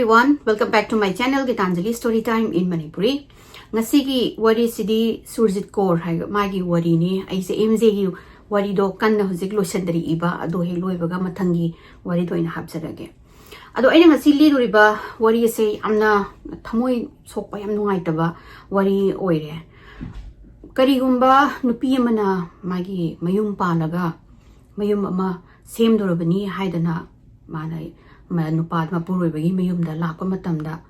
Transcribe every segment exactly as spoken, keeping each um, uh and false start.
One, welcome back to my channel, Gitanjali Story Time in Manipuri. ꯉꯁꯤꯒꯤ ꯋꯥꯔꯤꯁꯤꯗꯤ Surjit core ꯍꯥꯏꯕ ꯃꯥꯒꯤ ꯋꯥꯔꯤꯅꯤ꯫ ꯑꯩꯁꯦ ꯑꯦꯝ ꯖꯦꯒꯤ ꯋꯥꯔꯤꯗꯣ ꯀꯟꯅ ꯍꯧꯖꯤꯛ ꯂꯣꯏꯁꯤꯟꯗꯔꯛꯏꯕ, ꯑꯗꯣ ꯍꯦꯛ ꯂꯣꯏꯕꯒ ꯃꯊꯪꯒꯤ ꯋꯥꯔꯤꯗꯣ ꯑꯣꯏꯅ ꯍꯥꯞꯆꯔꯒꯦ꯫ ꯑꯗꯣ ꯑꯩꯅ ꯉꯁꯤ ꯂꯤꯗꯣꯔꯤꯕ ꯋꯥꯔꯤ ꯑꯁꯦ ꯌꯥꯝꯅ ꯊꯃꯣꯏ ꯁꯣꯛꯄ, ꯌꯥꯝ ꯅꯨꯡꯉꯥꯏꯇꯕ ꯋꯥꯔꯤ ꯑꯣꯏꯔꯦ꯫ ꯀꯔꯤꯒꯨꯝꯕ ꯅꯨꯄꯤ ꯑꯃꯅ ꯃꯥꯒꯤ ꯃꯌꯨꯝ ꯄꯥꯜꯂꯒ ꯃꯌꯨꯝ ꯑꯃ ꯁꯦꯝꯗꯣꯔꯕꯅꯤ ꯍꯥꯏꯗꯅ ꯃꯥꯅ ꯃ-, ꯅꯨꯄꯥ ꯃꯄꯨꯔꯣꯏꯕꯒꯤ ꯃꯌꯨꯝꯗ ꯂꯥꯛꯄ ꯃꯇꯝꯗ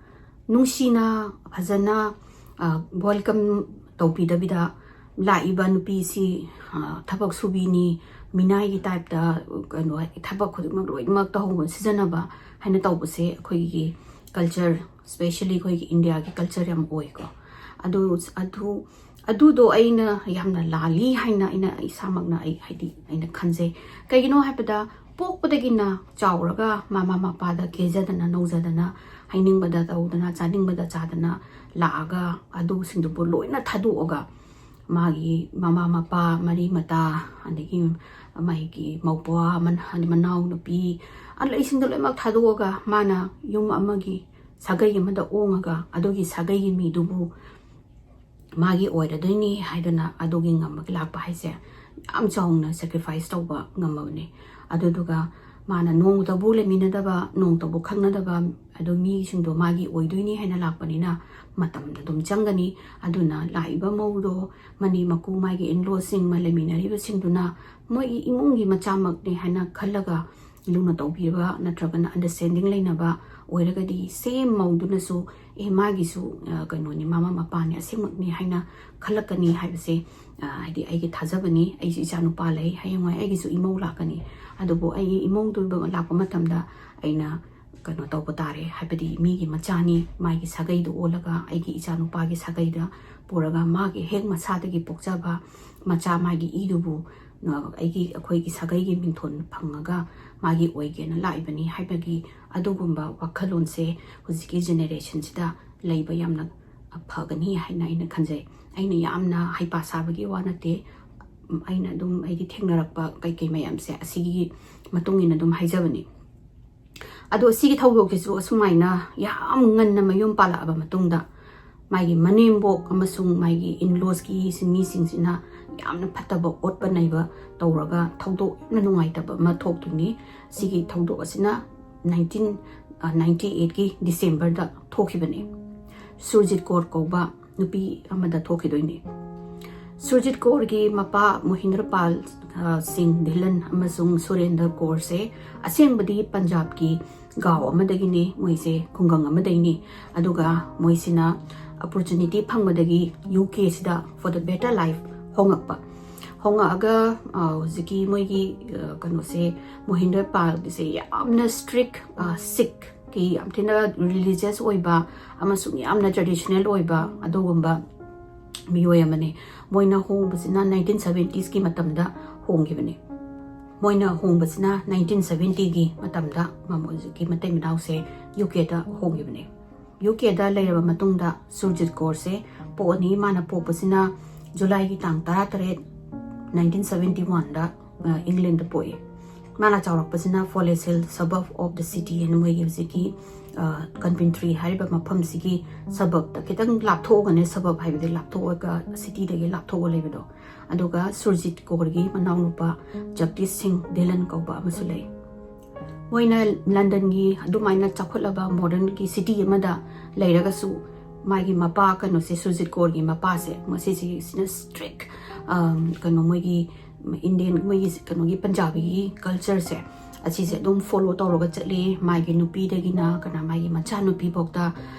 ꯅꯨꯡꯁꯤꯅ ꯐꯖꯅ, ꯑ, welcome ꯇꯧꯕꯤꯗꯕꯤꯗ ꯂꯥꯛꯏꯕ ꯅꯨꯄꯤꯁꯤ, ꯑ, ꯊꯕꯛ ꯁꯨꯕꯤꯅꯤ, ꯃꯤꯅꯥꯏꯒꯤ type ꯇ, ꯀꯩꯅꯣ, ꯊꯕꯛ ꯈꯨꯗꯤꯡꯃꯛ ꯂꯣꯏꯅꯃꯛ ꯇꯧꯍꯧꯕ, ꯁꯤꯖꯤꯟꯅꯕ ꯍꯥꯏꯅ ꯇꯧꯕꯁꯦ ꯑꯩꯈꯣꯏꯒꯤ culture, specially ꯑꯩꯈꯣꯏꯒꯤ ꯏꯟꯗꯤꯌꯥꯒꯤ culture ꯌꯥꯝ ꯑꯣꯏꯀꯣ꯫ ꯑꯗꯨ, ꯑꯗꯨ, ꯑꯗꯨꯗꯣ ꯑꯩꯅ ꯌꯥꯝꯅ ꯂꯥꯜꯂꯤ ꯍꯥꯏꯅ ꯑꯩꯅ ꯏꯁꯥꯃꯛꯅ ꯑꯩ, ꯍꯥꯏꯗꯤ, ꯑꯩꯅ ꯈꯟꯖꯩ꯫ ꯀꯩꯒꯤꯅꯣ ꯍꯥꯏꯕꯗ, ꯄꯣꯛꯄꯗꯒꯤꯅ ꯆꯥꯎꯔꯒ ꯃꯃꯥ ꯃꯄꯥꯗ ꯀꯦꯖꯗꯅ ꯅꯧꯖꯗꯅ, ꯍꯩꯅꯤꯡꯕꯗ ꯇꯧꯗꯅ, ꯆꯥꯅꯤꯡꯕꯗ ꯆꯥꯗꯅ ꯂꯥꯛꯑꯒ, ꯑꯗꯨꯁꯤꯡꯗꯨꯕꯨ ꯂꯣꯏꯅ ꯊꯥꯗꯣꯛꯑꯒ, ꯃꯥꯒꯤ ꯃꯃꯥ ꯃꯄꯥ, ꯃꯔꯤ ꯃꯇꯥ, ꯑꯗꯒꯤ ꯃꯥꯒꯤ ꯃꯧꯄ꯭ꯋꯥ, ꯃꯟ-, ꯃꯅꯥꯎ ꯅꯨꯄꯤ, ꯑ, ꯂꯩꯁꯤꯡꯗꯣ ꯂꯣꯏꯅꯃꯛ ꯊꯥꯗꯣꯛꯑꯒ ꯃꯥꯅ ꯌꯨꯝ ꯑꯃꯒꯤ ꯁꯥꯒꯩ ꯑꯃꯗ ꯑꯣꯡꯉꯒ ꯑꯗꯨꯒꯤ ꯁꯥꯒꯩꯒꯤ ꯃꯤꯗꯨꯕꯨ ꯃꯥꯒꯤ ꯑꯣꯏꯔꯗꯣꯏꯅꯤ ꯍꯥꯏꯗꯅ ꯑꯗꯨꯒꯤ ꯉꯝꯃꯒ ꯂꯥꯛꯄ ꯍꯥꯏꯁꯦ ꯌꯥꯝ ꯆꯥꯎꯅ sacrifice ꯇꯧꯕ ꯉꯝꯃꯕꯅꯦ꯫ ꯑꯗꯨꯗꯨꯒ ꯃꯥꯅ ꯅꯣꯡꯃꯇꯕꯨ ꯂꯩꯃꯤꯟꯅꯗꯕ, ꯅꯣꯡꯃꯇꯕꯨ ꯈꯪꯅꯗꯕ, ꯑꯗꯨ ꯃꯤꯁꯤꯡꯗꯣ ꯃꯥꯒꯤ ꯑꯣꯏꯗꯣꯏꯅꯤ ꯍꯥꯏꯅ ꯂꯥꯛꯄꯅꯤꯅ ꯃꯇꯝ ꯑꯗꯨꯝ ꯆꯪꯒꯅꯤ꯫ ꯑꯗꯨꯅ ꯂꯥꯛꯏꯕ ꯃꯧꯗꯣ, ꯃꯅꯦ ꯃꯀꯨ, ꯃꯥꯒꯤ in-laws ꯁꯤꯡ, ꯃꯥ ꯂꯩꯃꯤꯟꯅꯔꯤꯕꯁꯤꯡꯗꯨꯅ ꯃꯣꯏꯒꯤ ꯏꯃꯨꯡꯒꯤ ꯃꯆꯥꯃꯛꯅꯤ ꯍꯥꯏꯅ ꯈꯜꯂꯒ ꯂꯨꯅ ꯇꯧꯕꯤꯕ ꯅꯠꯇ꯭ꯔꯒꯅ understanding ꯂꯩꯅꯕ ꯑꯣꯏꯔꯒꯗꯤ, same ꯃꯧꯗꯨꯅꯁꯨ, "ꯑꯦ, ꯃꯥꯒꯤꯁꯨ, ꯑ, ꯀꯩꯅꯣꯅꯤ, ꯃꯃꯥ ꯃꯄꯥꯅꯤ, ꯑꯁꯦꯡꯕꯃꯛꯅꯤ" ꯍꯥꯏꯅ ꯈꯜꯂꯛꯀꯅꯤ ꯍꯥꯏꯕꯁꯦ, ꯑ, ꯍꯥꯏꯗꯤ ꯑꯩꯒꯤ ꯊꯥꯖꯕꯅꯤ꯫ ꯑꯩꯁꯨ ꯏꯆꯥ ꯅꯨꯄꯥ ꯂꯩ, ꯍꯌꯦꯡꯋꯥꯏ ꯑꯩꯒꯤꯁꯨ ꯏꯃꯧ ꯂꯥꯛꯀꯅꯤ꯫ ꯑꯗꯨꯕꯨ ꯑꯩꯒꯤ ꯏꯃꯧꯗꯨ ꯂꯥꯛꯄ ꯃꯇꯝꯗ ꯑꯩꯅ ꯀꯩꯅꯣ ꯇꯧꯕ ꯇꯥꯔꯦ, ꯍꯥꯏꯕꯗꯤ ꯃꯤꯒꯤ ꯃꯆꯥꯅꯤ, ꯃꯥꯒꯤ ꯁꯥꯒꯩꯗꯨ ꯑꯣꯜꯂꯒ ꯑꯩꯒꯤ ꯏꯆꯥ ꯅꯨꯄꯥꯒꯤ ꯁꯥꯒꯩꯗ ꯄꯨꯔꯒ ꯃꯥꯒꯤ ꯍꯦꯛ ꯃꯁꯥꯗꯒꯤ ꯄꯣꯛꯆꯕ ꯃꯆꯥ, ꯃꯥꯒꯤ ꯏꯗꯨꯕꯨ, ꯑ, ꯑꯩꯒꯤ, ꯑꯩꯈꯣꯏꯒꯤ ꯁꯥꯒꯩꯒꯤ ꯃꯤꯡꯊꯣꯜ ꯐꯪꯉꯒ ꯃꯥꯒꯤ ꯑꯣꯏꯒꯦꯅ ꯂꯥꯛꯏꯕꯅꯤ ꯍꯥꯏꯕꯒꯤ ꯑꯗꯨꯒꯨꯝꯕ ꯋꯥꯈꯜꯂꯣꯟꯁꯦ ꯍꯧꯖꯤꯛꯀꯤ generation ꯁꯤꯗ ꯂꯩꯕ ꯌꯥꯝꯅ ꯐꯒꯅꯤ ꯍꯥꯏꯅ ꯑꯩꯅ ꯈꯟꯖꯩ꯫ ꯑꯩꯅ ꯌꯥꯝꯅ ꯍꯩꯄꯥ ꯁꯥꯕꯒꯤ ꯋꯥ ꯅꯠꯇꯦ꯫ ꯑꯩꯅ ꯑꯗꯨꯝ ꯑꯩꯒꯤ ꯊꯦꯡꯅꯔꯛꯄ ꯀꯩꯀꯩ ꯃꯌꯥꯝꯁꯦ ꯑꯁꯤꯒꯤ ꯃꯇꯨꯡ ꯏꯟꯅ ꯑꯗꯨꯝ ꯍꯥꯏꯖꯕꯅꯤ꯫ ꯑꯗꯣ ꯁꯤꯒꯤ ꯊꯧꯗꯣꯛꯁꯤꯁꯨ ꯑꯁꯨꯃꯥꯏꯅ ꯌꯥꯝ ꯉꯟꯅ ꯃꯌꯨꯝ ꯄꯥꯜꯂꯛꯑꯕ ꯃꯇꯨꯡꯗ ꯃꯥꯒꯤ ꯃꯅꯦꯝꯕꯣꯛ ꯑꯃꯁꯨꯡ ꯃꯥꯒꯤ in-laws ꯀꯤ ꯃꯤꯁꯤꯡꯁꯤꯅ ꯌꯥꯝꯅ ꯐꯠꯇꯕ ꯑꯣꯠꯄ ꯅꯩꯕ ꯇꯧꯔꯒ ꯊꯧꯗꯣꯛ ꯌꯥꯝꯅ ꯅꯨꯡꯉꯥꯏꯇꯕ ꯑꯃ ꯊꯣꯛꯇꯣꯏꯅꯤ꯫ ꯁꯤꯒꯤ ꯊꯧꯗꯣꯛ ꯑꯁꯤꯅ nineteen ninety eight ꯀꯤ December ꯗ ꯊꯣꯛꯈꯤꯕꯅꯤ꯫ ꯁꯨꯔꯖꯤꯠ ꯀꯧꯔ ꯀꯧꯕ ꯅꯨꯄꯤ ꯑꯃꯗ ꯊꯣꯛꯈꯤꯗꯣꯏꯅꯤ꯫ ꯁꯨꯔꯖꯤꯠ ꯀꯧꯔꯒꯤ ꯃꯄꯥ ꯃꯣꯍꯤꯟꯗ꯭ꯔ ꯄꯥꯜ, ꯑ, ꯁꯤꯡ ꯙꯤꯂꯟ ꯑꯃꯁꯨꯡ ꯁꯨꯔꯦꯟꯗ꯭ꯔ ꯀꯧꯔꯁꯦ ꯑꯁꯦꯡꯕꯗꯤ ꯄꯟꯖꯥꯕꯀꯤ ꯒꯥꯎ ꯑꯃꯗꯒꯤꯅꯤ, ꯃꯣꯏꯁꯦ ꯈꯨꯡꯒꯪ ꯑꯃꯗꯒꯤꯅꯤ꯫ ꯑꯗꯨꯒ ꯃꯣꯏꯁꯤꯅ opportunity ꯐꯪꯕꯗꯒꯤ U K ꯁꯤꯗ for the better life ꯍꯣꯡꯉꯛꯄ꯫ ꯍꯣꯡꯉꯛꯑꯒ, ꯑ, ꯍꯧꯖꯤꯛꯀꯤ ꯃꯣꯏꯒꯤ, ꯑ, ꯀꯩꯅꯣꯁꯦ, ꯃꯣꯍꯤꯟꯗ꯭ꯔ ꯄꯥꯜꯒꯤꯁꯦ ꯌꯥꯝꯅ strict, ꯑ, Sikh ꯀꯤ ꯌꯥꯝ ꯊꯤꯅ religious ꯑꯣꯏꯕ ꯑꯃꯁꯨꯡ ꯌꯥꯝꯅ traditional ꯑꯣꯏꯕ ꯑꯗꯨꯒꯨꯝꯕ ꯃꯤꯑꯣꯏ ꯑꯃꯅꯤ꯫ ꯃꯣꯏꯅ ꯍꯣꯡꯕꯁꯤꯅ nineteen seventies ꯀꯤ ꯃꯇꯝꯗ ꯍꯣꯡꯈꯤꯕꯅꯤ꯫ ꯃꯣꯏꯅ ꯍꯣꯡꯕꯁꯤꯅ nineteen seventy ꯒꯤ ꯃꯇꯝꯗ ꯃꯃꯣ-, ꯍꯧꯖꯤꯛꯀꯤ ꯃꯇꯩ ꯃꯅꯥꯎꯁꯦ U K ꯗ ꯍꯣꯡꯈꯤꯕꯅꯤ꯫ U K ꯗ ꯂꯩꯔꯕ ꯃꯇꯨꯡꯗ ꯁꯨꯔꯖꯤꯠ ꯀꯧꯔꯁꯦ ꯄꯣꯛꯑꯅꯤ꯫ ꯃꯥꯅ ꯄꯣꯛꯄꯁꯤꯅ July ꯒꯤ ꯇꯥꯡ ꯇꯔꯥꯇꯔꯦꯠ, nineteen seventy one ꯗ, ꯑ, England ꯗ ꯄꯣꯛꯏ꯫ ꯃꯥꯅ ꯆꯥꯎꯔꯛꯄꯁꯤꯅ Forest Hill suburb of the city ꯍꯥꯏꯅ ꯃꯣꯏꯒꯤ ꯍꯧꯖꯤꯛꯀꯤ, ꯑ, Coventry ꯍꯥꯏꯔꯤꯕ ꯃꯐꯝꯁꯤꯒꯤ suburb ꯇ ꯈꯤꯇꯪ ꯂꯥꯞꯊꯣꯛꯑꯒꯅꯦ, suburb ꯍꯥꯏꯕꯗꯤ ꯂꯥꯞꯊꯣꯛꯑꯒ, city ꯗꯒꯤ ꯂꯥꯞꯊꯣꯛꯑꯒ ꯂꯩꯕꯗꯣ꯫ ꯑꯗꯨꯒ ꯁꯨꯔꯖꯤꯠ ꯀꯧꯔꯒꯤ ꯃꯅꯥꯎꯅꯨꯄꯥ ꯖꯒꯗꯤꯁ ꯁꯤꯡ ꯙꯤꯂꯟ ꯀꯧꯕ ꯑꯃꯁꯨ ꯂꯩ꯫ ꯃꯣꯏꯅ London ꯒꯤ ꯑꯗꯨꯃꯥꯏꯅ ꯆꯥꯎꯈꯠꯂꯕ modern ꯒꯤ city ꯑꯃꯗ ꯂꯩꯔꯒꯁꯨ ꯃꯥꯒꯤ ꯃꯄꯥ, ꯀꯩꯅꯣꯁꯦ, ꯁꯨꯔꯖꯤꯠ ꯀꯧꯔꯒꯤ ꯃꯄꯥꯁꯦ, ꯃꯁꯤꯁꯤꯅ strict, ꯑꯝ, ꯀꯩꯅꯣ, ꯃꯣꯏꯒꯤ Indian, ꯃꯣꯏꯒꯤ ꯀꯩꯅꯣꯒꯤ ꯄꯟꯖꯥꯕꯤꯒꯤ culture ꯁꯦ, ꯑꯁꯤꯁꯦ ꯑꯗꯨꯝ follow ꯇꯧꯔꯒ ꯆꯠꯂꯤ꯫ ꯃꯥꯒꯤ ꯅꯨꯄꯤꯗꯒꯤꯅ ꯀꯩꯅꯣ, ꯃꯥꯒꯤ ꯃꯆꯥꯅꯨꯄꯤꯐꯥꯎꯗ,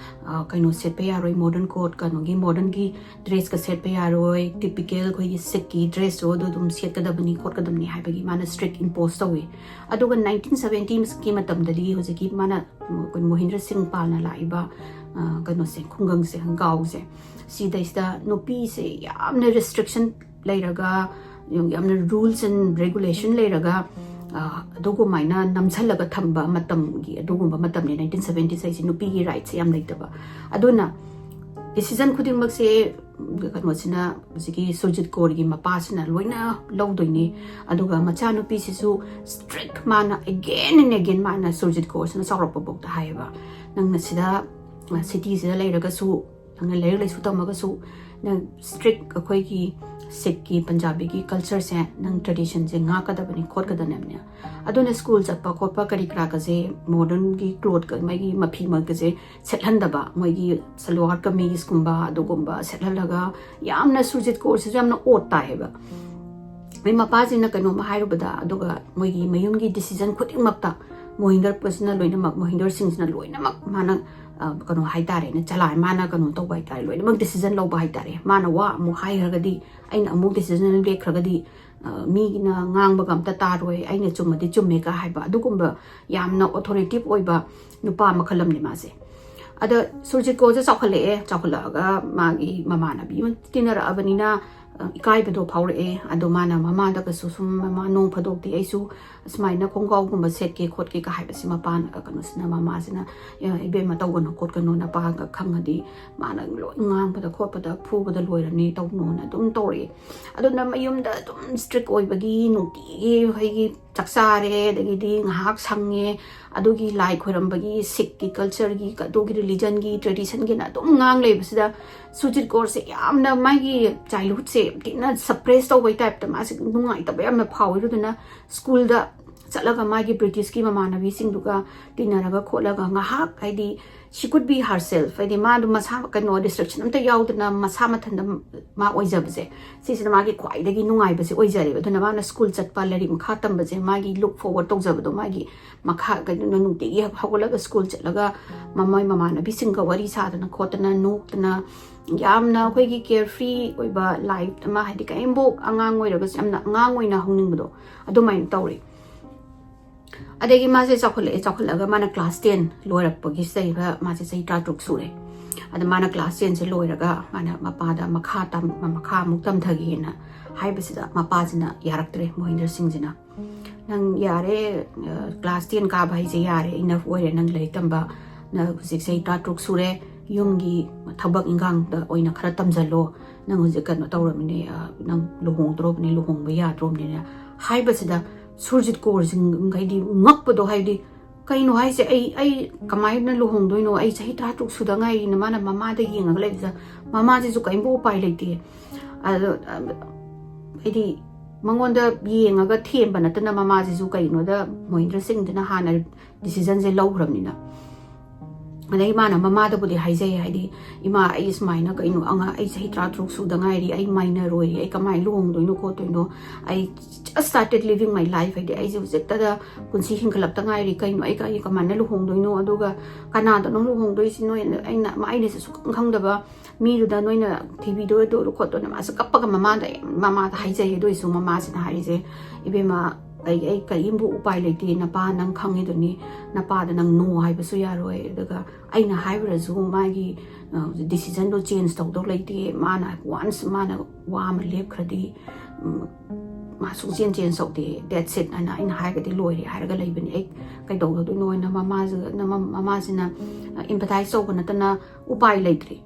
ꯑ, ꯀꯩꯅꯣ ꯁꯦꯠꯄ ꯌꯥꯔꯣꯏ, modern code, ꯀꯩꯅꯣꯒꯤ modern ꯒꯤ dress ꯀ ꯁꯦꯠꯄ ꯌꯥꯔꯣꯏ, typical ꯑꯩꯈꯣꯏꯒꯤ Sikh ꯀꯤ dress ꯇꯣ ꯑꯗꯨ ꯑꯗꯨꯝ ꯁꯦꯠꯀꯗꯕꯅꯤ ꯈꯣꯠꯀꯗꯕꯅꯤ ꯍꯥꯏꯕꯒꯤ ꯃꯥꯅ strict impose ꯇꯧꯏ꯫ ꯑꯗꯨꯒ nineteen seventy ꯀꯤ ꯃꯇꯝꯗꯗꯤ ꯍꯧꯖꯤꯛꯀꯤ ꯃꯥꯅ, ꯎꯝ, ꯃꯣꯍꯤꯟꯗ꯭ꯔ ꯁꯤꯡ ꯄꯥꯜꯅ ꯂꯥꯛꯏꯕ, ꯑ, ꯀꯩꯅꯣꯁꯦ, ꯈꯨꯡꯒꯪꯁꯦ, ꯒꯥꯎꯁꯦ, ꯁꯤꯗꯩꯁꯤꯗ ꯅꯨꯄꯤꯁꯦ ꯌꯥꯝꯅ restriction ꯂꯩꯔꯒ, ꯌꯥꯝꯅ rules and regulation ꯂꯩꯔꯒ, ꯑ, ꯑꯗꯨꯒꯨꯃꯥꯏꯅ ꯅꯝꯁꯜꯂꯒ ꯊꯝꯕ ꯃꯇꯝꯒꯤ, ꯑꯗꯨꯒꯨꯝꯕ ꯃꯇꯝꯅꯤ nineteen seventies ꯍꯥꯏꯁꯦ, ꯅꯨꯄꯤꯒꯤ rights ꯁꯦ ꯌꯥꯝ ꯂꯩꯇꯕ꯫ ꯑꯗꯨꯅ ꯗꯤꯁꯤꯖꯟ ꯈꯨꯗꯤꯡꯃꯛꯁꯦ ꯀꯩꯅꯣꯁꯤꯅ, ꯍꯧꯖꯤꯛꯀꯤ ꯁꯨꯔꯖꯤꯠ ꯀꯣꯔꯒꯤ ꯃꯄꯥꯁꯤꯅ ꯂꯣꯏꯅ ꯂꯧꯗꯣꯏꯅꯤ꯫ ꯑꯗꯨꯒ ꯃꯆꯥꯅꯨꯄꯤꯁꯤꯁꯨ strict, ꯃꯥꯅ again and again ꯃꯥꯅ ꯁꯨꯔꯖꯤꯠ ꯀꯣꯔꯁꯤꯅ ꯆꯥꯎꯔꯛꯄ ꯐꯥꯎꯗ ꯍꯥꯏꯌꯦꯕ, "ꯅꯪꯅ ꯁꯤꯗ ꯁꯤꯇꯤꯁꯤꯗ ꯂꯩꯔꯒꯁꯨ, ꯅꯪꯅ ꯂꯥꯏꯔꯤꯛ ꯂꯥꯏꯁꯨ ꯇꯝꯃꯒꯁꯨ, ꯅꯪ strict ꯑꯩꯈꯣꯏꯒꯤ ꯁꯤꯈꯀꯤ, ꯄꯟꯖꯥꯕꯤꯒꯤ ꯀꯜꯆꯔꯁꯦ, ꯅꯪ ꯇ꯭ꯔꯦꯗꯤꯁꯟꯁꯦ ꯉꯥꯛꯀꯗꯕꯅꯤ, ꯈꯣꯠꯀꯗꯕꯅꯤꯅ"꯫ ꯑꯗꯨꯅ ꯁ꯭ꯀꯨꯜ ꯆꯠꯄ ꯈꯣꯠꯄ ꯀꯔꯤ ꯀꯔꯥꯒꯁꯦ, ꯃꯣꯗꯔꯟꯒꯤ ꯀ꯭ꯂꯣꯠꯀ, ꯃꯣꯏꯒꯤ ꯃꯐꯤ ꯃꯣꯏꯒꯁꯦ ꯁꯦꯠꯍꯟꯗꯕ, ꯃꯣꯏꯒꯤ ꯁꯜꯋꯥꯔ ꯀꯃꯤꯖꯀꯨꯝꯕ ꯑꯗꯨꯒꯨꯝꯕ ꯁꯦꯠꯍꯜꯂꯒ, ꯌꯥꯝꯅ ꯁꯨꯔꯖꯤꯠ ꯀꯣꯔꯁꯤꯁꯨ ꯌꯥꯝꯅ ꯑꯣꯠ ꯇꯥꯏꯌꯦꯕ꯫ ꯃꯣꯏ ꯃꯄꯥꯁꯤꯅ ꯀꯩꯅꯣꯝꯃ ꯍꯥꯏꯔꯨꯕꯗ, ꯑꯗꯨꯒ ꯃꯣꯏꯒꯤ ꯃꯌꯨꯝꯒꯤ ꯗꯤꯁꯤꯖꯟ ꯈꯨꯗꯤꯡꯃꯛꯇ ꯃꯣꯍꯤꯟꯗꯔ ꯀꯣꯔꯁꯤꯅ ꯂꯣꯏꯅꯃꯛ, ꯃꯣꯍꯤꯟꯗꯔ ꯁꯤꯡꯁꯤꯅ ꯂꯣꯏꯅꯃꯛ ꯃꯥꯅ, ꯑ, ꯀꯩꯅꯣ ꯍꯥꯏꯇꯥꯔꯦꯅꯦ, ꯆꯂꯥꯏ, ꯃꯥꯅ ꯀꯩꯅꯣ ꯇꯧꯕ ꯍꯥꯏꯇꯥꯔꯦ, ꯂꯣꯏꯅꯃꯛ ꯗꯤꯁꯤꯖꯟ ꯂꯧꯕ ꯍꯥꯏꯇꯥꯔꯦ꯫ ꯃꯥꯅ ꯋꯥ ꯑꯃꯨꯛ ꯍꯥꯏꯈ꯭ꯔꯒꯗꯤ, ꯑꯩꯅ ꯑꯃꯨꯛ ꯗꯤꯁꯤꯖꯟ ꯂꯦꯞꯈ꯭ꯔꯒꯗꯤ, ꯑ, ꯃꯤꯒꯤꯅ ꯉꯥꯡꯕꯒ ꯑꯝꯇ ꯇꯥꯔꯣꯏ, ꯑꯩꯅ ꯆꯨꯝꯃꯗꯤ ꯆꯨꯝꯃꯦꯒ ꯍꯥꯏꯕ, ꯑꯗꯨꯒꯨꯝꯕ ꯌꯥꯝꯅ ꯑꯣꯊꯣꯔꯤꯇꯤꯞ ꯑꯣꯏꯕ ꯅꯨꯄꯥ ꯃꯈꯜ ꯑꯃꯅꯤ ꯃꯥꯁꯦ꯫ ꯑꯗ ꯁꯨꯔꯖꯤꯠ ꯀꯣꯔꯁꯦ ꯆꯥꯎꯈꯠꯂꯛꯑꯦ, ꯆꯥꯎꯈꯠꯂꯛꯑꯒ ꯃꯥꯒꯤ ꯃꯃꯥꯟꯅꯕꯤ ꯑꯃ ꯇꯤꯟꯅꯔꯛꯑꯕꯅꯤꯅ, ꯑ, ꯏꯀꯥꯏꯕꯗꯣ ꯐꯥꯎꯔꯛꯑꯦ꯫ ꯑꯗꯣ ꯃꯥꯅ ꯃꯃꯥꯗꯒꯁꯨ ꯁꯨꯝ, "ꯃꯃꯥ, ꯅꯣꯡ ꯐꯥꯗꯣꯛꯇꯤ ꯑꯩꯁꯨ ꯑꯁꯨꯃꯥꯏꯅ ꯈꯣꯡꯒ꯭ꯔꯥꯎꯒꯨꯝꯕ ꯁꯦꯠꯀꯦ ꯈꯣꯠꯀꯦ" ꯀ ꯍꯥꯏꯕꯁꯦ ꯃꯄꯥꯅ, ꯀꯩꯅꯣꯁꯤꯅ, ꯃꯃꯥꯁꯤꯅ, "ꯑꯦ, ꯏꯕꯦꯝꯃ, ꯇꯧꯒꯅꯨ ꯈꯣꯠꯀꯅꯨ, ꯅꯄꯥꯒ ꯈꯪꯉꯗꯤ ꯃꯥꯅ ꯂꯣꯏ ꯉꯥꯡꯕꯗ ꯈꯣꯠꯄꯗ ꯐꯨꯕꯗ ꯂꯣꯏꯔꯅꯤ, ꯇꯧꯅꯣꯅ" ꯑꯗꯨꯝ ꯇꯧꯔꯛꯑꯦ꯫ ꯑꯗꯨꯅ ꯃꯌꯨꯝꯗ ꯑꯗꯨꯝ strict ꯑꯣꯏꯕꯒꯤ, ꯅꯨꯡꯇꯤꯒꯤ ꯑꯩꯈꯣꯏꯒꯤ ꯆꯥꯛ ꯆꯥꯔꯦ, ꯑꯗꯒꯤꯗꯤ ꯉꯥꯏꯍꯥꯛ ꯁꯪꯉꯦ, ꯑꯗꯨꯒꯤ ꯂꯥꯏ ꯈꯣꯏꯔꯝꯕꯒꯤ, ꯁꯤꯈꯀꯤ ꯀꯜꯆꯔꯒꯤ, ꯑꯗꯨꯒꯤ ꯔꯤꯂꯤꯖꯟꯒꯤ, ꯇ꯭ꯔꯦꯗꯤꯁꯟꯒꯤꯅ ꯑꯗꯨꯝ ꯉꯥꯡ ꯂꯩꯕꯁꯤꯗ, ꯁꯨꯔꯖꯤꯠ ꯀꯣꯔꯁꯦ ꯌꯥꯝꯅ ꯃꯥꯒꯤ ꯆꯥꯏꯜꯍꯨꯗꯁꯦ ꯌꯥꯝ ꯊꯤꯅ ꯁꯄ꯭ꯔꯦꯁ ꯇꯧꯕꯩ ꯇꯥꯏꯞꯇ ꯃꯥꯁꯦ ꯅꯨꯡꯉꯥꯏꯇꯕ ꯌꯥꯝꯅ ꯐꯥꯎꯋꯦ꯫ ꯑꯗꯨꯗꯨꯅ ꯁ꯭ꯀꯨꯜꯗ ꯆꯠꯂꯒ ꯃꯥꯒꯤ ꯕ꯭ꯔꯤꯇꯤꯁꯀꯤ ꯃꯃꯥꯟꯅꯕꯤꯁꯤꯡꯗꯨꯒ ꯇꯤꯟꯅꯔꯒ ꯈꯣꯠꯂꯒ ꯉꯥꯏꯍꯥꯛ, ꯍꯥꯏꯗꯤ, she could be herself, ꯍꯥꯏꯗꯤ ꯃꯥꯗꯣ ꯃꯁꯥ, ꯀꯩꯅꯣ, ꯗꯤꯁꯇ꯭ꯔꯦꯛꯁꯟ ꯑꯝꯇ ꯌꯥꯎꯗꯅ ꯃꯁꯥ ꯃꯊꯟꯇ ꯃꯥ ꯑꯣꯏꯖꯕꯁꯦ, ꯁꯤꯁꯤꯅ ꯃꯥꯒꯤ ꯈ꯭ꯋꯥꯏꯗꯒꯤ ꯅꯨꯡꯉꯥꯏꯕꯁꯦ ꯑꯣꯏꯖꯔꯦꯕ꯫ ꯑꯗꯨꯅ ꯃꯥꯅ ꯁ꯭ꯀꯨꯜ ꯆꯠꯄ, ꯂꯥꯏꯔꯤꯛ ꯃꯈꯥ ꯇꯝꯕꯁꯦ ꯃꯥꯒꯤ ꯂꯨꯛ ꯐꯣꯔꯋꯥꯔꯗ ꯇꯧꯖꯕꯗꯣ, ꯃꯥꯒꯤ ꯃꯈꯥ, ꯀꯩꯅꯣ, ꯅꯨꯡꯇꯤꯒꯤ ꯍꯧꯒꯠꯂꯒ ꯁ꯭ꯀꯨꯜ ꯆꯠꯂꯒ ꯃꯃꯣꯏ ꯃꯃꯥꯟꯅꯕꯤꯁꯤꯡꯒ ꯋꯥꯔꯤ ꯁꯥꯗꯅ ꯈꯣꯠꯇꯅ, ꯅꯣꯛꯇꯅ, ꯌꯥꯝꯅ ꯑꯩꯈꯣꯏꯒꯤ ꯀꯦꯌꯔ ꯐ꯭ꯔꯤ ꯑꯣꯏꯕ ꯂꯥꯏꯐ ꯑꯃ, ꯍꯥꯏꯗꯤ ꯀꯔꯤꯝꯐꯧ, ꯑꯉꯥꯡ ꯑꯣꯏꯔꯒꯁꯨ ꯌꯥꯝꯅ ꯑꯉꯥꯡ ꯑꯣꯏꯅ ꯍꯧꯅꯤꯡꯕꯗꯣ, ꯑꯗꯨꯃꯥꯏꯅ ꯇꯧꯔꯦ꯫ ꯑꯗꯒꯤ ꯃꯥꯁꯦ ꯆꯥꯎꯈꯠꯂꯛꯑꯦ, ꯆꯥꯎꯈꯠꯂꯛꯑꯒ ꯃꯥꯅ ꯀ꯭ꯂꯥꯁ ꯇꯦꯟ ꯂꯣꯏꯔꯛꯄꯒꯤ ꯁꯤꯗꯩꯗ ꯃꯥꯁꯦ ꯆꯍꯤ ꯇꯔꯥꯇꯔꯨꯛ ꯁꯨꯔꯦ꯫ ꯑꯗ ꯃꯥꯅ ꯀ꯭ꯂꯥꯁ ꯇꯦꯟꯁꯦ ꯂꯣꯏꯔꯒ ꯃꯥꯅ ꯃꯄꯥꯗ ꯃꯈꯥ ꯇꯝ-, ꯃꯈꯥ ꯑꯃꯨꯛ ꯇꯝꯊꯒꯦꯅ ꯍꯥꯏꯕꯁꯤꯗ, ꯃꯄꯥꯁꯤꯅ ꯌꯥꯔꯛꯇ꯭ꯔꯦ, ꯃꯣꯍꯤꯟꯗꯔ ꯁꯤꯡꯁꯤꯅ꯫ "ꯅꯪ ꯌꯥꯔꯦ, ꯑ, ꯀ꯭ꯂꯥꯁ ꯇꯦꯟ ꯀꯥꯕ ꯍꯥꯏꯁꯦ ꯌꯥꯔꯦ, ꯏꯅꯐ ꯑꯣꯏꯔꯦ ꯅꯪ ꯂꯥꯏꯔꯤꯛ ꯇꯝꯕ, ꯅꯪ ꯍꯧꯖꯤꯛ ꯆꯍꯤ ꯇꯔꯥꯇꯔꯨꯛ ꯁꯨꯔꯦ, ꯌꯨꯝꯒꯤ ꯊꯕꯛ ꯏꯟꯈꯥꯡꯗ ꯑꯣꯏꯅ ꯈꯔ ꯇꯝꯁꯤꯜꯂꯣ, ꯅꯪ ꯍꯧꯖꯤꯛ ꯀꯩꯅꯣ ꯇꯧꯔꯕꯅꯦ, ꯅꯪ ꯂꯨꯍꯣꯡꯗ꯭ꯔꯣꯕꯅꯦ, ꯂꯨꯍꯣꯡꯕ ꯌꯥꯗ꯭ꯔꯣꯕꯅꯤꯅ ꯍꯥꯏꯕꯁꯤꯗ ꯁꯨꯔꯖꯤꯠ ꯀꯧꯔꯁꯤꯡ ꯍꯥꯏꯗꯤ ꯉꯛꯄꯗꯣ, ꯍꯥꯏꯗꯤ ꯀꯩꯅꯣ ꯍꯥꯏꯁꯦ, ꯑꯩ ꯑꯩ ꯀꯃꯥꯏꯅ ꯂꯨꯍꯣꯡꯗꯣꯏꯅꯣ? ꯑꯩ ꯆꯍꯤ ꯇꯔꯥ ꯇꯔꯨꯛ ꯁꯨꯗ ꯉꯥꯏꯔꯤꯅ ꯃꯥꯅ ꯃꯃꯥꯗ ꯌꯦꯡꯉꯒ ꯂꯩꯕꯁꯤꯗ, ꯃꯃꯥꯁꯤꯁꯨ ꯀꯔꯤꯝꯕꯨ ꯎꯄꯥꯏ ꯂꯩꯇꯦ꯫ ꯑꯗꯣ ꯍꯥꯏꯗꯤ ꯃꯉꯣꯟꯗ ꯌꯦꯡꯉꯒ ꯊꯦꯝꯕ ꯅꯠꯇꯅ, ꯃꯃꯥꯁꯤꯁꯨ ꯀꯩꯅꯣꯗ ꯃꯣꯍꯤꯟꯗ꯭ꯔ ꯁꯤꯡꯗꯨꯅ ꯍꯥꯟꯅ ꯗꯤꯁꯤꯖꯟꯁꯦ ꯂꯧꯈ꯭ꯔꯕꯅꯤꯅ꯫ ꯑꯗꯩ ꯃꯥꯅ ꯃꯃꯥꯗꯕꯨꯗꯤ ꯍꯥꯏꯖꯩ, ꯍꯥꯏꯗꯤ, "ꯏꯃꯥ, ꯑꯩ ꯁꯨꯃꯥꯏꯅ ꯀꯩꯅꯣ, ꯑꯉꯥꯡ, ꯑꯩ ꯆꯍꯤ ꯇꯔꯥ ꯇꯔꯨꯛ ꯁꯨꯗ ꯉꯥꯏꯔꯤ, ꯑꯩ ꯃꯥꯏꯅꯔ ꯑꯣꯏꯔꯤ, ꯑꯩ ꯀꯃꯥꯏꯅ ꯂꯨꯍꯣꯡꯗꯣꯏꯅꯣ ꯈꯣꯠꯇꯣꯏꯅꯣ? ꯑꯩ just started living my life, ꯍꯥꯏꯗꯤ ꯑꯩꯁꯦ ꯍꯧꯖꯤꯛꯇꯗ ꯄꯨꯟꯁꯤ ꯍꯤꯡꯒꯠꯂꯛꯇ ꯉꯥꯏꯔꯤ, ꯀꯩꯅꯣ, ꯑꯩ ꯀ-, ꯑꯩ ꯀꯃꯥꯏꯅ ꯂꯨꯍꯣꯡꯗꯣꯏꯅꯣ? ꯑꯗꯨꯒ ꯀꯅꯥꯗꯅꯣ ꯂꯨꯍꯣꯡꯗꯣꯏꯁꯤ? ꯅꯣꯏ, ꯑꯩꯅ, ꯑꯩꯅꯁꯨ ꯁꯨꯈꯪ ꯈꯪꯗꯕ ꯃꯤꯗꯨꯗ ꯅꯣꯏꯅ ꯊꯤꯕꯤꯗꯣꯏꯗꯣ ꯈꯣꯠꯇꯣꯏꯅ?" ꯃꯥꯁꯦ ꯀꯞꯄꯒ ꯃꯃꯥꯗ, ꯃꯃꯥꯗ ꯍꯥꯏꯖꯩ꯫ ꯑꯗꯨ ꯑꯣꯏꯁꯨ ꯃꯃꯥꯁꯤꯅ ꯍꯥꯏꯔꯤꯁꯦ, "ꯏꯕꯦꯝꯃ, ꯑꯩ, ꯑꯩ ꯀꯔꯤꯝꯕꯨ ꯎꯄꯥꯏ ꯂꯩꯇꯦ, ꯅꯄꯥ ꯅꯪ ꯈꯪꯉꯤꯗꯨꯅꯤ, ꯅꯄꯥꯗ ꯅꯪ no ꯍꯥꯏꯕꯁꯨ ꯌꯥꯔꯣꯏ, ꯑꯗꯨꯒ ꯑꯩꯅ ꯍꯥꯏꯔꯨꯔꯁꯨ ꯃꯥꯒꯤ, ꯑ, decision ꯗꯣ change ꯇꯧꯗꯧ ꯂꯩꯇꯦ, ꯃꯥꯅ once ꯃꯥꯅ ꯋꯥ ꯑꯃ ꯂꯦꯞꯈ꯭ꯔꯗꯤ, ꯎꯝ, ꯃꯥ ꯁꯨꯡꯆꯦꯟ change ꯇꯧꯗꯦ, that's it" ꯍꯥꯏꯅ ꯑꯩꯅ ꯍꯥꯏꯔꯒꯗꯤ ꯂꯣꯏꯔꯦ ꯍꯥꯏꯔꯒ ꯂꯩꯕꯅꯤ꯫ ꯑꯩ ꯀꯩꯗꯧꯒꯗꯣꯏꯅꯣ ꯍꯥꯏꯅ ꯃꯃꯥꯁꯤꯒ-, ꯃꯃꯥꯁꯤꯅ, ꯑ, empathize ꯇꯧꯕ ꯅꯠꯇꯅ ꯎꯄꯥꯏ ꯂꯩꯇ꯭ꯔꯤ꯫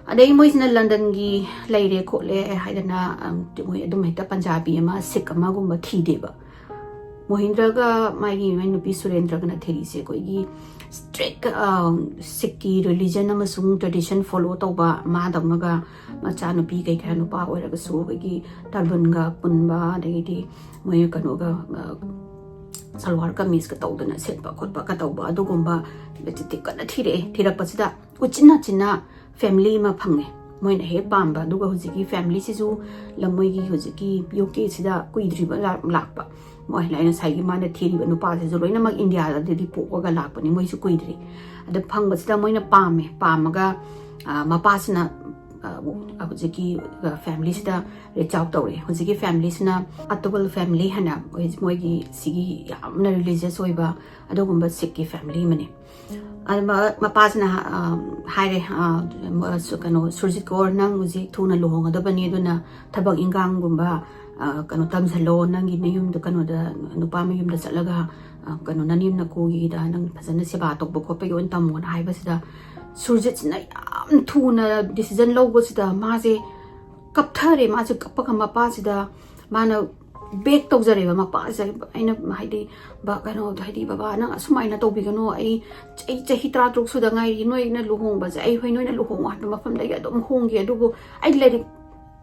ꯑꯗꯩ ꯃꯣꯏꯁꯤꯅ ꯂꯟꯗꯟꯒꯤ ꯂꯩꯔꯦ ꯈꯣꯠꯂꯦ ꯍꯥꯏꯗꯅ, ꯑꯝ, ꯃꯣꯏ ꯑꯗꯨꯝ ꯍꯦꯛꯇ ꯄꯟꯖꯥꯕꯤ ꯑꯃ, ꯁꯤꯛ ꯑꯃꯒꯨꯝꯕ ꯊꯤꯗꯦꯕ꯫ ꯃꯣꯍꯤꯟꯗ꯭ꯔꯒ ꯃꯥꯒꯤ, ꯃꯥꯏ ꯅꯨꯄꯤ ꯁꯨꯔꯦꯟꯗ꯭ꯔꯒꯅ ꯊꯤꯔꯤꯁꯦ ꯑꯩꯈꯣꯏꯒꯤ strict, ꯑ, ꯁꯤꯛꯀꯤ religion ꯑꯃꯁꯨꯡ tradition follow ꯇꯧꯕ, ꯃꯥꯗꯧꯅꯒ ꯃꯆꯥꯅꯨꯄꯤ ꯀꯩꯀꯥ ꯅꯨꯄꯥ ꯑꯣꯏꯔꯒꯁꯨ ꯑꯩꯈꯣꯏꯒꯤ turban ꯒ ꯄꯨꯟꯕ, ꯑꯗꯒꯤꯗꯤ ꯃꯣꯏ ꯀꯩꯅꯣꯒ, ꯑ, ꯁꯜꯋꯥꯔ ꯀꯃꯤꯖꯀ ꯇꯧꯗꯅ ꯁꯦꯠꯄ ꯈꯣꯠꯄꯒ ꯇꯧꯕ, ꯑꯗꯨꯒꯨꯝꯕ detective ꯀꯟꯅ ꯊꯤꯔꯛꯑꯦ꯫ ꯊꯤꯔꯛꯄꯁꯤꯗ ꯎꯆꯤꯟ ꯅꯥꯆꯤꯟꯅ family ꯑꯃ ꯐꯪꯉꯦ, ꯃꯣꯏꯅ ꯍꯦꯛ ꯄꯥꯝꯕ꯫ ꯑꯗꯨꯒ ꯍꯧꯖꯤꯛꯀꯤ family ꯁꯤꯁꯨ ꯂꯝ, ꯃꯣꯏꯒꯤ ꯍꯧꯖꯤꯛꯀꯤ ꯌꯨ ꯀꯦ ꯁꯤꯗ ꯀꯨꯏꯗ꯭ꯔꯤꯕ ꯂꯥ-, ꯂꯥꯛꯄ꯫ ꯃꯣꯏ ꯑꯩꯅ ꯉꯁꯥꯏꯒꯤ ꯃꯥꯅ ꯊꯤꯔꯤꯕ ꯅꯨꯄꯥꯁꯤꯁꯨ ꯂꯣꯏꯅꯃꯛ ꯏꯟꯗꯤꯌꯥꯗꯗꯤ ꯄꯣꯛꯑꯒ ꯂꯥꯛꯄꯅꯤ, ꯃꯣꯏꯁꯨ ꯀꯨꯏꯗ꯭ꯔꯤ꯫ ꯑꯗ ꯐꯪꯕꯁꯤꯗ ꯃꯣꯏꯅ ꯄꯥꯝꯃꯦ, ꯄꯥꯝꯃꯒ, ꯑ, ꯃꯄꯥꯁꯤꯅ, ꯑ, ꯍꯧꯖꯤꯛꯀꯤ, ꯑ, family ꯁꯤꯗ reach out ꯇꯧꯔꯛꯑꯦ꯫ ꯍꯧꯖꯤꯛꯀꯤ family ꯁꯤꯅ ꯑꯇꯨꯕꯜ family ꯍꯥꯏꯅ, ꯃꯣꯏꯒꯤ ꯁꯤꯒꯤ ꯌꯥꯝꯅ religious ꯑꯣꯏꯕ ꯑꯗꯨꯒꯨꯝꯕ ꯁꯤꯛꯀꯤ family ꯑꯃꯅꯤ꯫ ꯑꯗ ꯃ-, ꯃꯄꯥꯁꯤꯅ ꯍꯥ-, ꯑ, ꯍꯥꯏꯔꯦ, ꯑ, ꯁꯨ-, ꯀꯩꯅꯣ, "ꯁꯨꯔꯖꯤꯠ ꯀꯧꯔ, ꯅꯪ ꯍꯧꯖꯤꯛ ꯊꯨꯅ ꯂꯨꯍꯣꯡꯒꯗꯕꯅꯤ, ꯑꯗꯨꯅ ꯊꯕꯛ ꯏꯟꯈꯥꯡꯒꯨꯝꯕ, ꯑ, ꯀꯩꯅꯣ, ꯇꯝꯁꯤꯜꯂꯣ, ꯅꯪꯒꯤ ꯅꯌꯨꯝꯗ, ꯀꯩꯅꯣꯗ, ꯅꯨꯄꯥ ꯃꯌꯨꯝꯗ ꯆꯠꯂꯒ, ꯑ, ꯀꯩꯅꯣ, ꯅꯅꯦꯝ ꯅꯀꯨꯒꯤꯗ ꯅꯪ ꯐꯖꯅ ꯁꯦꯕꯥ ꯇꯧꯕ ꯈꯣꯠꯄꯒꯤ ꯑꯣꯏꯅ ꯇꯝꯃꯣꯅ" ꯍꯥꯏꯕꯁꯤꯗ, ꯁꯨꯔꯖꯤꯠꯁꯤꯅ ꯌꯥꯝ ꯊꯨꯅ decision ꯂꯧꯕꯁꯤꯗ ꯃꯥꯁꯦ ꯀꯞꯊꯔꯦ꯫ ꯃꯥꯁꯦ ꯀꯞꯄꯒ ꯃꯄꯥꯁꯤꯗ ꯃꯥꯅ beg ꯇꯧꯖꯔꯦꯕ꯫ ꯃꯄꯥꯁꯦ ꯑꯩꯅ ꯍꯥꯏꯗꯤ ꯕ- ꯀꯩꯅꯣ ꯍꯥꯏꯗꯤ "ꯕꯕꯥ, ꯅꯪ ꯑꯁꯨꯃꯥꯏꯅ ꯇꯧꯕꯤꯒꯅꯣ꯫ ꯑꯩ ꯑꯩ ꯆꯍꯤ ꯇꯔꯥ ꯇꯔꯨꯛ ꯁꯨꯗ ꯉꯥꯏꯔꯤ꯫ ꯅꯣꯏꯅ ꯂꯨꯍꯣꯡꯕꯁꯦ ꯑꯩ ꯍꯣꯏ ꯅꯣꯏꯅ ꯂꯨꯍꯣꯡꯉꯣ ꯍꯥꯏꯕ ꯃꯐꯝꯗꯒꯤ ꯑꯗꯨꯝ ꯍꯣꯡꯒꯦ, ꯑꯗꯨꯕꯨ ꯑꯩ ꯂꯥꯏꯔꯤꯛ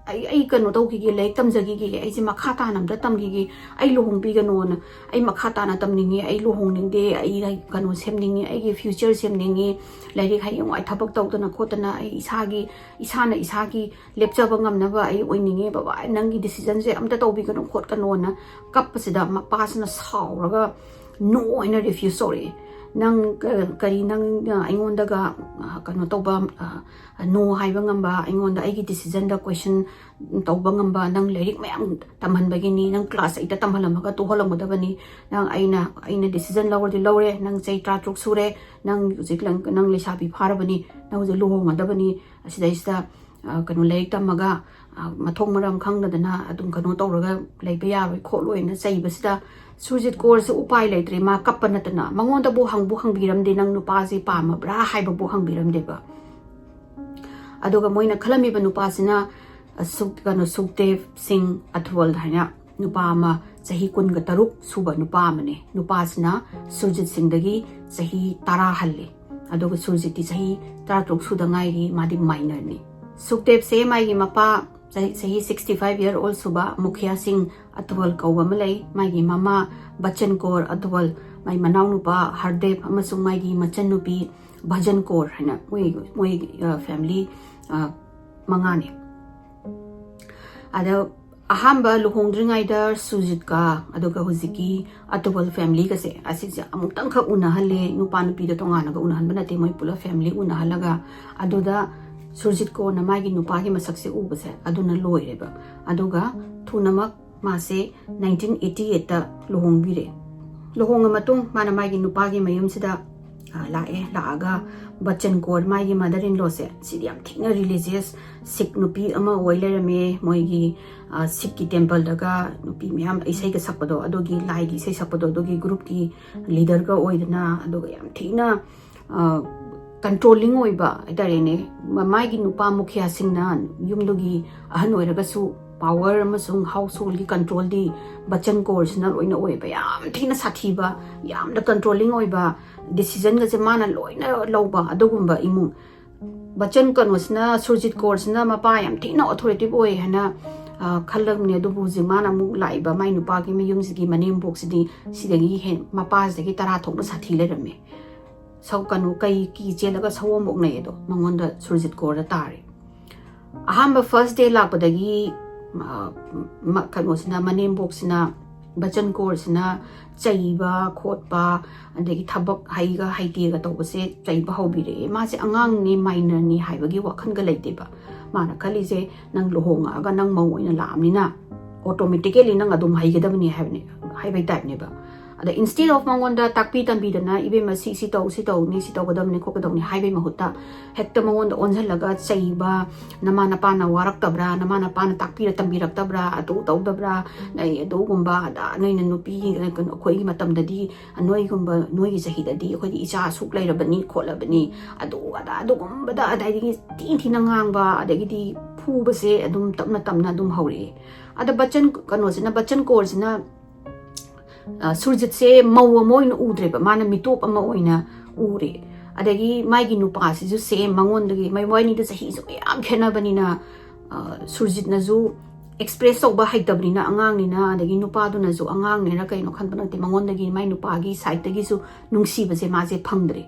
ꯑꯩ ꯑꯩ ꯀꯩꯅꯣ ꯇꯧꯈꯤꯒꯦ, ꯂꯥꯏꯔꯤꯛ ꯇꯝꯖꯈꯤꯒꯦ, ꯑꯩꯁꯦ ꯃꯈꯥ ꯇꯥꯅ ꯑꯝꯇ ꯇꯝꯈꯤꯒꯦ, ꯑꯩ ꯂꯨꯍꯣꯡꯕꯤꯒꯅꯣꯅ꯫ ꯑꯩ ꯃꯈꯥ ꯇꯥꯅ ꯇꯝꯅꯤꯡꯉꯦ, ꯑꯩ ꯂꯨꯍꯣꯡꯅꯤꯡꯗꯦ, ꯑꯩ ꯀꯩꯅꯣ ꯁꯦꯝꯅꯤꯡꯉꯦ, ꯑꯩꯒꯤ future ꯁꯦꯝꯅꯤꯡꯉꯦ, ꯂꯥꯏꯔꯤꯛ ꯍꯌꯦꯡꯋꯥꯏ ꯊꯕꯛ ꯇꯧꯗꯅ ꯈꯣꯠꯇꯅ ꯑꯩ ꯏꯁꯥꯒꯤ ꯏꯁꯥꯅ ꯏꯁꯥꯒꯤ ꯂꯦꯞꯆꯕ ꯉꯝꯅꯕ ꯑꯩ ꯑꯣꯏꯅꯤꯡꯉꯦ꯫ ꯕꯕꯥ, ꯅꯪꯒꯤ decision ꯁꯦ ꯑꯝꯇ ꯇꯧꯕꯤꯒꯅꯨ ꯈꯣꯠꯀꯅꯣꯅ" ꯀꯞꯄꯁꯤꯗ ꯃꯄꯥꯁꯤꯅ ꯁꯥꯎꯔꯒ "No" ꯍꯥꯏꯅ refuse ꯇꯧꯔꯛꯑꯦ꯫ "ꯅꯪ ꯀ- ꯀꯔꯤ ꯅꯪ ꯑꯩꯉꯣꯟꯗꯒ ꯑ, ꯀꯩꯅꯣ ꯇꯧꯕ, ꯑ, no ꯍꯥꯏꯕ ꯉꯝꯕ, ꯑꯩꯉꯣꯟꯗ ꯑꯩꯒꯤ decision ꯗ question ꯇꯧꯕ ꯉꯝꯕ, ꯅꯪ ꯂꯥꯏꯔꯤꯛ ꯃꯌꯥꯝ ꯇꯝꯍꯟꯕꯒꯤꯅꯤ, ꯅꯪ class eight ꯇ ꯇꯝꯍꯜꯂꯝꯃꯒ ꯇꯣꯛꯍꯜꯂꯝꯒꯗꯕꯅꯤ, ꯅꯪ ꯑꯩꯅ ꯑꯩꯅ decision ꯂꯧꯔꯗꯤ ꯂꯧꯔꯦ, ꯅꯪ ꯆꯍꯤ ꯇꯔꯥ ꯇꯔꯨꯛ ꯁꯨꯔꯦ, ꯅꯪ ꯍꯧꯖꯤꯛ ꯅꯪ ꯅꯪ ꯂꯩꯁꯥꯕꯤ ꯐꯥꯔꯕꯅꯤ, ꯅꯪ ꯍꯧꯖꯤꯛ ꯂꯨꯍꯣꯡꯒꯗꯕꯅꯤ, ꯑꯁꯤꯗꯩꯁꯤꯗ ꯑ, ꯀꯩꯅꯣ ꯂꯥꯏꯔꯤꯛ ꯇꯝꯃꯒ ꯑ, ꯃꯊꯣꯡ ꯃꯔꯝ ꯈꯪꯗꯗꯅ ꯑꯗꯨꯝ ꯀꯩꯅꯣ ꯇꯧꯔꯒ ꯂꯩꯕ ꯌꯥꯔꯣꯏ ꯈꯣꯠꯂꯣꯏꯅ ꯆꯩꯕꯁꯤꯗ ꯁꯨꯔꯖꯤꯠ ꯀꯣꯔꯁꯦ ꯎꯄꯥꯏ ꯂꯩꯇ꯭ꯔꯦ꯫ ꯃꯥ ꯀꯞꯄ ꯅꯠꯇꯅ ꯃꯉꯣꯟꯗꯕꯨ ꯍꯪꯕꯨ ꯍꯪꯕꯤꯔꯝꯗꯦ, "ꯅꯪ ꯅꯨꯄꯥꯁꯦ ꯄꯥꯝꯃꯕ꯭ꯔꯥ?" ꯍꯥꯏꯕꯕꯨ ꯍꯪꯕꯤꯔꯝꯗꯦꯕ꯫ ꯑꯗꯨꯒ ꯃꯣꯏꯅ ꯈꯜꯂꯝꯃꯤꯕ ꯅꯨꯄꯥꯁꯤꯅ ꯑ, ꯁꯨꯛ- ꯀꯩꯅꯣ ꯁꯨꯛꯗꯦꯕ ꯁꯤꯡ ꯑꯊꯋꯥꯜ ꯍꯥꯏꯅ ꯅꯨꯄꯥ ꯑꯃ, ꯆꯍꯤ ꯀꯨꯟꯒ ꯇꯔꯨꯛ ꯁꯨꯕ ꯅꯨꯄꯥ ꯑꯃꯅꯦ꯫ ꯅꯨꯄꯥꯁꯤꯅ ꯁꯨꯔꯖꯤꯠ ꯁꯤꯡꯗꯒꯤ ꯆꯍꯤ ꯇꯔꯥ ꯍꯜꯂꯤ꯫ ꯑꯗꯨꯒ ꯁꯨꯔꯖꯤꯠꯇꯤ ꯆꯍꯤ ꯇꯔꯥ ꯇꯔꯨꯛ ꯁꯨꯗ ꯉꯥꯏꯔꯤ, ꯃꯥꯗꯤ minor ꯅꯤ꯫ ꯁꯨꯛꯗꯦꯕꯁꯦ ꯃꯥꯒꯤ ꯃꯄꯥ ꯆꯍꯤ, ꯆꯍꯤ sixty five year old ꯁꯨꯕ ꯃꯨꯈꯤꯌꯥ ꯁꯤꯡ ꯑꯊꯋꯥꯜ ꯀꯧꯕ ꯑꯃ ꯂꯩ꯫ ꯃꯥꯒꯤ ꯃꯃꯥ ꯕꯆꯟ ꯀꯣꯔ ꯑꯊꯋꯥꯜ, ꯃꯥꯒꯤ ꯃꯅꯥꯎꯅꯨꯄꯥ ꯍꯔꯗꯦꯕ ꯑꯃꯁꯨꯡ ꯃꯥꯒꯤ ꯃꯆꯟꯅꯨꯄꯤ ꯚꯖꯟ ꯀꯣꯔ ꯍꯥꯏꯅ ꯃꯣꯏ, ꯃꯣꯏ ꯑ, family ꯑ, ꯃꯉꯥꯅꯤ꯫ ꯑꯗ ꯑꯍꯥꯟꯕ ꯂꯨꯍꯣꯡꯗ꯭ꯔꯤꯉꯩꯗ ꯁꯨꯔꯖꯤꯠꯀ ꯑꯗꯨꯒ ꯍꯧꯖꯤꯛꯀꯤ ꯑꯊꯋꯥꯜ family ꯒꯁꯦ ꯑꯁꯤꯁꯦ ꯑꯃꯨꯛꯇꯪꯈꯛ ꯎꯅꯍꯜꯂꯦ꯫ ꯅꯨꯄꯥ ꯅꯨꯄꯤꯗ ꯇꯣꯉꯥꯟꯅꯒ ꯎꯅꯍꯟꯕ ꯅꯠꯇꯦ, ꯃꯣꯏ ꯄꯨꯂꯞ family ꯎꯅꯍꯜꯂꯒ꯫ ꯑꯗꯨꯗ ꯁꯨꯔꯖꯤꯠ ꯀꯣꯟꯅ ꯃꯥꯒꯤ ꯅꯨꯄꯥꯒꯤ ꯃꯁꯛꯁꯦ ꯎꯕꯁꯦ ꯑꯗꯨꯅ ꯂꯣꯏꯔꯦꯕ꯫ ꯑꯗꯨꯒ ꯊꯨꯅꯃꯛ ꯃꯥꯁꯦ nineteen eighty eight ꯇ ꯂꯨꯍꯣꯡꯕꯤꯔꯦ꯫ ꯂꯨꯍꯣꯡꯉ ꯃꯇꯨꯡ ꯃꯥꯅ ꯃꯥꯒꯤ ꯅꯨꯄꯥꯒꯤ ꯃꯌꯨꯝꯁꯤꯗ ꯑ, ꯂꯥꯛꯑꯦ꯫ ꯂꯥꯛꯑꯒ ꯕꯆꯟ ꯀꯣꯔ, ꯃꯥꯒꯤ mother in law ꯁꯦ, ꯁꯤꯗꯤ ꯌꯥꯝ ꯊꯤꯅ religious ꯁꯤꯈ ꯅꯨꯄꯤ ꯑꯃ ꯑꯣꯏ ꯂꯩꯔꯝꯃꯦ꯫ ꯃꯣꯏꯒꯤ ꯑ, ꯁꯤꯈꯀꯤ temple ꯗꯒ ꯅꯨꯄꯤ ꯃꯌꯥꯝ ꯏꯁꯩꯒ ꯁꯛꯄꯗꯣ, ꯑꯗꯨꯒꯤ ꯂꯥꯏꯒꯤ ꯏꯁꯩ ꯁꯛꯄꯗꯣ, ꯑꯗꯨꯒꯤ group ꯀꯤ leader ꯒ ꯑꯣꯏꯗꯅ, ꯑꯗꯨꯒ ꯌꯥꯝ ꯊꯤꯅ ꯑ, ꯀꯟꯇ꯭ꯔꯣꯂꯤꯡ ꯑꯣꯏꯕ ꯍꯥꯏꯇꯥꯔꯦꯅꯦ꯫ ꯃ- ꯃꯥꯒꯤ ꯅꯨꯄꯥ ꯃꯨꯈꯤꯌꯥꯁꯤꯡꯅ, ꯌꯨꯝꯗꯨꯒꯤ ꯑꯍꯟ ꯑꯣꯏꯔꯒꯁꯨ, ꯄꯥꯋꯔ ꯑꯃꯁꯨꯡ ꯍꯥꯎꯁ ꯍꯣꯜꯒꯤ ꯀꯟꯇ꯭ꯔꯣꯜꯗꯤ ꯕꯆꯟ ꯀꯣꯔꯁꯤꯅ ꯂꯣꯏꯅ ꯑꯣꯏꯕ꯫ ꯌꯥꯝ ꯊꯤꯅ ꯁꯥꯊꯤꯕ, ꯌꯥꯝꯅ ꯀꯟꯇ꯭ꯔꯣꯂꯤꯡ ꯑꯣꯏꯕ, ꯗꯤꯁꯤꯖꯟꯒꯁꯦ ꯃꯥꯅ ꯂꯣꯏꯅ ꯂꯧꯕ ꯑꯗꯨꯒꯨꯝꯕ ꯏꯃꯨꯡ꯫ ꯕꯆꯟ ꯀꯩꯅꯣꯁꯤꯅ, ꯁꯨꯔꯖꯤꯠ ꯀꯣꯔꯁꯤꯅ ꯃꯄꯥ ꯌꯥꯝ ꯊꯤꯅ ꯑꯣꯊꯣꯔꯤꯇꯤꯚ ꯑꯣꯏ ꯍꯥꯏꯅ, ꯑ, ꯈꯜꯂꯝꯅꯦ꯫ ꯑꯗꯨꯕꯨ ꯍꯧꯖꯤꯛ ꯃꯥꯅ ꯑꯃꯨꯛ ꯂꯥꯛꯏꯕ ꯃꯥꯏ ꯅꯨꯄꯥꯒꯤ ꯃꯌꯨꯝꯁꯤꯒꯤ ꯃꯅꯦꯝꯕꯣꯛꯁꯤꯗꯤ ꯁꯤꯗꯒꯤ ꯍꯦꯟ ꯃꯄꯥꯁꯤꯗꯒꯤ ꯇꯔꯥ ꯊꯣꯛꯅ ꯁꯥꯊꯤ ꯂꯩꯔꯝꯃꯦ꯫ ꯁꯧ ꯀꯩꯅꯣ ꯀꯩ ꯀꯤ ꯆꯦꯜꯂꯒ ꯁꯑꯣꯝ ꯑꯣꯛꯅꯩ ꯑꯗꯣ ꯃꯉꯣꯟꯗ, ꯁꯨꯔꯖꯤꯠ ꯀꯣꯔꯗ ꯇꯥꯔꯦ꯫ ꯑꯍꯥꯟꯕ ꯐꯥꯔꯁ ꯗꯦ ꯂꯥꯛꯄꯗꯒꯤ, ꯑ, ꯃ- ꯀꯩꯅꯣꯁꯤꯅ, ꯃꯅꯦꯝꯕꯣꯛꯁꯤꯅ, ꯕꯆꯟ ꯀꯣꯔꯁꯤꯅ ꯆꯩꯕ ꯈꯣꯠꯄ, ꯑꯗꯒꯤ ꯊꯕꯛ ꯍꯩꯒ ꯍꯩꯇꯦꯒ ꯇꯧꯕꯁꯦ ꯆꯩꯕ ꯍꯧꯕꯤꯔꯛꯑꯦ꯫ ꯃꯥꯁꯦ ꯑꯉꯥꯡꯅꯤ, ꯃꯥꯏꯅꯔꯅꯤ ꯍꯥꯏꯕꯒꯤ ꯋꯥꯈꯜꯒ ꯂꯩꯇꯦꯕ꯫ ꯃꯥꯅ ꯈꯜꯂꯤꯁꯦ, ꯅꯪ ꯂꯨꯍꯣꯡꯉꯛꯑꯒ ꯅꯪ ꯃꯧ ꯑꯣꯏꯅ ꯂꯥꯛꯑꯕꯅꯤꯅ ꯑꯣꯇꯣꯃꯦꯇꯤꯀꯦꯂꯤ ꯅꯪ ꯑꯗꯨꯝ ꯍꯩꯒꯗꯕꯅꯤ ꯍꯥꯏꯕꯅꯦ, ꯍꯥꯏꯕꯩ ꯇꯥꯏꯞꯅꯦꯕ꯫ ꯑꯗ instead of ꯃꯉꯣꯟꯗ ꯇꯥꯛꯄꯤ ꯇꯝꯕꯤꯗꯅ, "ꯏꯕꯦꯝꯃ, ꯁꯤ, ꯁꯤ ꯇꯧ, ꯁꯤ ꯇꯧꯅꯤ, ꯁꯤ ꯇꯧꯒꯗꯕꯅꯤ, ꯈꯣꯠꯀꯗꯕꯅꯤ" ꯍꯥꯏꯕꯩ ꯃꯍꯨꯠꯇ, ꯍꯦꯛꯇ ꯃꯉꯣꯟꯗ ꯑꯣꯟꯁꯤꯜꯂꯒ ꯆꯩꯕ, "ꯅꯃꯥ ꯅꯄꯥꯅ ꯋꯥꯔꯛꯇꯕ꯭ꯔꯥ, ꯅꯃꯥ ꯅꯄꯥꯅ ꯇꯥꯛꯄꯤꯔ ꯇꯝꯕꯤꯔꯛꯇꯕ꯭ꯔꯥ, ꯑꯗꯨ ꯇꯧꯗꯕ꯭ꯔꯥ, ꯅꯣꯏ ꯑꯗꯨꯒꯨꯝꯕ, ꯑꯗꯥ, ꯅꯣꯏꯅ ꯅꯨꯄꯤ, ꯀꯩꯅꯣ, ꯑꯩꯈꯣꯏꯒꯤ ꯃꯇꯝꯗꯗꯤ, ꯅꯣꯏꯒꯨꯝꯕ, ꯅꯣꯏꯒꯤ ꯆꯍꯤꯗꯗꯤ ꯑꯩꯈꯣꯏꯗꯤ ꯏꯆꯥ ꯑꯁꯨꯛ ꯂꯩꯔꯕꯅꯤ, ꯈꯣꯠꯂꯕꯅꯤ, ꯑꯗꯨ ꯑꯗꯥ, ꯑꯗꯨꯒꯨꯝꯕꯗ", ꯑꯗꯒꯤ ꯊꯤꯅ ꯊꯤꯅ ꯉꯥꯡꯕ, ꯑꯗꯒꯤꯗꯤ ꯐꯨꯕꯁꯦ ꯑꯗꯨꯝ ꯇꯞꯅ ꯇꯞꯅ ꯑꯗꯨꯝ ꯍꯧꯔꯛꯑꯦ꯫ ꯑꯗ ꯕꯆꯟ, ꯀꯩꯅꯣꯁꯤꯅ, ꯕꯆꯟ ꯀꯣꯔꯁꯤꯅ, ꯑ, ꯁꯨꯔꯖꯤꯠꯁꯦ ꯃꯧ ꯑꯃ ꯑꯣꯏꯅ ꯎꯗ꯭ꯔꯦꯕ, ꯃꯥꯅ ꯃꯤꯇꯣꯞ ꯑꯃ ꯑꯣꯏꯅ ꯎꯔꯦ꯫ ꯑꯗꯒꯤ ꯃꯥꯒꯤ ꯅꯨꯄꯥꯁꯤꯁꯨ ꯁꯦꯝ ꯃꯉꯣꯟꯗꯒꯤ, ꯃꯣꯏ, ꯃꯣꯏ ꯑꯅꯤꯗ ꯆꯍꯤꯁꯨ ꯃꯌꯥꯝ ꯈꯦꯠꯅꯕꯅꯤꯅ, ꯑ, ꯁꯨꯔꯖꯤꯠꯅꯁꯨ ꯑꯦꯛꯁꯄ꯭ꯔꯦꯁ ꯇꯧꯕ ꯍꯩꯇꯕꯅꯤꯅ, ꯑꯉꯥꯡꯅꯤꯅ, ꯑꯗꯒꯤ ꯅꯨꯄꯥꯗꯨꯅꯁꯨ ꯑꯉꯥꯡꯅꯤꯅ ꯀꯩꯅꯣ ꯈꯟꯕ ꯅꯠꯇꯦ, ꯃꯉꯣꯟꯗꯒꯤ, ꯃꯥꯏ ꯅꯨꯄꯥꯒꯤ ꯁꯥꯏꯠꯇꯒꯤꯁꯨ ꯅꯨꯡꯁꯤꯕꯁꯦ ꯃꯥꯁꯦ ꯐꯪꯗ꯭ꯔꯦ꯫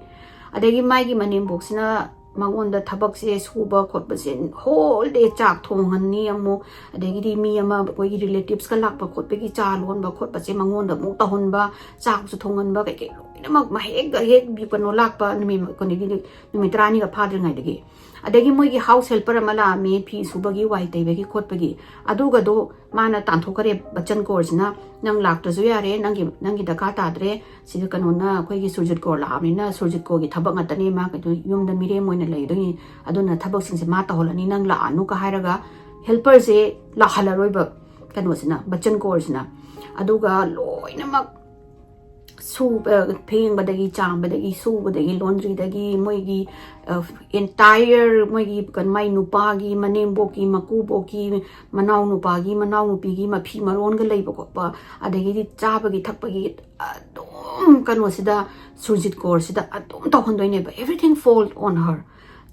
ꯑꯗꯒꯤ ꯃꯥꯒꯤ ꯃꯅꯦꯝꯕꯣꯛꯁꯤꯅ ꯃꯉꯣꯟꯗ ꯊꯕꯛꯁꯦ ꯁꯨꯕ ꯈꯣꯠꯄꯁꯦ, ꯍꯣꯜ ꯗꯦ ꯆꯥꯛ ꯊꯣꯡꯍꯟꯅꯤ ꯑꯃꯨꯛ, ꯑꯗꯒꯤꯗꯤ ꯃꯤ ꯑꯃ, ꯑꯩꯈꯣꯏꯒꯤ ꯔꯤꯂꯦꯇꯤꯚꯁꯀ ꯂꯥꯛꯄ ꯈꯣꯠꯄꯒꯤ ꯆꯥ ꯂꯣꯟꯕ ꯈꯣꯠꯄꯁꯦ ꯃꯉꯣꯟꯗ ꯑꯃꯨꯛ ꯇꯧꯍꯟꯕ, ꯆꯥꯛꯁꯨ ꯊꯣꯡꯍꯟꯕ, ꯀꯩꯀꯩ ꯂꯣꯏꯅꯃꯛ ꯃꯍꯦꯛ ꯍꯦꯛ ꯀꯩꯅꯣ ꯂꯥꯛꯄ ꯅꯨꯃꯤꯠ, ꯀꯩꯅꯣꯒꯤ ꯅꯨꯃꯤꯠ ꯇꯔꯥꯅꯤꯒ ꯐꯥꯗ꯭ꯔꯤꯉꯩꯗꯒꯤ꯫ ꯑꯗꯒꯤ ꯃꯣꯏꯒꯤ ꯍꯥꯎꯁ ꯍꯦꯜꯄꯔ ꯑꯃ ꯂꯥꯛꯑꯝꯃꯤ, ꯐꯤ ꯁꯨꯕꯒꯤ, ꯋꯥꯏ ꯇꯩꯕꯒꯤ ꯈꯣꯠꯄꯒꯤ, ꯑꯗꯨꯒꯗꯣ ꯃꯥꯅ ꯇꯥꯟꯊꯣꯛꯈ꯭ꯔꯦ꯫ ꯕꯆꯟ ꯀꯣꯔꯁꯤꯅ, "ꯅꯪ ꯂꯥꯛꯇ꯭ꯔꯁꯨ ꯌꯥꯔꯦ, ꯅꯪꯒꯤ, ꯅꯪꯒꯤ ꯗꯔꯀꯥꯔ ꯇꯥꯗ꯭ꯔꯦ, ꯁꯤꯗ ꯀꯩꯅꯣꯅ, ꯑꯩꯈꯣꯏꯒꯤ ꯁꯨꯔꯖꯤꯠ ꯀꯣꯔ ꯂꯥꯛꯑꯕꯅꯤꯅ ꯁꯨꯔꯖꯤꯠ ꯀꯣꯔꯒꯤ ꯊꯕꯛ ꯉꯥꯛꯇꯅꯦ, ꯃꯥ ꯀꯩꯅꯣ ꯌꯨꯝꯗ ꯃꯤꯔꯦꯝ ꯑꯣꯏꯅ ꯂꯩꯗꯣꯏꯅꯤ, ꯑꯗꯨꯅ ꯊꯕꯛꯁꯤꯡꯁꯦ ꯃꯥ ꯇꯧꯍꯜꯂꯅꯤ, ꯅꯪ ꯂꯥꯛꯑꯅꯨꯒ" ꯍꯥꯏꯔꯒ ꯍꯦꯜꯄꯔꯁꯦ ꯂꯥꯛꯍꯜꯂꯔꯣꯏꯕ ꯀꯩꯅꯣꯁꯤꯅ, ꯕꯆꯟ ꯀꯣꯔꯁꯤꯅ꯫ ꯑꯗꯨꯒ ꯂꯣꯏꯅꯃꯛ ꯁꯨ ꯐꯦꯡꯕꯗꯒꯤ, ꯆꯥꯝꯕꯗꯒꯤ, ꯁꯨꯕꯗꯒꯤ, ꯂꯣꯟꯗ꯭ꯔꯤꯗꯒꯤ, ꯃꯣꯏꯒꯤ ꯑꯦꯟꯇꯥꯌꯔ, ꯃꯣꯏꯒꯤ ꯀꯩꯅꯣ, ꯃꯥꯏ ꯅꯨꯄꯥꯒꯤ, ꯃꯅꯦꯝꯕꯣꯛꯀꯤ, ꯃꯀꯨꯕꯣꯛꯀꯤ, ꯃꯅꯥꯎ ꯅꯨꯄꯥꯒꯤ, ꯃꯅꯥꯎ ꯅꯨꯄꯤꯒꯤ ꯃꯐꯤ ꯃꯔꯣꯟꯒ ꯂꯩꯕ ꯈꯣꯠꯄ, ꯑꯗꯒꯤꯗꯤ ꯆꯥꯕꯒꯤ ꯊꯛꯄꯒꯤ ꯑꯗꯨꯝ ꯀꯩꯅꯣꯁꯤꯗ, ꯁꯨꯔꯖꯤꯠ ꯀꯣꯔꯁꯤꯗ ꯑꯗꯨꯝ ꯇꯧꯍꯟꯗꯣꯏꯅꯦꯕ, everything fall on her.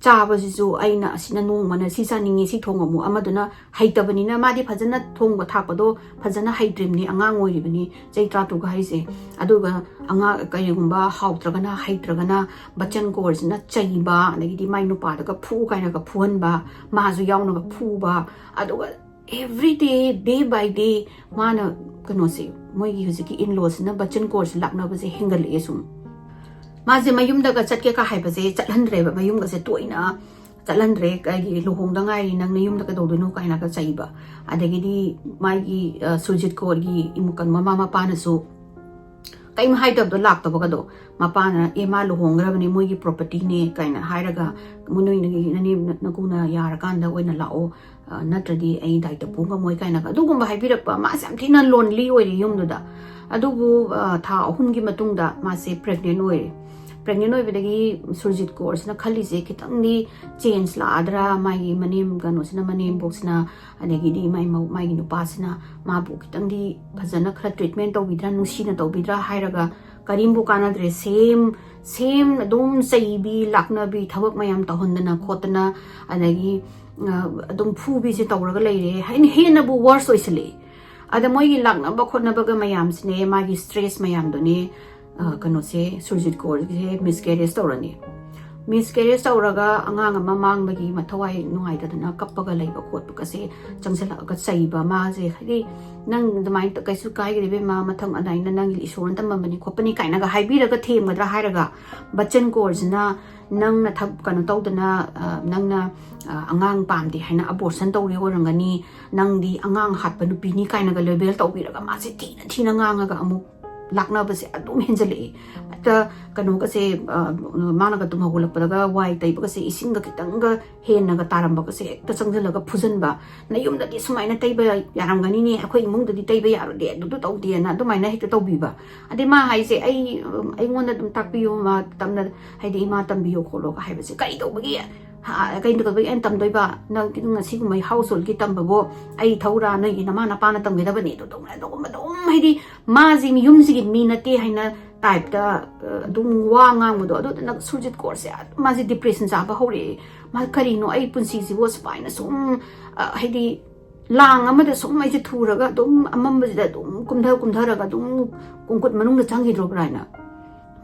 ꯆꯥꯕꯁꯤꯁꯨ ꯑꯩꯅ ꯑꯁꯤꯅ ꯅꯣꯡꯃꯅ ꯁꯤ ꯆꯥꯅꯤꯡꯉꯤ, ꯁꯤ ꯊꯣꯡꯉꯝꯃꯨ, ꯑꯃꯗꯨꯅ ꯍꯩꯇꯕꯅꯤꯅ, ꯃꯥꯗꯤ ꯐꯖꯅ ꯊꯣꯡꯕ ꯊꯥꯛꯄꯗꯣ ꯐꯖꯅ ꯍꯩꯇ꯭ꯔꯤꯕꯅꯤ, ꯑꯉꯥꯡ ꯑꯣꯏꯔꯤꯕꯅꯤ, ꯆꯍꯤ ꯇꯔꯥꯇꯔꯨꯛ ꯍꯥꯏꯁꯦ꯫ ꯑꯗꯨꯒ ꯑꯉꯥꯡ ꯀꯔꯤꯒꯨꯝꯕ ꯍꯥꯎꯇ꯭ꯔꯒꯅ, ꯍꯩꯇ꯭ꯔꯒꯅ ꯕꯆꯟ ꯀꯣꯔꯁꯤꯅ ꯆꯩꯕ, ꯑꯗꯒꯤꯗꯤ ꯃꯥꯏ ꯅꯨꯄꯥꯗꯒ ꯐꯨ ꯀꯥꯏꯅꯒ ꯐꯨꯍꯟꯕ, ꯃꯥꯁꯨ ꯌꯥꯎꯅꯒ ꯐꯨꯕ, ꯑꯗꯨꯒ every day, day by day ꯃꯥꯅ ꯀꯩꯅꯣꯁꯦ, ꯃꯣꯏꯒꯤ ꯍꯧꯖꯤꯛꯀꯤ ꯏꯟꯂꯣꯁꯤꯅ ꯕꯆꯟ ꯀꯣꯔꯁ ꯂꯥꯛꯅꯕꯁꯦ ꯍꯦꯟꯒꯠꯂꯛꯑꯦ ꯁꯨꯝ꯫ ꯃꯥꯁꯦ ꯃꯌꯨꯝꯗꯒ ꯆꯠꯀꯦ ꯀ ꯍꯥꯏꯕꯁꯦ ꯆꯠꯍꯟꯗ꯭ꯔꯦꯕ, ꯃꯌꯨꯝꯒꯁꯦ ꯇꯣꯏꯅ ꯆꯠꯍꯟꯗ꯭ꯔꯦ꯫ "ꯀꯩꯒꯤ ꯂꯨꯍꯣꯡꯗ ꯉꯥꯏꯔꯤ, ꯅꯪ ꯅꯌꯨꯝꯗ ꯀꯩꯗꯧꯗꯣꯏꯅꯣ?" ꯀꯥꯏꯅꯒ ꯆꯩꯕ꯫ ꯑꯗꯒꯤꯗꯤ ꯃꯥꯒꯤ, ꯑ, ꯁꯨꯔꯖꯤꯠ ꯀꯣꯔꯒꯤ ꯏꯃꯨꯡ, ꯀꯩꯅꯣ, ꯃꯃꯥ ꯃꯄꯥꯅꯁꯨ ꯀꯩꯝ ꯍꯥꯏꯗꯕꯗꯣ, ꯂꯥꯛꯇꯕꯒꯗꯣ꯫ ꯃꯄꯥꯅ, "ꯑꯦ, ꯃꯥ ꯂꯨꯍꯣꯡꯈ꯭ꯔꯕꯅꯦ, ꯃꯣꯏꯒꯤ ꯄ꯭ꯔꯣꯄꯔꯇꯤꯅꯦ" ꯀꯥꯏꯅ ꯍꯥꯏꯔꯒ, "ꯅꯣꯏ ꯅꯅꯦꯝ ꯅꯀꯨꯅ ꯌꯥꯔꯀꯥꯟꯗ ꯑꯣꯏꯅ ꯂꯥꯛꯑꯣ, ꯑ, ꯅꯠꯇ꯭ꯔꯗꯤ ꯑꯩ ꯗꯥꯏꯇ ꯄꯨ ꯉꯝꯃꯣꯏ" ꯀꯥꯏꯅꯒ ꯑꯗꯨꯒꯨꯝꯕ ꯍꯥꯏꯕꯤꯔꯛꯄ꯫ ꯃꯥꯁꯦ ꯌꯥꯝ ꯊꯤꯅ ꯂꯣꯟꯂꯤ ꯑꯣꯏꯔꯦ ꯌꯨꯝꯗꯨꯗ꯫ ꯑꯗꯨꯕꯨ, ꯑ, ꯊꯥ ꯑꯍꯨꯝꯒꯤ ꯃꯇꯨꯡꯗ ꯃꯥꯁꯦ ꯄ꯭ꯔꯦꯒꯅꯦꯟ ꯑꯣꯏꯔꯦ꯫ ꯄ꯭ꯔꯦꯒꯅꯦꯟ ꯑꯣꯏꯕꯗꯒꯤ ꯁꯨꯔꯖꯤꯠ ꯀꯣꯔꯁꯤꯅ ꯈꯜꯂꯤꯁꯦ, ꯈꯤꯇꯪꯗꯤ ꯆꯦꯟꯖ ꯂꯥꯛꯑꯗ꯭ꯔꯥ, ꯃꯥꯒꯤ ꯃꯅꯦꯝ ꯀꯩꯅꯣꯁꯤꯅ, ꯃꯅꯦꯝꯕꯣꯛꯁꯤꯅ, ꯑꯗꯒꯤꯗꯤ ꯃꯥꯏ ꯃꯧ-, ꯃꯥꯒꯤ ꯅꯨꯄꯥꯁꯤꯅ ꯃꯥꯕꯨ ꯈꯤꯇꯪꯗꯤ ꯐꯖꯅ ꯈꯔ ꯇ꯭ꯔꯤꯠꯃꯦꯟ ꯇꯧꯕꯤꯗ꯭ꯔꯥ, ꯅꯨꯡꯁꯤꯅ ꯇꯧꯕꯤꯗ꯭ꯔꯥ ꯍꯥꯏꯔꯒ, ꯀꯔꯤꯝꯕꯨ ꯀꯥꯟꯅꯗ꯭ꯔꯦ꯫ ꯁꯦꯝ, ꯁꯦꯝ ꯑꯗꯨꯝ ꯆꯩꯕꯤ, ꯂꯥꯛꯅꯕꯤ, ꯊꯕꯛ ꯃꯌꯥꯝ ꯇꯧꯍꯟꯗꯅ ꯈꯣꯠꯇꯅ, ꯑꯗꯒꯤ, ꯑ, ꯑꯗꯨꯝ ꯐꯨꯕꯤꯁꯦ ꯇꯧꯔꯒ ꯂꯩꯔꯦ꯫ ꯍꯥꯏꯅ ꯍꯦꯟꯅꯕꯨ ꯋꯥꯔꯁ ꯑꯣꯏꯁꯤꯜꯂꯛꯑꯦ꯫ ꯑꯗ ꯃꯣꯏꯒꯤ ꯂꯥꯛꯅꯕ ꯈꯣꯠꯅꯕꯒ ꯃꯌꯥꯝꯁꯤꯅꯦ, ꯃꯥꯒꯤ ꯁ꯭ꯇ꯭ꯔꯦꯁ ꯃꯌꯥꯝꯗꯨꯅꯦ, ꯑ, ꯀꯩꯅꯣꯁꯦ, ꯁꯨꯔꯖꯤꯠ ꯀꯣꯔꯒꯤꯁꯦ ꯃꯤꯁꯀꯦꯔꯦꯖ ꯇꯧꯔꯅꯤ꯫ ꯃꯤꯁꯀꯦꯔꯦꯖ ꯇꯧꯔꯒ ꯑꯉꯥꯡ ꯑꯃ ꯃꯥꯡꯕꯒꯤ ꯃꯊꯧꯋꯥꯏ ꯅꯨꯡꯉꯥꯏꯇꯗꯅ ꯀꯞꯄꯒ ꯂꯩꯕ ꯈꯣꯠꯄꯒꯁꯦ ꯆꯪꯁꯤꯜꯂꯛꯑꯒ ꯆꯩꯕ꯫ ꯃꯥꯁꯦ, ꯍꯥꯏꯗꯤ, "ꯅꯪ ꯑꯗꯨꯃꯥꯏꯅ ꯇ-, ꯀꯩꯁꯨ ꯀꯥꯏꯒꯗꯦ ꯏꯕꯦꯝꯃ, ꯃꯊꯪ ꯑꯗꯨꯃꯥꯏꯅ ꯅꯪꯒꯤ ꯏꯁꯣꯔꯅ ꯇꯝꯃꯝꯕꯅꯤ ꯈꯣꯠꯄꯅꯤ" ꯀꯥꯏꯅꯒ ꯍꯥꯏꯕꯤꯔꯒ ꯊꯦꯝꯒꯗ꯭ꯔꯥ ꯍꯥꯏꯔꯒ, ꯕꯆꯟ ꯀꯣꯔꯁꯤꯅ, "ꯅꯪꯅ ꯊꯕ-, ꯀꯩꯅꯣ ꯇꯧꯗꯅ, ꯑ, ꯅꯪꯅ, ꯑ, ꯑꯉꯥꯡ ꯄꯥꯝꯗꯦ ꯍꯥꯏꯅ ꯑꯕꯣꯔꯁꯟ ꯇꯧꯔꯦ ꯑꯣꯏꯔꯝꯒꯅꯤ, ꯅꯪꯗꯤ ꯑꯉꯥꯡ ꯍꯥꯠꯄ ꯅꯨꯄꯤꯅꯤ" ꯀꯥꯏꯅꯒ ꯂꯦꯕꯦꯜ ꯇꯧꯕꯤꯔꯒ ꯃꯥꯁꯦ ꯊꯤꯅ ꯊꯤꯅ ꯉꯥꯡꯉꯒ ꯑꯃꯨꯛ ꯂꯥꯛꯅꯕꯁꯦ ꯑꯗꯨꯝ ꯍꯦꯟꯖꯜꯂꯛꯏ꯫ ꯍꯦꯛꯇ ꯀꯩꯅꯣꯒꯁꯦ, ꯑ, ꯃꯥꯅꯒ ꯇꯨꯝ ꯍꯧꯒꯠꯂꯛꯄꯗꯒ ꯋꯥꯏ ꯇꯩꯕꯒꯁꯦ ꯏꯁꯤꯡꯒ ꯈꯤꯇꯪꯒ ꯍꯦꯟꯅꯒ ꯇꯥꯔꯝꯕꯒꯁꯦ ꯍꯦꯛꯇ ꯆꯪꯁꯤꯜꯂꯒ ꯐꯨꯖꯟꯕ꯫ "ꯅꯌꯨꯝꯗꯗꯤ ꯁꯨꯃꯥꯏꯅ ꯇꯩꯕ ꯌꯥꯔꯝꯒꯅꯤꯅꯦ, ꯑꯩꯈꯣꯏ ꯏꯃꯨꯡꯗꯗꯤ ꯇꯩꯕ ꯌꯥꯔꯨꯗꯦ, ꯑꯗꯨꯗꯨ ꯇꯧꯗꯦꯅ" ꯑꯗꯨꯃꯥꯏꯅ ꯍꯦꯛꯇ ꯇꯧꯕꯤꯕ꯫ ꯑꯗꯩ ꯃꯥ ꯍꯥꯏꯁꯦ, "ꯑꯩ, ꯑꯩꯉꯣꯟꯗ ꯑꯗꯨꯝ ꯇꯥꯛꯄꯤꯌꯨ, ꯃꯥ ꯇꯝꯅ-, ꯍꯥꯏꯗꯤ ꯏꯃꯥ ꯇꯝꯕꯤꯌꯨ ꯈꯣꯠꯂꯣꯒ" ꯍꯥꯏꯕꯁꯦ ꯀꯔꯤ ꯇꯧꯕꯒꯤ? ꯍꯥ, ꯀꯩꯅꯣ ꯇꯧꯕꯒꯤ ꯑꯩꯅ ꯇꯝꯗꯣꯏꯕ? ꯅꯪ ꯉꯁꯤꯒꯨꯝꯕ ꯍꯥꯎꯁ ꯍꯣꯜꯒꯤ ꯇꯝꯕꯕꯨ ꯑꯩ ꯊꯧꯔꯥ? ꯅꯣꯏꯒꯤ ꯅꯃꯥ ꯅꯄꯥꯅ ꯇꯝꯒꯗꯕꯅꯤ꯫ ꯑꯗꯨ ꯇꯧꯅ ꯑꯗꯨꯒꯨꯝꯕ ꯑꯗꯨꯝ, ꯍꯥꯏꯗꯤ ꯃꯥꯁꯦ ꯌꯨꯝꯁꯤꯒꯤ ꯃꯤ ꯅꯠꯇꯦ ꯍꯥꯏꯅ ꯇꯥꯏꯞꯇ, ꯑ, ꯑꯗꯨꯝ ꯋꯥ ꯉꯥꯡꯕꯗꯣ꯫ ꯑꯗꯨꯗꯨꯅ ꯁꯨꯔꯖꯤꯠ ꯀꯣꯔꯁꯦ ꯃꯥꯁꯦ ꯗꯤꯄ꯭ꯔꯦꯁꯟ ꯆꯥꯕ ꯍꯧꯔꯛꯑꯦ꯫ "ꯃꯥ ꯀꯔꯤꯅꯣ, ꯑꯩ ꯄꯨꯟꯁꯤꯁꯤꯕꯨ ꯁꯨꯃꯥꯏꯅ ꯁꯨꯝ, ꯑ, ꯍꯥꯏꯗꯤ ꯂꯥꯡ ꯑꯃꯗ ꯁꯨꯝ ꯑꯩꯁꯦ ꯊꯨꯔꯒ ꯑꯗꯨꯝ ꯑꯃꯝꯕꯁꯤꯗ ꯑꯗꯨꯝ ꯀꯨꯝꯊ ꯀꯨꯝꯊꯔꯒ ꯑꯗꯨꯝ ꯀꯣꯡꯀꯨꯠ ꯃꯅꯨꯡꯗ ꯆꯪꯈꯤꯗ꯭ꯔꯣ?" ꯍꯥꯏꯅ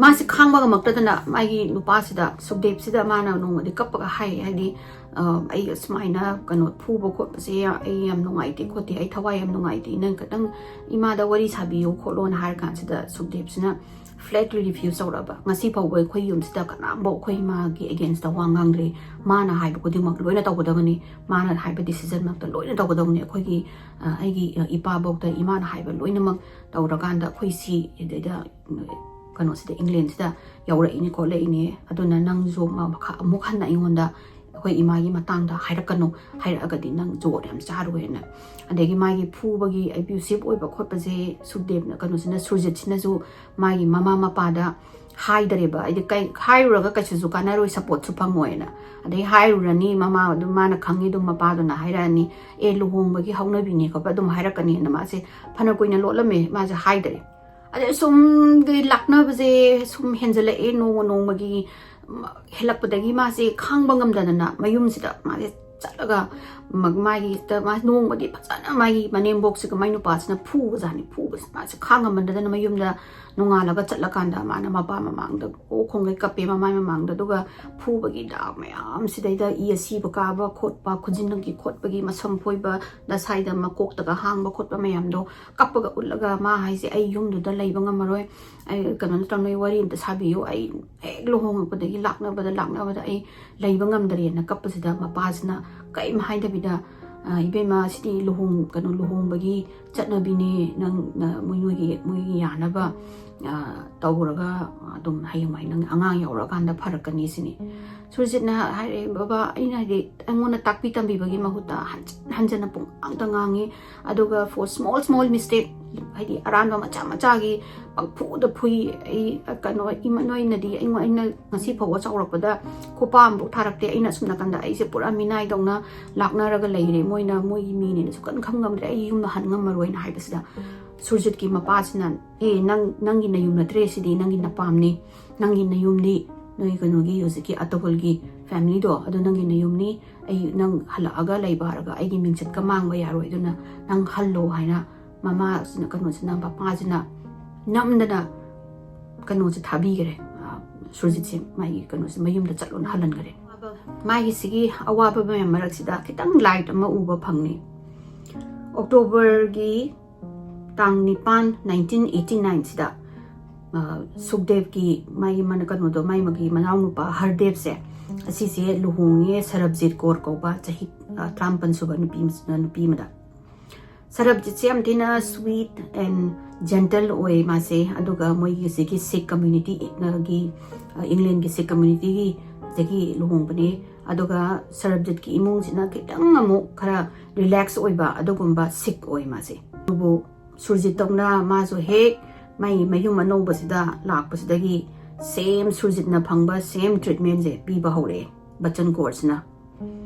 ꯃꯥꯁꯦ ꯈꯥꯡꯕ ꯉꯝꯃꯛꯇꯗꯅ ꯃꯥꯒꯤ ꯅꯨꯄꯥꯁꯤꯗ, ꯁꯨꯛꯗꯦꯕꯁꯤꯗ ꯃꯥꯅ ꯅꯣꯡꯃꯗꯤ ꯀꯞꯄꯒ ꯍꯥꯏ, ꯍꯥꯏꯗꯤ, ꯑ, "ꯑꯩ ꯑꯁꯨꯃꯥꯏꯅ ꯀꯩꯅꯣ ꯐꯨꯕ ꯈꯣꯠꯄꯁꯦ ꯑꯩ ꯌꯥꯝ ꯅꯨꯡꯉꯥꯏꯇꯦ ꯈꯣꯠꯇꯦ, ꯑꯩ ꯊꯋꯥꯏ ꯌꯥꯝ ꯅꯨꯡꯉꯥꯏꯇꯦ, ꯅꯪ ꯈꯤꯇꯪ ꯏꯃꯥꯗ ꯋꯥꯔꯤ ꯁꯥꯕꯤꯌꯣ" ꯈꯣꯠꯂꯣꯅ ꯍꯥꯏꯔ ꯀꯥꯟꯁꯤꯗ ꯁꯨꯛꯗꯦꯕꯁꯤꯅ ꯐ꯭ꯂꯦꯠꯂꯤ ꯔꯤꯐ꯭ꯌꯨꯁ ꯇꯧꯔꯛꯑꯕ꯫ ꯉꯁꯤ ꯐꯥꯎꯕ ꯑꯩꯈꯣꯏ ꯌꯨꯝꯁꯤꯗ ꯀꯅꯥꯝꯐꯥꯎ ꯑꯩꯈꯣꯏ ꯏꯃꯥꯒꯤ ꯑꯒꯦꯟꯁꯇ ꯋꯥ ꯉꯥꯡꯗ꯭ꯔꯤ꯫ ꯃꯥꯅ ꯍꯥꯏꯕ ꯈꯨꯗꯤꯡꯃꯛ ꯂꯣꯏꯅ ꯇꯧꯒꯗꯕꯅꯤ, ꯃꯥꯅ ꯍꯥꯏꯕ ꯗꯤꯁꯤꯖꯟꯃꯛꯇ ꯂꯣꯏꯅ ꯇꯧꯒꯗꯕꯅꯤ꯫ ꯑꯩꯈꯣꯏꯒꯤ, ꯑ, ꯑꯩꯒꯤ, ꯑ, ꯏꯄꯥꯐꯧꯗ ꯏꯃꯥꯅ ꯍꯥꯏꯕ ꯂꯣꯏꯅꯃꯛ ꯇꯧꯔꯀꯥꯟꯗ ꯑꯩꯈꯣꯏ ꯁꯤ ꯑꯗꯩꯗ, ꯎꯝ, ꯀꯩꯅꯣꯁꯤꯗ, ꯏꯪꯂꯦꯟꯁꯤꯗ ꯌꯧꯔꯛꯏꯅꯤ ꯈꯣꯠꯂꯛꯏꯅꯤ꯫ ꯑꯗꯨꯅ ꯅꯪꯁꯨ ꯃ-, ꯃꯈꯥ ꯑꯃꯨꯛ ꯍꯟꯅ ꯑꯩꯉꯣꯟꯗ ꯑꯩꯈꯣꯏ ꯏꯃꯥꯒꯤ ꯃꯇꯥꯡꯗ ꯍꯥꯏꯔꯛꯀꯅꯨ, ꯍꯥꯏꯔꯛꯑꯒꯗꯤ ꯅꯪ ꯖꯣꯔ ꯌꯥꯝ ꯆꯥꯔꯣꯏꯅ꯫ ꯑꯗꯒꯤ ꯃꯥꯒꯤ ꯐꯨꯕꯒꯤ, ꯑꯦꯕ꯭ꯌꯨꯁꯤꯞ ꯑꯣꯏꯕ ꯈꯣꯠꯄꯁꯦ ꯁꯨꯛꯗꯦꯕꯅ, ꯀꯩꯅꯣꯁꯤꯅ, ꯁꯨꯔꯖꯤꯠꯁꯤꯅꯁꯨ ꯃꯥꯒꯤ ꯃꯃꯥ ꯃꯄꯥꯗ ꯍꯥꯏꯗꯔꯦꯕ꯫ ꯍꯥꯏꯗꯤ ꯀꯩ-, ꯍꯥꯏꯔꯨꯔꯒ ꯀꯩꯁꯨꯁꯨ ꯀꯥꯟꯅꯔꯣꯏ, ꯁꯞꯄꯣꯔꯠꯁꯨ ꯐꯪꯉꯣꯏꯅ꯫ ꯑꯗꯩ ꯍꯥꯏꯔꯨꯔꯅꯤ, ꯃꯃꯥ ꯑꯗꯨꯝ, ꯃꯥꯅ ꯈꯪꯉꯤ ꯑꯗꯨꯝ, ꯃꯄꯥꯗꯨꯅ ꯍꯥꯏꯔꯛꯑꯅꯤ, "ꯑꯦ, ꯂꯨꯍꯣꯡꯕꯒꯤ ꯍꯧꯅꯕꯤꯅꯦ" ꯈꯣꯠꯄ ꯑꯗꯨꯝ ꯍꯥꯏꯔꯛꯀꯅꯤꯅ ꯃꯥꯁꯦ ꯐꯅ ꯀꯨꯏꯅ ꯂꯣꯠꯂꯝꯃꯦ, ꯃꯥꯁꯦ ꯍꯥꯏꯗꯔꯦ꯫ ꯑꯗꯩ ꯁꯨꯝ ꯂꯥꯛꯅꯕꯁꯦ ꯁꯨꯝ ꯍꯦꯟꯖꯜꯂꯛꯑꯦ, ꯅꯣꯡꯃ ꯅꯣꯡꯃꯒꯤ꯫ ꯃ-, ꯍꯦꯜꯂꯛꯄꯗꯒꯤ ꯃꯥꯁꯦ ꯈꯥꯡꯕ ꯉꯝꯗꯗꯅ ꯃꯌꯨꯝꯁꯤꯗ ꯃꯥꯁꯦ ꯆꯠꯂꯒ ꯃ-, ꯃꯥꯒꯤ ꯇ-, ꯃꯥ ꯅꯣꯡꯃꯗꯤ ꯐꯖꯅ ꯃꯥꯒꯤ ꯃꯅꯦꯝꯕꯣꯛꯁꯤꯒ ꯃꯥꯏ ꯅꯨꯄꯥꯁꯤꯅ ꯐꯨꯕꯖꯥꯠꯅꯤ꯫ ꯐꯨꯕꯁꯤ ꯃꯥꯁꯦ ꯈꯥꯡꯉꯝꯃꯟꯗꯗꯅ ꯃꯌꯨꯝꯗ ꯅꯣꯡꯉꯥꯜꯂꯒ ꯆꯠꯂꯀꯥꯟꯗ ꯃꯥꯅ ꯃꯄꯥ ꯃꯃꯥꯡꯗ ꯑꯣ ꯈꯣꯡꯒꯩ ꯀꯞꯄꯦ, ꯃꯃꯥꯏ ꯃꯃꯥꯡꯗ꯫ ꯑꯗꯨꯒ ꯐꯨꯕꯒꯤ ꯗꯥꯛ ꯃꯌꯥꯝꯁꯤꯗꯩꯗ ꯏ ꯑꯁꯤꯕ ꯀꯥꯕ ꯈꯣꯠꯄ, ꯈꯨꯖꯤꯟꯒꯤ ꯈꯣꯠꯄꯒꯤ, ꯃꯁꯝ ꯐꯣꯏꯕ, ꯗꯁꯥꯏꯗ ꯃꯀꯣꯛꯇꯒ ꯍꯥꯡꯕ ꯈꯣꯠꯄ ꯃꯌꯥꯝꯗꯣ ꯀꯞꯄꯒ ꯎꯠꯂꯒ ꯃꯥ ꯍꯥꯏꯁꯦ, "ꯑꯩ ꯌꯨꯝꯗꯨꯗ ꯂꯩꯕ ꯉꯝꯃꯔꯣꯏ, ꯑꯩ ꯀꯩꯅꯣ ꯅꯠꯇ꯭ꯔ ꯅꯣꯏ ꯋꯥꯔꯤ ꯑꯝꯇ ꯁꯥꯕꯤꯌꯨ, ꯑꯩ ꯍꯦꯛ ꯂꯨꯍꯣꯡꯉꯛꯄꯗꯒꯤ ꯂꯥꯛꯅꯕꯗ ꯂꯥꯛꯅꯕꯗ ꯑꯩ ꯂꯩꯕ ꯉꯝꯗꯔꯦꯅ" ꯀꯞꯄꯁꯤꯗ ꯃꯄꯥꯁꯤꯅ ꯀꯔꯤꯝ ꯍꯥꯏꯗꯕꯤꯗ ꯑ, "ꯏꯕꯦꯝꯃ, ꯁꯤꯗꯤ ꯂꯨꯍꯣꯡ ꯀꯩꯅꯣ ꯂꯨꯍꯣꯡꯕꯒꯤ ꯆꯠꯅꯕꯤꯅꯦ, ꯅꯪ ꯅ- ꯃꯣꯏ ꯅꯣꯏꯒꯤ ꯃꯣꯏꯒꯤ ꯌꯥꯅꯕ ꯑ, ꯇꯧꯔꯒ ꯑꯗꯨꯝ ꯍꯌꯦꯡꯋꯥꯏ ꯅꯪ ꯑꯉꯥꯡ ꯌꯥꯎꯔꯛꯑꯀꯥꯟꯗ ꯐꯔꯛꯀꯅꯤ" ꯁꯤꯅꯤ꯫ ꯁꯨꯔꯖꯤꯠꯅ ꯍꯥꯏꯔꯛꯑꯦ, "ꯕꯕꯥ, ꯑꯩꯅ ꯍꯥꯏꯗꯤ ꯑꯩꯉꯣꯟꯗ ꯇꯥꯛꯄꯤ ꯇꯝꯕꯤꯕꯒꯤ ꯃꯍꯨꯠꯇ ꯍꯟꯖꯤꯟ ꯍꯟꯖꯤꯟꯅ ꯄꯨꯡꯉꯥꯡꯗ ꯉꯥꯡꯉꯤ, ꯑꯗꯨꯒ for small small mistake, ꯍꯥꯏꯗꯤ ꯑꯔꯥꯟꯕ ꯃꯆꯥ ꯃꯆꯥꯒꯤ ꯄꯪꯐꯨꯗ ꯐꯨꯏ꯫ ꯑꯩ ꯀꯩꯅꯣ ꯏꯃ ꯅꯣꯏꯅꯗꯤ ꯑꯩꯉꯣꯟ ꯑꯩꯅ ꯉꯁꯤ ꯐꯥꯎꯕ ꯆꯥꯎꯔꯛꯄꯗ ꯈꯨꯄꯥ ꯑꯃꯐꯥꯎ ꯊꯥꯔꯛꯇꯦ꯫ ꯑꯩꯅ ꯑꯁꯨꯝ ꯅꯥꯀꯟꯗ ꯑꯩꯁꯦ ꯄꯨꯔꯥ ꯃꯤꯅꯥꯏꯗꯧꯅ ꯂꯥꯛꯅꯔꯒ ꯂꯩꯔꯦ꯫ ꯃꯣꯏꯅ ꯃꯣꯏꯒꯤ ꯃꯤꯅꯦꯅꯁꯨ ꯀꯟꯅ ꯈꯪ ꯉꯝꯗ꯭ꯔꯦ꯫ ꯑꯩ ꯌꯨꯝꯗ ꯍꯟ ꯉꯝꯃꯔꯣꯏꯅ" ꯍꯥꯏꯕꯁꯤꯗ ꯁꯨꯔꯖꯤꯠꯀꯤ ꯃꯄꯥꯁꯤꯅ, "ꯑꯦ, ꯅꯪ ꯅꯪꯒꯤ ꯅꯌꯨꯝ ꯅꯠꯇ꯭ꯔꯦ, ꯁꯤꯗꯤ ꯅꯪꯒꯤ ꯅꯄꯥꯝꯅꯤ꯫ ꯅꯪꯒꯤ ꯅꯌꯨꯝꯗꯤ ꯅꯣꯏ ꯀꯩꯅꯣꯒꯤ ꯍꯧꯖꯤꯛꯀꯤ ꯑꯇꯣꯒꯜꯒꯤ ꯐꯦꯃꯤꯂꯤꯗꯣ, ꯑꯗꯨ ꯅꯪꯒꯤ ꯅꯌꯨꯝꯅꯤ꯫ ꯑꯩ ꯅꯪ ꯍꯜꯂꯛꯑꯒ ꯂꯩꯕ ꯍꯥꯏꯔꯒ ꯑꯩꯒꯤ ꯃꯤꯡꯆꯠꯀ ꯃꯥꯡꯕ ꯌꯥꯔꯣꯏ꯫ ꯑꯗꯨꯅ ꯅꯪ ꯍꯜꯂꯣ" ꯍꯥꯏꯅ ꯃꯃꯥꯁꯤꯅ, ꯀꯩꯅꯣꯁꯤꯅ, ꯃꯄꯥꯁꯤꯅ ꯅꯝꯗꯅ ꯀꯩꯅꯣꯁꯦ ꯊꯥꯕꯤꯈ꯭ꯔꯦ꯫ ꯑ, ꯁꯨꯔꯖꯤꯠꯁꯦ ꯃꯥꯒꯤ ꯀꯩꯅꯣꯁꯦ ꯃꯌꯨꯝꯗ ꯆꯠꯂꯣꯅ ꯍꯜꯍꯟꯈ꯭ꯔꯦ꯫ ꯃꯥꯒꯤ ꯁꯤꯒꯤ ꯑꯋꯥꯕ ꯃꯌꯥꯝ ꯃꯔꯛꯁꯤꯗ ꯈꯤꯇꯪ ꯂꯥꯏꯠ ꯑꯃ ꯎꯕ ꯐꯪꯅꯤ꯫ ꯑꯣꯛꯇꯣꯕꯔꯒꯤ ꯇꯥꯡ ꯅꯤꯄꯥꯟ, nineteen eighty nine ꯁꯤꯗ, ꯑ, ꯁꯨꯛꯗꯦꯕꯀꯤ ꯃꯥꯒꯤ ꯃꯅ-, ꯀꯩꯅꯣꯗꯣ, ꯃꯥꯒꯤ ꯃꯥꯒꯤ ꯃꯅꯥꯎꯅꯨꯄꯥ ꯍꯔꯗꯦꯕꯁꯦ, ꯑꯁꯤꯁꯦ ꯂꯨꯍꯣꯡꯉꯦ ꯁꯔꯕꯖꯤꯠ ꯀꯧꯔ ꯀꯧꯕ ꯆꯍꯤ, ꯑ, ꯇꯔꯥꯃꯥꯄꯟ ꯁꯨꯕ ꯅꯨꯄꯤ ꯑꯃ-, ꯅꯨꯄꯤ ꯑꯃꯗ꯫ ꯁꯔꯕꯖꯤꯠꯁꯦ ꯌꯥꯝ ꯊꯤꯅ sweet and gentle ꯑꯣꯏ ꯃꯥꯁꯦ꯫ ꯑꯗꯨꯒ ꯃꯣꯏꯒꯤ ꯍꯧꯖꯤꯛꯀꯤ ꯁꯤꯈ community ꯒꯤ, ꯑ, ꯏꯪꯂꯦꯟꯒꯤ ꯁꯤꯈ community ꯒꯤ ꯗꯒꯤ ꯂꯨꯍꯣꯡꯕꯅꯦ꯫ ꯑꯗꯨꯒ ꯁꯔꯕꯖꯤꯠꯀꯤ ꯏꯃꯨꯡꯁꯤꯅ ꯈꯤꯇꯪ ꯑꯃꯨꯛ ꯈꯔ ꯔꯤꯂꯦꯛꯁ ꯑꯣꯏꯕ ꯑꯗꯨꯒꯨꯝꯕ ꯁꯤꯈ ꯑꯣꯏ ꯃꯥꯁꯦ꯫ ꯑꯗꯨꯕꯨ ꯁꯨꯔꯖꯤꯠꯇꯧꯅ ꯃꯥꯁꯨ ꯍꯦꯛ ꯃꯥꯒꯤ ꯃꯌꯨꯝ ꯑꯅꯧꯕꯁꯤꯗ ꯂꯥꯛꯄꯁꯤꯗꯒꯤ ꯁꯦꯝ ꯁꯨꯔꯖꯤꯠꯅ ꯐꯪꯕ ꯁꯦꯝ ꯇ꯭ꯔꯤꯠꯃꯦꯟꯁꯦ ꯄꯤꯕ ꯍꯧꯔꯛꯑꯦ ꯕꯆꯟ ꯀꯣꯔꯁꯤꯅ꯫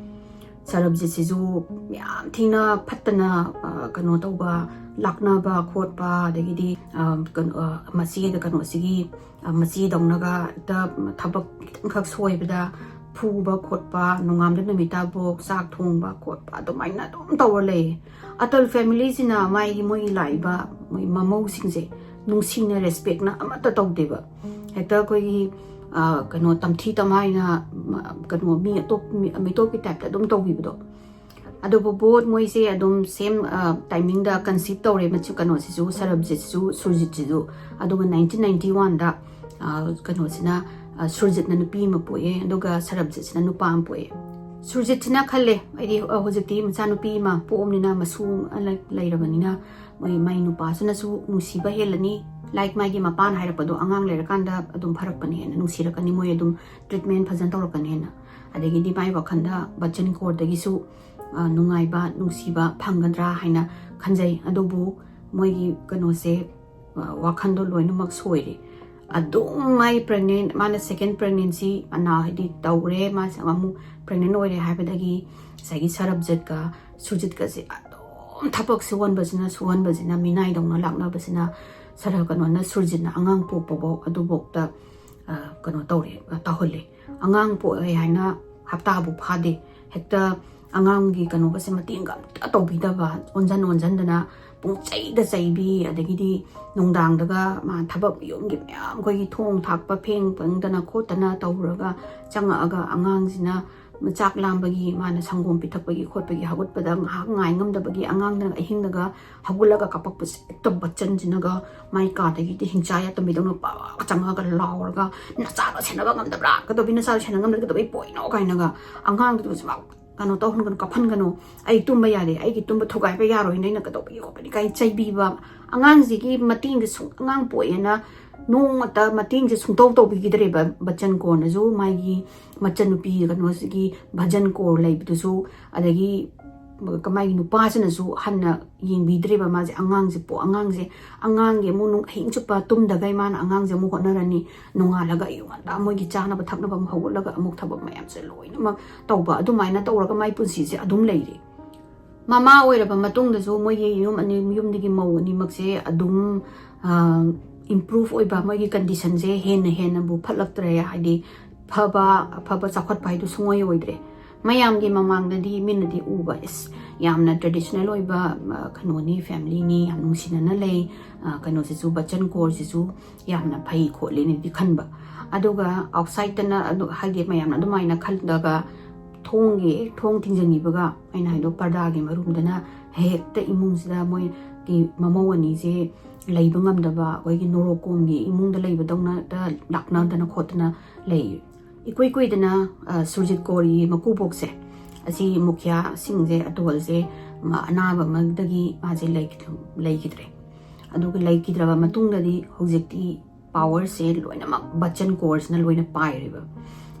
ꯁꯔꯕꯖꯤꯠꯁꯤꯁꯨ ꯌꯥꯝ ꯊꯤꯅ ꯐꯠꯇꯅ, ꯑ, ꯀꯩꯅꯣ ꯇꯧꯕ, ꯂꯥꯛꯅꯕ ꯈꯣꯠꯄ, ꯑꯗꯒꯤꯗꯤ, ꯑ, ꯀꯩꯅꯣ, ꯑ, ꯃꯆꯦꯗ ꯀꯩꯅꯣꯁꯤꯒꯤ, ꯑ, ꯃꯆꯦꯗꯧꯅꯒ ꯍꯦꯛꯇ ꯊꯕꯛ ꯈꯤꯇꯪꯈꯛ ꯁꯣꯏꯕꯗ ꯐꯨꯕ ꯈꯣꯠꯄ, ꯅꯣꯡꯉꯥꯟꯕ ꯅꯨꯃꯤꯠ ꯇꯥꯕꯣꯛ ꯆꯥꯛ ꯊꯣꯡꯕ ꯈꯣꯠꯄ, ꯑꯗꯨꯃꯥꯏꯅ ꯑꯗꯨꯝ ꯇꯧꯔ ꯂꯩꯌꯦ꯫ ꯑꯇꯜ ꯐꯦꯃꯤꯂꯤꯁꯤꯅ ꯃꯥꯒꯤ, ꯃꯣꯏꯒꯤ ꯂꯥꯛꯏꯕ ꯃꯣꯏ ꯃꯃꯧꯁꯤꯡꯁꯦ ꯅꯨꯡꯁꯤꯅ ꯔꯦꯁꯄꯦꯛꯅ ꯑꯃꯠꯇ ꯇꯧꯗꯦꯕ꯫ ꯍꯦꯛꯇ ꯑꯩꯈꯣꯏꯒꯤ, ꯑ, ꯀꯩꯅꯣ, ꯇꯝꯊꯤ ꯇꯝꯍꯥꯏꯅ, ꯃ-, ꯀꯩꯅꯣ, ꯃꯤ ꯑꯇꯣꯞ-, ꯃꯤ-, ꯃꯤꯇꯣꯞꯀꯤ ꯇꯥꯏꯞꯇ ꯑꯗꯨꯝ ꯇꯧꯕꯤꯕꯗꯣ꯫ ꯑꯗꯨꯕꯨ ꯕꯣꯠ ꯃꯣꯏꯁꯦ ꯑꯗꯨꯝ ꯁꯦꯝ, ꯑ, ꯇꯥꯏꯃꯤꯡꯗ ꯀꯟꯁꯤꯞ ꯇꯧꯔꯦ꯫ ꯃꯆꯨ ꯀꯩꯅꯣꯁꯤꯁꯨ, ꯁꯔꯕꯖꯤꯠꯁꯤꯁꯨ, ꯁꯨꯔꯖꯤꯠꯁꯤꯁꯨ꯫ ꯑꯗꯨꯒ nineteen ninety one ꯗ, ꯑ, ꯀꯩꯅꯣꯁꯤꯅ, ꯑ, ꯁꯨꯔꯖꯤꯠꯅ ꯅꯨꯄꯤ ꯑꯃ ꯄꯣꯛꯑꯦ, ꯑꯗꯨꯒ ꯁꯔꯕꯖꯤꯠꯁꯤꯅ ꯅꯨꯄꯥ ꯑꯃ ꯄꯣꯛꯑꯦ꯫ ꯁꯨꯔꯖꯤꯠꯁꯤꯅ ꯈꯜꯂꯦ, ꯑꯩꯗꯤ, ꯑ, ꯍꯧꯖꯤꯛꯇꯤ ꯃꯆꯥꯅꯨꯄꯤ ꯑꯃ ꯄꯣꯛꯑꯕꯅꯤꯅ, ꯃꯁꯨ ꯑꯃ ꯂꯩ-, ꯂꯩꯔꯕꯅꯤꯅ, ꯃꯣꯏ, ꯃꯥꯏ ꯅꯨꯄꯥꯁꯤꯅꯁꯨ ꯅꯨꯡꯁꯤꯕ ꯍꯦꯜꯂꯅꯤ꯫ Like ꯃꯥꯒꯤ ꯃꯄꯥꯅ ꯍꯥꯏꯔꯛꯄꯗꯣ, ꯑꯉꯥꯡ ꯂꯩꯔꯀꯥꯟꯗ ꯑꯗꯨꯝ ꯐꯔꯛꯄꯅꯦꯅ, ꯅꯨꯡꯁꯤꯔꯛꯀꯅꯤ, ꯃꯣꯏ ꯑꯗꯨꯝ treatment ꯐꯖꯅ ꯇꯧꯔꯛꯀꯅꯦꯅ꯫ ꯑꯗꯒꯤꯗꯤ ꯃꯥꯏ ꯋꯥꯈꯜꯗ ꯕꯆꯟ ꯀꯣꯔꯗꯒꯤꯁꯨ, ꯑ, ꯅꯨꯡꯉꯥꯏꯕ, ꯅꯨꯡꯁꯤꯕ ꯐꯪꯒꯗ꯭ꯔꯥ ꯍꯥꯏꯅ ꯈꯟꯖꯩ꯫ ꯑꯗꯨꯕꯨ ꯃꯣꯏꯒꯤ ꯀꯩꯅꯣꯁꯦ, ꯑ, ꯋꯥꯈꯜꯗꯣ ꯂꯣꯏꯅꯃꯛ ꯁꯣꯏꯔꯦ꯫ ꯑꯗꯨꯝ ꯃꯥꯏ pregnant, ꯃꯥꯅ second pregnancy ꯑꯅꯥ ꯍꯥꯏꯗꯤ ꯇꯧꯔꯦ, ꯃꯥꯁꯦ ꯑꯃꯨꯛ pregnant ꯑꯣꯏꯔꯦ ꯍꯥꯏꯕꯗꯒꯤ ꯉꯁꯥꯏꯒꯤ ꯁꯔꯕꯖꯤꯠꯀ ꯁꯨꯔꯖꯤꯠꯀꯁꯦ ꯑꯗꯨꯝ ꯊꯕꯛ ꯁꯨꯍꯟꯕꯁꯤꯅ, ꯁꯨꯍꯟꯕꯁꯤꯅ, ꯃꯤꯅꯥꯏꯗꯧꯅ ꯂꯥꯛꯅꯕꯁꯤꯅ, ꯁꯔ-, ꯀꯩꯅꯣꯅ, ꯁꯨꯔꯖꯤꯠꯅ ꯑꯉꯥꯡ ꯄꯣꯛꯄꯐꯧ ꯑꯗꯨꯐꯧꯗ, ꯑ, ꯀꯩꯅꯣ ꯇꯧꯔꯦ, ꯑ, ꯇꯧꯍꯜꯂꯦ꯫ ꯑꯉꯥꯡ ꯄꯣꯛꯑꯦ ꯍꯥꯏꯅ ꯍꯞꯇꯥꯕꯨ ꯐꯥꯗꯦ, ꯍꯦꯛꯇ ꯑꯉꯥꯡꯒꯤ ꯀꯩꯅꯣꯒꯁꯦ ꯃꯇꯦꯡꯒ ꯑꯝꯇ ꯇꯧꯕꯤꯗꯕ, ꯑꯣꯟꯁꯤꯟ ꯑꯣꯟꯁꯤꯟꯗꯅ ꯄꯨꯡꯆꯩꯗ ꯆꯩꯕꯤ, ꯑꯗꯒꯤꯗꯤ ꯅꯨꯡꯗꯥꯡꯗꯒ ꯃꯥ ꯊꯕꯛ ꯌꯨꯝꯒꯤ ꯃꯌꯥꯝ, ꯑꯩꯈꯣꯏꯒꯤ ꯊꯣꯡ ꯊꯥꯛꯄ, ꯐꯦꯡ ꯐꯦꯡꯗꯅ ꯈꯣꯠꯇꯅ ꯇꯧꯔꯒ ꯆꯪꯉꯛꯑꯒ ꯑꯉꯥꯡꯁꯤꯅ ꯆꯥꯛ ꯂꯥꯝꯕꯒꯤ, ꯃꯥꯅ ꯁꯪꯒꯣꯝ ꯄꯤꯊꯛꯄꯒꯤ ꯈꯣꯠꯄꯒꯤ ꯍꯧꯒꯠꯄꯗ ꯉꯥꯏꯍꯥꯛ ꯉꯥꯏ ꯉꯝꯗꯕꯒꯤ, ꯑꯉꯥꯡꯗꯨꯅ ꯑꯍꯤꯡꯗꯒ ꯍꯧꯒꯠꯂꯒ ꯀꯥꯄꯛꯄꯁꯦ ꯍꯦꯛꯇ ꯕꯆꯟꯁꯤꯅꯒ ꯃꯥꯏ ꯀꯥꯗꯒꯤꯗꯤ ꯍꯤꯡꯆꯥ ꯌꯥꯇꯝꯕꯤꯗꯧꯅ ꯄꯥꯛ ꯆꯪꯉꯒ ꯂꯥꯎꯔꯒ, "ꯅꯆꯥꯗꯣ ꯁꯦꯟꯅꯕ ꯉꯝꯗꯕ꯭ꯔꯥ? ꯀꯩꯗꯧꯕꯤ ꯅꯆꯥꯗꯣ ꯁꯦꯟꯅ ꯉꯝꯗꯕ꯭ꯔꯥ? ꯀꯩꯗꯧꯕꯩ ꯄꯣꯛꯏꯅꯣ?" ꯀꯥꯏꯅꯒ, "ꯑꯉꯥꯡꯗꯨꯁꯨ ꯃꯥ ꯀꯩꯅꯣ ꯇꯧꯍꯟꯒꯅꯨ, ꯀꯞꯍꯟꯒꯅꯨ, ꯑꯩ ꯇꯨꯝꯕ ꯌꯥꯗꯦ, ꯑꯩꯒꯤ ꯇꯨꯝꯕ ꯊꯨꯒꯥꯏꯕ ꯌꯥꯔꯣꯏ, ꯅꯩꯅ ꯀꯩꯗꯧꯕꯒꯤ ꯈꯣꯠꯄꯅꯤ?" ꯀꯥꯏꯅ ꯆꯩꯕꯤꯕ꯫ ꯑꯉꯥꯡꯁꯤꯒꯤ ꯃꯇꯦꯡꯁꯦ ꯁꯨꯝ, ꯑꯉꯥꯡ ꯄꯣꯛꯑꯦꯅ ꯅꯣꯡꯃꯇ ꯃꯇꯦꯡꯁꯦ ꯁꯨꯡꯇꯧ ꯇꯧꯕꯤꯈꯤꯗ꯭ꯔꯦꯕ ꯕꯆꯟ ꯀꯣꯔꯅꯁꯨ, ꯃꯥꯒꯤ ꯃꯆꯟꯅꯨꯄꯤ ꯀꯩꯅꯣꯁꯤꯒꯤ ꯚꯖꯟ ꯀꯣꯔ ꯂꯩꯕꯗꯨꯁꯨ, ꯑꯗꯒꯤ ꯃꯥꯒꯤ ꯅꯨꯄꯥꯁꯤꯅꯁꯨ ꯍꯟꯅ ꯌꯦꯡꯕꯤꯗ꯭ꯔꯦꯕ꯫ ꯃꯥꯁꯦ ꯑꯉꯥꯡꯁꯦ ꯄꯣ-, ꯑꯉꯥꯡꯁꯦ, ꯑꯉꯥꯡꯒꯤ ꯑꯃꯨꯛ ꯅꯨꯡ-, ꯑꯍꯤꯡ ꯆꯨꯞꯄ ꯇꯨꯝꯗꯈꯩ ꯃꯥꯅ ꯑꯉꯥꯡꯁꯦ ꯑꯃꯨꯛ ꯍꯣꯠꯅꯔꯅꯤ, ꯅꯣꯡꯉꯥꯜꯂꯒ ꯑꯌꯨꯛ ꯉꯟꯇꯥ ꯃꯣꯏꯒꯤ ꯆꯥꯅꯕ ꯊꯛꯅꯕ ꯑꯃꯨꯛ ꯍꯧꯒꯠꯂꯒ ꯑꯃꯨꯛ ꯊꯕꯛ ꯃꯌꯥꯝꯁꯦ ꯂꯣꯏꯅꯃꯛ ꯇꯧꯕ, ꯑꯗꯨꯃꯥꯏꯅ ꯇꯧꯔꯒ ꯃꯥꯏ ꯄꯨꯟꯁꯤꯁꯦ ꯑꯗꯨꯝ ꯂꯩꯔꯤ꯫ ꯃꯃꯥ ꯑꯣꯏꯔꯕ ꯃꯇꯨꯡꯗꯁꯨ ꯃꯣꯏꯒꯤ ꯌꯨꯝ ꯑꯅꯤ, ꯌꯨꯝꯗꯒꯤ ꯃꯧ ꯑꯅꯤꯃꯛꯁꯦ ꯑꯗꯨꯝ, ꯑ, improve ꯑꯣꯏꯕ, ꯃꯣꯏꯒꯤ conditionꯁꯦ ꯍꯦꯟꯅ ꯍꯦꯟꯅꯕꯨ ꯐꯠꯂꯛꯇ꯭ꯔꯦ, ꯍꯥꯏꯗꯤ ꯐꯕ, ꯑꯐꯕ ꯆꯥꯎꯈꯠꯄ ꯍꯥꯏꯗꯨ ꯁꯨꯡꯑꯣꯏ ꯑꯣꯏꯗ꯭ꯔꯦ꯫ ꯃꯌꯥꯝꯒꯤ ꯃꯃꯥꯡꯗꯗꯤ ꯃꯤꯅꯗꯤ ꯎꯕ, "ꯏꯁ, ꯌꯥꯝꯅ traditional ꯑꯣꯏꯕ, ꯑ, ꯀꯩꯅꯣꯅꯤ, familyꯅꯤ, ꯌꯥꯝ ꯅꯨꯡꯁꯤꯅꯅ ꯂꯩ, ꯑ, ꯀꯩꯅꯣꯁꯤꯁꯨ, ꯕꯆꯟ ꯀꯣꯔꯁꯤꯁꯨ ꯌꯥꯝꯅ ꯐꯩ ꯈꯣꯠꯂꯤꯅꯗꯤ" ꯈꯟꯕ꯫ ꯑꯗꯨꯒ outsideꯇꯅ ꯑꯗꯨ, ꯍꯥꯏꯗꯤ ꯃꯌꯥꯝꯅ ꯑꯗꯨꯃꯥꯏꯅ ꯈꯜꯂꯒ ꯊꯣꯡꯒꯤ, ꯊꯣꯡ ꯊꯤꯡꯖꯤꯟꯈꯤꯕꯒ, ꯑꯩꯅ ꯍꯥꯏꯗꯣ, ꯄꯔꯗꯥꯒꯤ ꯃꯔꯨꯝꯗꯅ ꯍꯦꯛꯇ ꯏꯃꯨꯡꯁꯤꯗ ꯃꯣꯏꯒꯤ ꯃꯃꯧ ꯑꯅꯤꯁꯦ ꯂꯩꯕ ꯉꯝꯗꯕ, ꯑꯩꯈꯣꯏꯒꯤ ꯅꯣꯔꯣꯛꯀꯣꯝꯒꯤ ꯏꯃꯨꯡꯗ ꯂꯩꯕꯗꯧꯅ ꯂꯥꯛꯅꯗꯅ ꯈꯣꯠꯇꯅ ꯂꯩ꯫ ꯏꯀꯨꯏ ꯀꯨꯏꯗꯅ, ꯑ, ꯁꯨꯔꯖꯤꯠ ꯀꯣꯔꯤꯒꯤ ꯃꯀꯨꯕꯣꯛꯁꯦ, ꯑꯁꯤ ꯃꯨꯈꯤꯌꯥ ꯁꯤꯡꯁꯦ, ꯑꯇꯣꯜꯁꯦ, ꯃ-, ꯑꯅꯥꯕ ꯑꯃꯗꯒꯤ ꯃꯥꯁꯦ ꯂꯩꯈꯤꯗ-, ꯂꯩꯈꯤꯗ꯭ꯔꯦ꯫ ꯑꯗꯨꯒ ꯂꯩꯈꯤꯗ꯭ꯔꯕ ꯃꯇꯨꯡꯗꯗꯤ ꯍꯧꯖꯤꯛꯇꯤ powerꯁꯦ ꯂꯣꯏꯅꯃꯛ ꯕꯆꯟ ꯀꯣꯔꯁꯅ ꯂꯣꯏꯅ ꯄꯥꯏꯔꯦꯕ꯫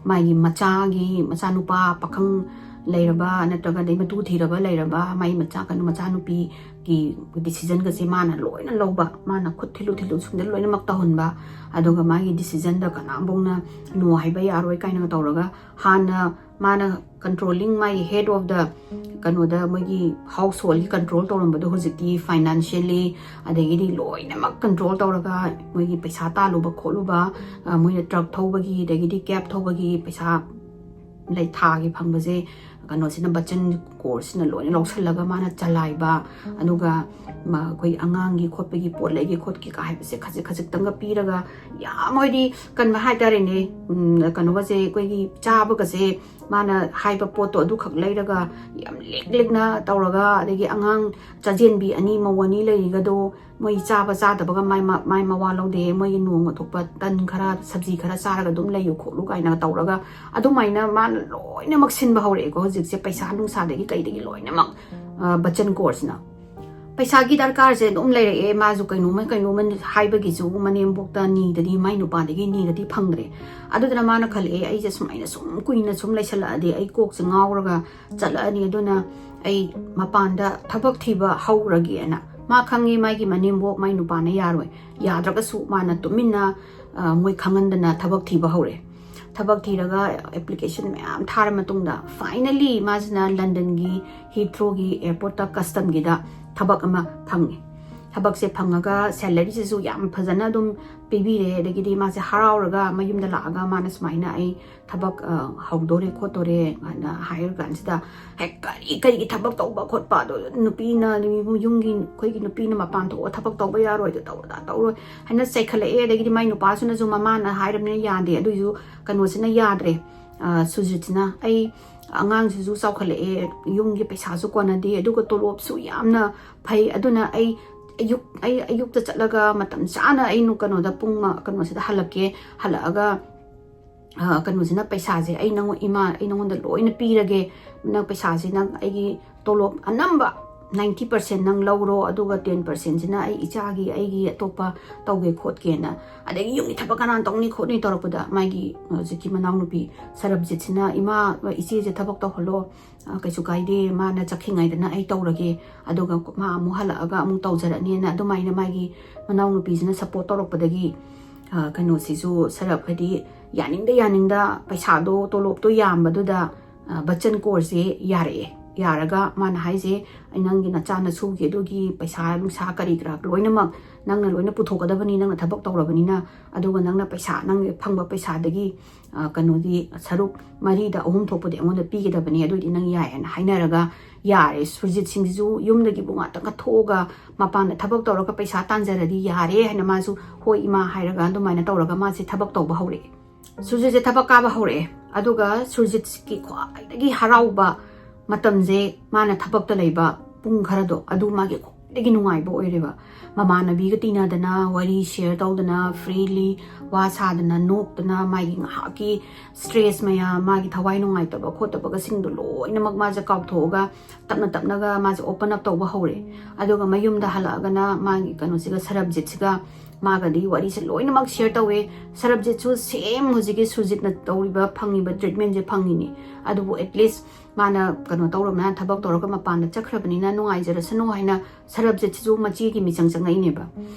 ꯃꯥꯒꯤ ꯃꯆꯥꯒꯤ, ꯃꯆꯥꯅꯨꯄꯥ ꯄꯥꯈꯪ ꯂꯩꯔꯕ ꯅꯠꯇ꯭ꯔꯒ ꯑꯗꯩ ꯃꯇꯨ ꯊꯤꯔꯕ ꯂꯩꯔꯕ, ꯃꯥꯒꯤ ꯃꯆꯥ, ꯀꯩꯅꯣ, ꯃꯆꯥꯅꯨꯄꯤꯒꯤ decisionꯒꯁꯦ ꯃꯥꯅ ꯂꯣꯏꯅ ꯂꯧꯕ, ꯃꯥꯅ ꯈꯨꯠ ꯊꯤꯜꯂꯨ ꯊꯤꯜꯂꯨ ꯁꯨꯝꯗ ꯂꯣꯏꯅꯃꯛ ꯇꯧꯍꯟꯕ, ꯑꯗꯨꯒ ꯃꯥꯒꯤ decisionꯗ ꯀꯅꯥꯝꯐꯧꯅ no ꯍꯥꯏꯕ ꯌꯥꯔꯣꯏ ꯀꯥꯏꯅꯒ ꯇꯧꯔꯒ, ꯍꯥꯟꯅ ꯃꯥꯅ controlling, ꯃꯥꯒꯤ head of the, ꯀꯩꯅꯣꯗ, ꯃꯣꯏꯒꯤ householdꯒꯤ control ꯇꯧꯔꯝꯕꯗꯣ ꯍꯧꯖꯤꯛꯇꯤ financially, ꯑꯗꯒꯤꯗꯤ ꯂꯣꯏꯅꯃꯛ control ꯇꯧꯔꯒ, ꯃꯣꯏꯒꯤ ꯄꯩꯁꯥ ꯇꯥꯜꯂꯨꯕ ꯈꯣꯠꯂꯨꯕ, ꯑ, ꯃꯣꯏꯅ truck ꯊꯧꯕꯒꯤ, ꯑꯗꯒꯤꯗꯤ cab ꯊꯧꯕꯒꯤ ꯄꯩꯁꯥ ꯂꯩ, ꯊꯥꯒꯤ ꯐꯪꯕꯁꯦ ꯀꯩꯅꯣꯁꯤꯅ, ꯕꯆꯟ ꯀꯣꯔꯁꯁꯤꯅ ꯂꯣꯏꯅ ꯂꯧꯁꯜꯂꯒ ꯃꯥꯅ ꯆꯂꯥꯏꯕ, ꯑꯗꯨꯒ ꯃ-, ꯑꯩꯈꯣꯏ ꯑꯉꯥꯡꯒꯤ ꯈꯣꯠꯄꯒꯤ ꯄꯣꯠ ꯂꯩꯒꯦ ꯈꯣꯠꯀꯦ ꯀ ꯍꯥꯏꯕꯁꯦ ꯈꯖꯤꯛ ꯈꯖꯤꯛꯇꯪꯒ ꯄꯤꯔꯒ, ꯌꯥꯝ ꯃꯣꯏꯗꯤ ꯀꯟꯕ ꯍꯥꯏꯇꯥꯔꯦꯅꯦ꯫ ꯎꯝ, ꯀꯩꯅꯣꯒꯁꯦ, ꯑꯩꯈꯣꯏꯒꯤ ꯆꯥꯕꯒꯁꯦ, ꯃꯥꯅ ꯍꯥꯏꯕ ꯄꯣꯠꯇꯣ ꯑꯗꯨꯈꯛ ꯂꯩꯔꯒ ꯌꯥꯝ ꯂꯤꯛ ꯂꯤꯛꯅ ꯇꯧꯔꯒ, ꯑꯗꯒꯤ ꯑꯉꯥꯡ ꯆꯥꯖꯦꯟꯕꯤ ꯑꯅꯤ, ꯃꯧ ꯑꯅꯤ ꯂꯩꯔꯤꯒꯗꯣ, ꯃꯣꯏ ꯆꯥꯕ ꯆꯥꯗꯕꯒ ꯃꯥꯏ ꯃ-, ꯃꯥꯏ ꯃꯋꯥ ꯂꯧꯗꯦ, ꯃꯣꯏꯒꯤ ꯅꯣꯡꯃ ꯊꯣꯛꯄ ꯇꯟ ꯈꯔ, ꯁꯕꯖꯤ ꯈꯔ ꯆꯥꯔꯒ ꯑꯗꯨꯝ ꯂꯩꯌꯨ ꯈꯣꯠꯂꯨ ꯀꯥꯏꯅ ꯇꯧꯔꯒ, ꯑꯗꯨꯃꯥꯏꯅ ꯃꯥꯅ ꯂꯣꯏꯅꯃꯛ ꯁꯤꯟꯕ ꯍꯧꯔꯛꯑꯦꯀꯣ꯫ ꯍꯧꯖꯤꯛꯁꯦ ꯄꯩꯁꯥ ꯅꯨꯡꯁꯥꯗꯒꯤ ꯀꯩꯗꯒꯤ ꯂꯣꯏꯅꯃꯛ, ꯑ, ꯕꯆꯟ ꯀꯣꯔꯁꯅ꯫ ꯄꯩꯁꯥꯒꯤ ꯗꯔꯀꯥꯔꯁꯦ ꯑꯗꯨꯝ ꯂꯩꯔꯛꯑꯦ꯫ ꯃꯥꯁꯨ ꯀꯩꯅꯣꯝꯃ ꯀꯩꯅꯣꯝꯃ ꯍꯥꯏꯕꯒꯤꯁꯨ ꯃꯅꯦꯝꯕꯣꯛꯇ ꯅꯤꯗꯗꯤ, ꯃꯥꯏ ꯅꯨꯄꯥꯗꯒꯤ ꯅꯤꯗꯗꯤ ꯐꯪꯗ꯭ꯔꯦ꯫ ꯑꯗꯨꯗꯨꯅ ꯃꯥꯅ ꯈꯜꯂꯛꯑꯦ, "ꯑꯩꯁꯦ ꯁꯨꯃꯥꯏꯅ ꯁꯨꯝ ꯀꯨꯏꯅ ꯁꯨꯝ ꯂꯩꯁꯜꯂꯛꯑꯗꯤ ꯑꯩ ꯀꯣꯛꯁꯦ ꯉꯥꯎꯔꯒ ꯆꯠꯂꯛꯑꯅꯤ, ꯑꯗꯨꯅ ꯑꯩ ꯃꯄꯥꯟꯗ ꯊꯕꯛ ꯊꯤꯕ ꯍꯧꯔꯒꯦꯅ"꯫ ꯃꯥ ꯈꯪꯉꯤ ꯃꯥꯒꯤ ꯃꯅꯦꯝꯕꯣꯛ, ꯃꯥꯏ ꯅꯨꯄꯥꯅ ꯌꯥꯔꯣꯏ꯫ ꯌꯥꯗ꯭ꯔꯒꯁꯨ ꯃꯥꯅ ꯇꯨꯃꯤꯟꯅ, ꯑ, ꯃꯣꯏ ꯈꯪꯍꯟꯗꯅ ꯊꯕꯛ ꯊꯤꯕ ꯍꯧꯔꯦ꯫ ꯊꯕꯛ ꯊꯤꯔꯒ application ꯃꯌꯥꯝ ꯊꯥꯔ ꯃꯇꯨꯡꯗ finally ꯃꯥꯁꯤꯅ ꯂꯟꯗꯟꯒꯤ Heathrowꯒꯤ airportꯇ customꯒꯤꯗ ꯊꯕꯛ ꯑꯃ ꯐꯪꯉꯦ꯫ ꯊꯕꯛꯁꯦ ꯐꯪꯉꯒ salaryꯁꯤꯁꯨ ꯌꯥꯝ ꯐꯖꯅ ꯑꯗꯨꯝ ꯄꯤꯕꯤꯔꯦ꯫ ꯑꯗꯒꯤꯗꯤ ꯃꯥꯁꯦ ꯍꯔꯥꯎꯔꯒ ꯃꯌꯨꯝꯗ ꯂꯥꯛꯑꯒ ꯃꯥꯅ ꯁꯨꯃꯥꯏꯅ, "ꯑꯩ ꯊꯕꯛ, ꯑ, ꯍꯧꯗꯣꯔꯦ ꯈꯣꯠꯇꯣꯔꯦ" ꯍꯥꯏꯅ ꯍꯥꯏꯔ ꯀꯥꯟꯁꯤꯗ, ꯍꯦꯛ ꯀꯔꯤ, ꯀꯔꯤꯒꯤ ꯊꯕꯛ ꯇꯧꯕ ꯈꯣꯠꯄ, ꯑꯗꯣ ꯅꯨꯄꯤꯅ, ꯌꯨꯝꯒꯤ, ꯑꯩꯈꯣꯏꯒꯤ ꯅꯨꯄꯤꯅ ꯃꯄꯥꯟ ꯊꯣꯛꯑ ꯊꯕꯛ ꯇꯧꯕ ꯌꯥꯔꯣꯏ, ꯑꯗꯨ ꯇꯧꯔꯣ, ꯑꯗꯥ ꯇꯧꯔꯣꯏ ꯍꯥꯏꯅ ꯆꯩꯈꯠꯂꯛꯑꯦ꯫ ꯑꯗꯒꯤꯗꯤ ꯃꯥꯏ ꯅꯨꯄꯥꯁꯤꯅꯁꯨ ꯃꯃꯥꯅ ꯍꯥꯏꯔꯕꯅꯤꯅ ꯌꯥꯗꯦ꯫ ꯑꯗꯨꯏꯁꯨ ꯀꯩꯅꯣꯁꯤꯅ ꯌꯥꯗ꯭ꯔꯦ, ꯑ, ꯁꯨꯖꯤꯠꯁꯤꯅ, "ꯑꯩ ꯑꯉꯥꯡꯁꯤꯁꯨ ꯆꯥꯎꯈꯠꯂꯛꯑꯦ, ꯌꯨꯝꯒꯤ ꯄꯩꯁꯥꯁꯨ ꯀꯣꯟꯅꯗꯦ, ꯑꯗꯨꯒ ꯇꯣꯂꯣꯞꯁꯨ ꯌꯥꯝꯅ ꯐꯩ, ꯑꯗꯨꯅ ꯑꯩ ꯑꯌꯨꯛ, ꯑꯩ ꯑꯌꯨꯛꯇ ꯆꯠꯂꯒ ꯃꯇꯝ ꯆꯥꯅ ꯑꯩ ꯅꯨ-, ꯀꯩꯅꯣꯗ ꯄꯨꯡ ꯃ-, ꯀꯩꯅꯣꯁꯤꯗ ꯍꯜꯂꯛꯀꯦ, ꯍꯜꯂꯛꯑꯒ ꯑ, ꯀꯩꯅꯣꯁꯤꯅ, ꯄꯩꯁꯥꯁꯦ ꯑꯩ ꯅꯪꯉꯣꯟ, "ꯏꯃꯥ, ꯑꯩ ꯅꯪꯉꯣꯟꯗ ꯂꯣꯏꯅ ꯄꯤꯔꯒꯦ, ꯅꯪ ꯄꯩꯁꯥꯁꯦ ꯅꯪ ꯑꯩꯒꯤ ꯇꯣꯂꯣꯞ ꯑꯅꯝꯕ ninety percent ꯅꯪ ꯂꯧꯔꯣ, ꯑꯗꯨꯒ ten percentꯁꯤꯅ ꯑꯩ ꯏꯆꯥꯒꯤ, ꯑꯩꯒꯤ ꯑꯇꯣꯞꯄ ꯇꯧꯒꯦ ꯈꯣꯠꯀꯦꯅ"꯫ ꯑꯗꯒꯤ ꯌꯨꯝꯒꯤ ꯊꯕꯛ ꯀꯅꯥꯅ ꯇꯧꯅꯤ ꯈꯣꯠꯅꯤ ꯇꯧꯔꯛꯄꯗ, ꯃꯥꯒꯤ ꯍꯧꯖꯤꯛꯀꯤ ꯃꯅꯥꯎꯅꯨꯄꯤ ꯁꯔꯕꯖꯤꯠꯁꯤꯅ, "ꯏꯃꯥ, ꯏꯆꯦꯁꯦ ꯊꯕꯛ ꯇꯧꯍꯜꯂꯣ, ꯑ, ꯀꯩꯁꯨ ꯀꯥꯏꯗꯦ, ꯃꯥꯅ ꯆꯠꯈꯤꯉꯩꯗꯅ ꯑꯩ ꯇꯧꯔꯒꯦ, ꯑꯗꯨꯒ ꯃꯥ ꯑꯃꯨꯛ ꯍꯜꯂꯛꯑꯒ ꯑꯃꯨꯛ ꯇꯧꯖꯔꯛꯅꯤꯅ"꯫ ꯑꯗꯨꯃꯥꯏꯅ ꯃꯥꯒꯤ ꯃꯅꯥꯎꯅꯨꯄꯤꯁꯤꯅ support ꯇꯧꯔꯛꯄꯗꯒꯤ, ꯑ, ꯀꯩꯅꯣꯁꯤꯁꯨ, ꯁꯔꯞ, ꯍꯥꯏꯗꯤ ꯌꯥꯅꯤꯡꯗ ꯌꯥꯅꯤꯡꯗ ꯄꯩꯁꯥꯗꯣ, ꯇꯣꯂꯣꯞꯇꯣ ꯌꯥꯝꯕꯗꯨꯗ, ꯑ, ꯕꯆꯟ ꯀꯣꯔꯁꯦ ꯌꯥꯔꯛꯑꯦ꯫ ꯌꯥꯔꯒ ꯃꯥꯅ ꯍꯥꯏꯁꯦ, "ꯑꯩ ꯅꯪꯒꯤ ꯅꯆꯥ ꯅꯁꯨꯒꯤ ꯑꯗꯨꯒꯤ ꯄꯩꯁꯥ ꯅꯨꯡꯁꯥ ꯀꯔꯤ ꯀꯔꯥ ꯂꯣꯏꯅꯃꯛ ꯅꯪꯅ ꯂꯣꯏꯅ ꯄꯨꯊꯣꯛꯀꯗꯕꯅꯤ, ꯅꯪꯅ ꯊꯕꯛ ꯇꯧꯔꯕꯅꯤꯅ꯫ ꯑꯗꯨꯒ ꯅꯪꯅ ꯄꯩꯁꯥ, ꯅꯪꯒꯤ ꯐꯪꯕ ꯄꯩꯁꯥꯗꯒꯤ, ꯑ, ꯀꯩꯅꯣꯗꯤ, ꯁꯔꯨꯛ ꯃꯔꯤꯗ ꯑꯍꯨꯝ ꯊꯣꯛꯄꯗꯤ ꯑꯩꯉꯣꯟꯗ ꯄꯤꯒꯗꯕꯅꯤ, ꯑꯗꯨꯑꯣꯏꯗꯤ ꯅꯪ ꯌꯥꯏ" ꯍꯥꯏꯅ ꯍꯥꯏꯅꯔꯒ ꯌꯥꯔꯦ꯫ ꯁꯨꯔꯖꯤꯠ ꯁꯤꯡꯁꯤꯁꯨ ꯌꯨꯝꯗꯒꯤꯕꯨ ꯉꯥꯛꯇꯪꯒ ꯊꯣꯛꯑꯒ ꯃꯄꯥꯟꯗ ꯊꯕꯛ ꯇꯧꯔꯒ ꯄꯩꯁꯥ ꯇꯥꯟꯖꯔꯗꯤ ꯌꯥꯔꯦ ꯍꯥꯏꯅ ꯃꯥꯁꯨ "ꯍꯣꯏ ꯏꯃꯥ" ꯍꯥꯏꯔꯒ ꯑꯗꯨꯃꯥꯏꯅ ꯇꯧꯔꯒ ꯃꯥꯁꯦ ꯊꯕꯛ ꯇꯧꯕ ꯍꯧꯔꯛꯑꯦ꯫ ꯁꯨꯔꯖꯤꯠꯁꯦ ꯊꯕꯛ ꯀꯥꯕ ꯍꯧꯔꯛꯑꯦ꯫ ꯑꯗꯨꯒ ꯁꯨꯔꯖꯤꯠꯀꯤ ꯈ꯭ꯋꯥꯏꯗꯒꯤ ꯍꯔꯥꯎꯕ ꯃꯇꯝꯁꯦ, ꯃꯥꯅ ꯊꯕꯛꯇ ꯂꯩꯕ ꯄꯨꯡ ꯈꯔꯗꯣ, ꯑꯗꯨ ꯃꯥꯒꯤ ꯈ꯭ꯋꯥꯏꯗꯒꯤ ꯅꯨꯡꯉꯥꯏꯕ ꯑꯣꯏꯔꯦꯕ꯫ ꯃꯃꯥꯟꯅꯕꯤꯒ ꯇꯤꯟꯅꯗꯅ, ꯋꯥꯔꯤ share ꯇꯧꯗꯅ, freely ꯋꯥ ꯁꯥꯗꯅ, ꯅꯣꯛꯇꯅ, ꯃꯥꯒꯤ ꯉꯥꯏꯍꯥꯛꯀꯤ stress ꯃꯌꯥꯝ, ꯃꯥꯒꯤ ꯊꯋꯥꯏ ꯅꯨꯡꯉꯥꯏꯇꯕ ꯈꯣꯠꯇꯕꯒꯁꯤꯡꯗꯣ ꯂꯣꯏꯅꯃꯛ ꯃꯥꯁꯦ ꯀꯥꯎꯊꯣꯛꯑꯒ, ꯇꯞꯅ ꯇꯞꯅꯒ ꯃꯥꯁꯦ open up ꯇꯧꯕ ꯍꯧꯔꯦ꯫ ꯑꯗꯨꯒ ꯃꯌꯨꯝꯗ ꯍꯜꯂꯛꯑꯒꯅ ꯃꯥꯒꯤ ꯀꯩꯅꯣꯁꯤꯒ, ꯁꯔꯕꯖꯤꯠꯁꯤꯒ ꯃꯥꯒꯗꯤ ꯋꯥꯔꯤꯁꯦ ꯂꯣꯏꯅꯃꯛ share ꯇꯧꯋꯦ꯫ ꯁꯔꯕꯖꯤꯠꯁꯨ same ꯍꯧꯖꯤꯛꯀꯤ ꯁꯨꯔꯖꯤꯠꯅ ꯇꯧꯔꯤꯕ, ꯐꯪꯉꯤꯕ treatmentꯁꯦ ꯐꯪꯉꯤꯅꯤ꯫ ꯑꯗꯨꯕꯨ at least ꯃꯥꯅ ꯀꯩꯅꯣ ꯇꯧꯔꯕꯅꯤꯅ, ꯊꯕꯛ ꯇꯧꯔꯒ ꯃꯄꯥꯟꯗ ꯆꯠꯈ꯭ꯔꯕꯅꯤꯅ ꯅꯨꯡꯉꯥꯏꯖꯔꯁꯅꯨ ꯍꯥꯏꯅ ꯁꯔꯕꯖꯤꯠꯁꯤꯁꯨ ꯃꯆꯦꯒꯤ ꯃꯤꯆꯪ ꯆꯪꯉꯛꯏꯅꯦꯕ꯫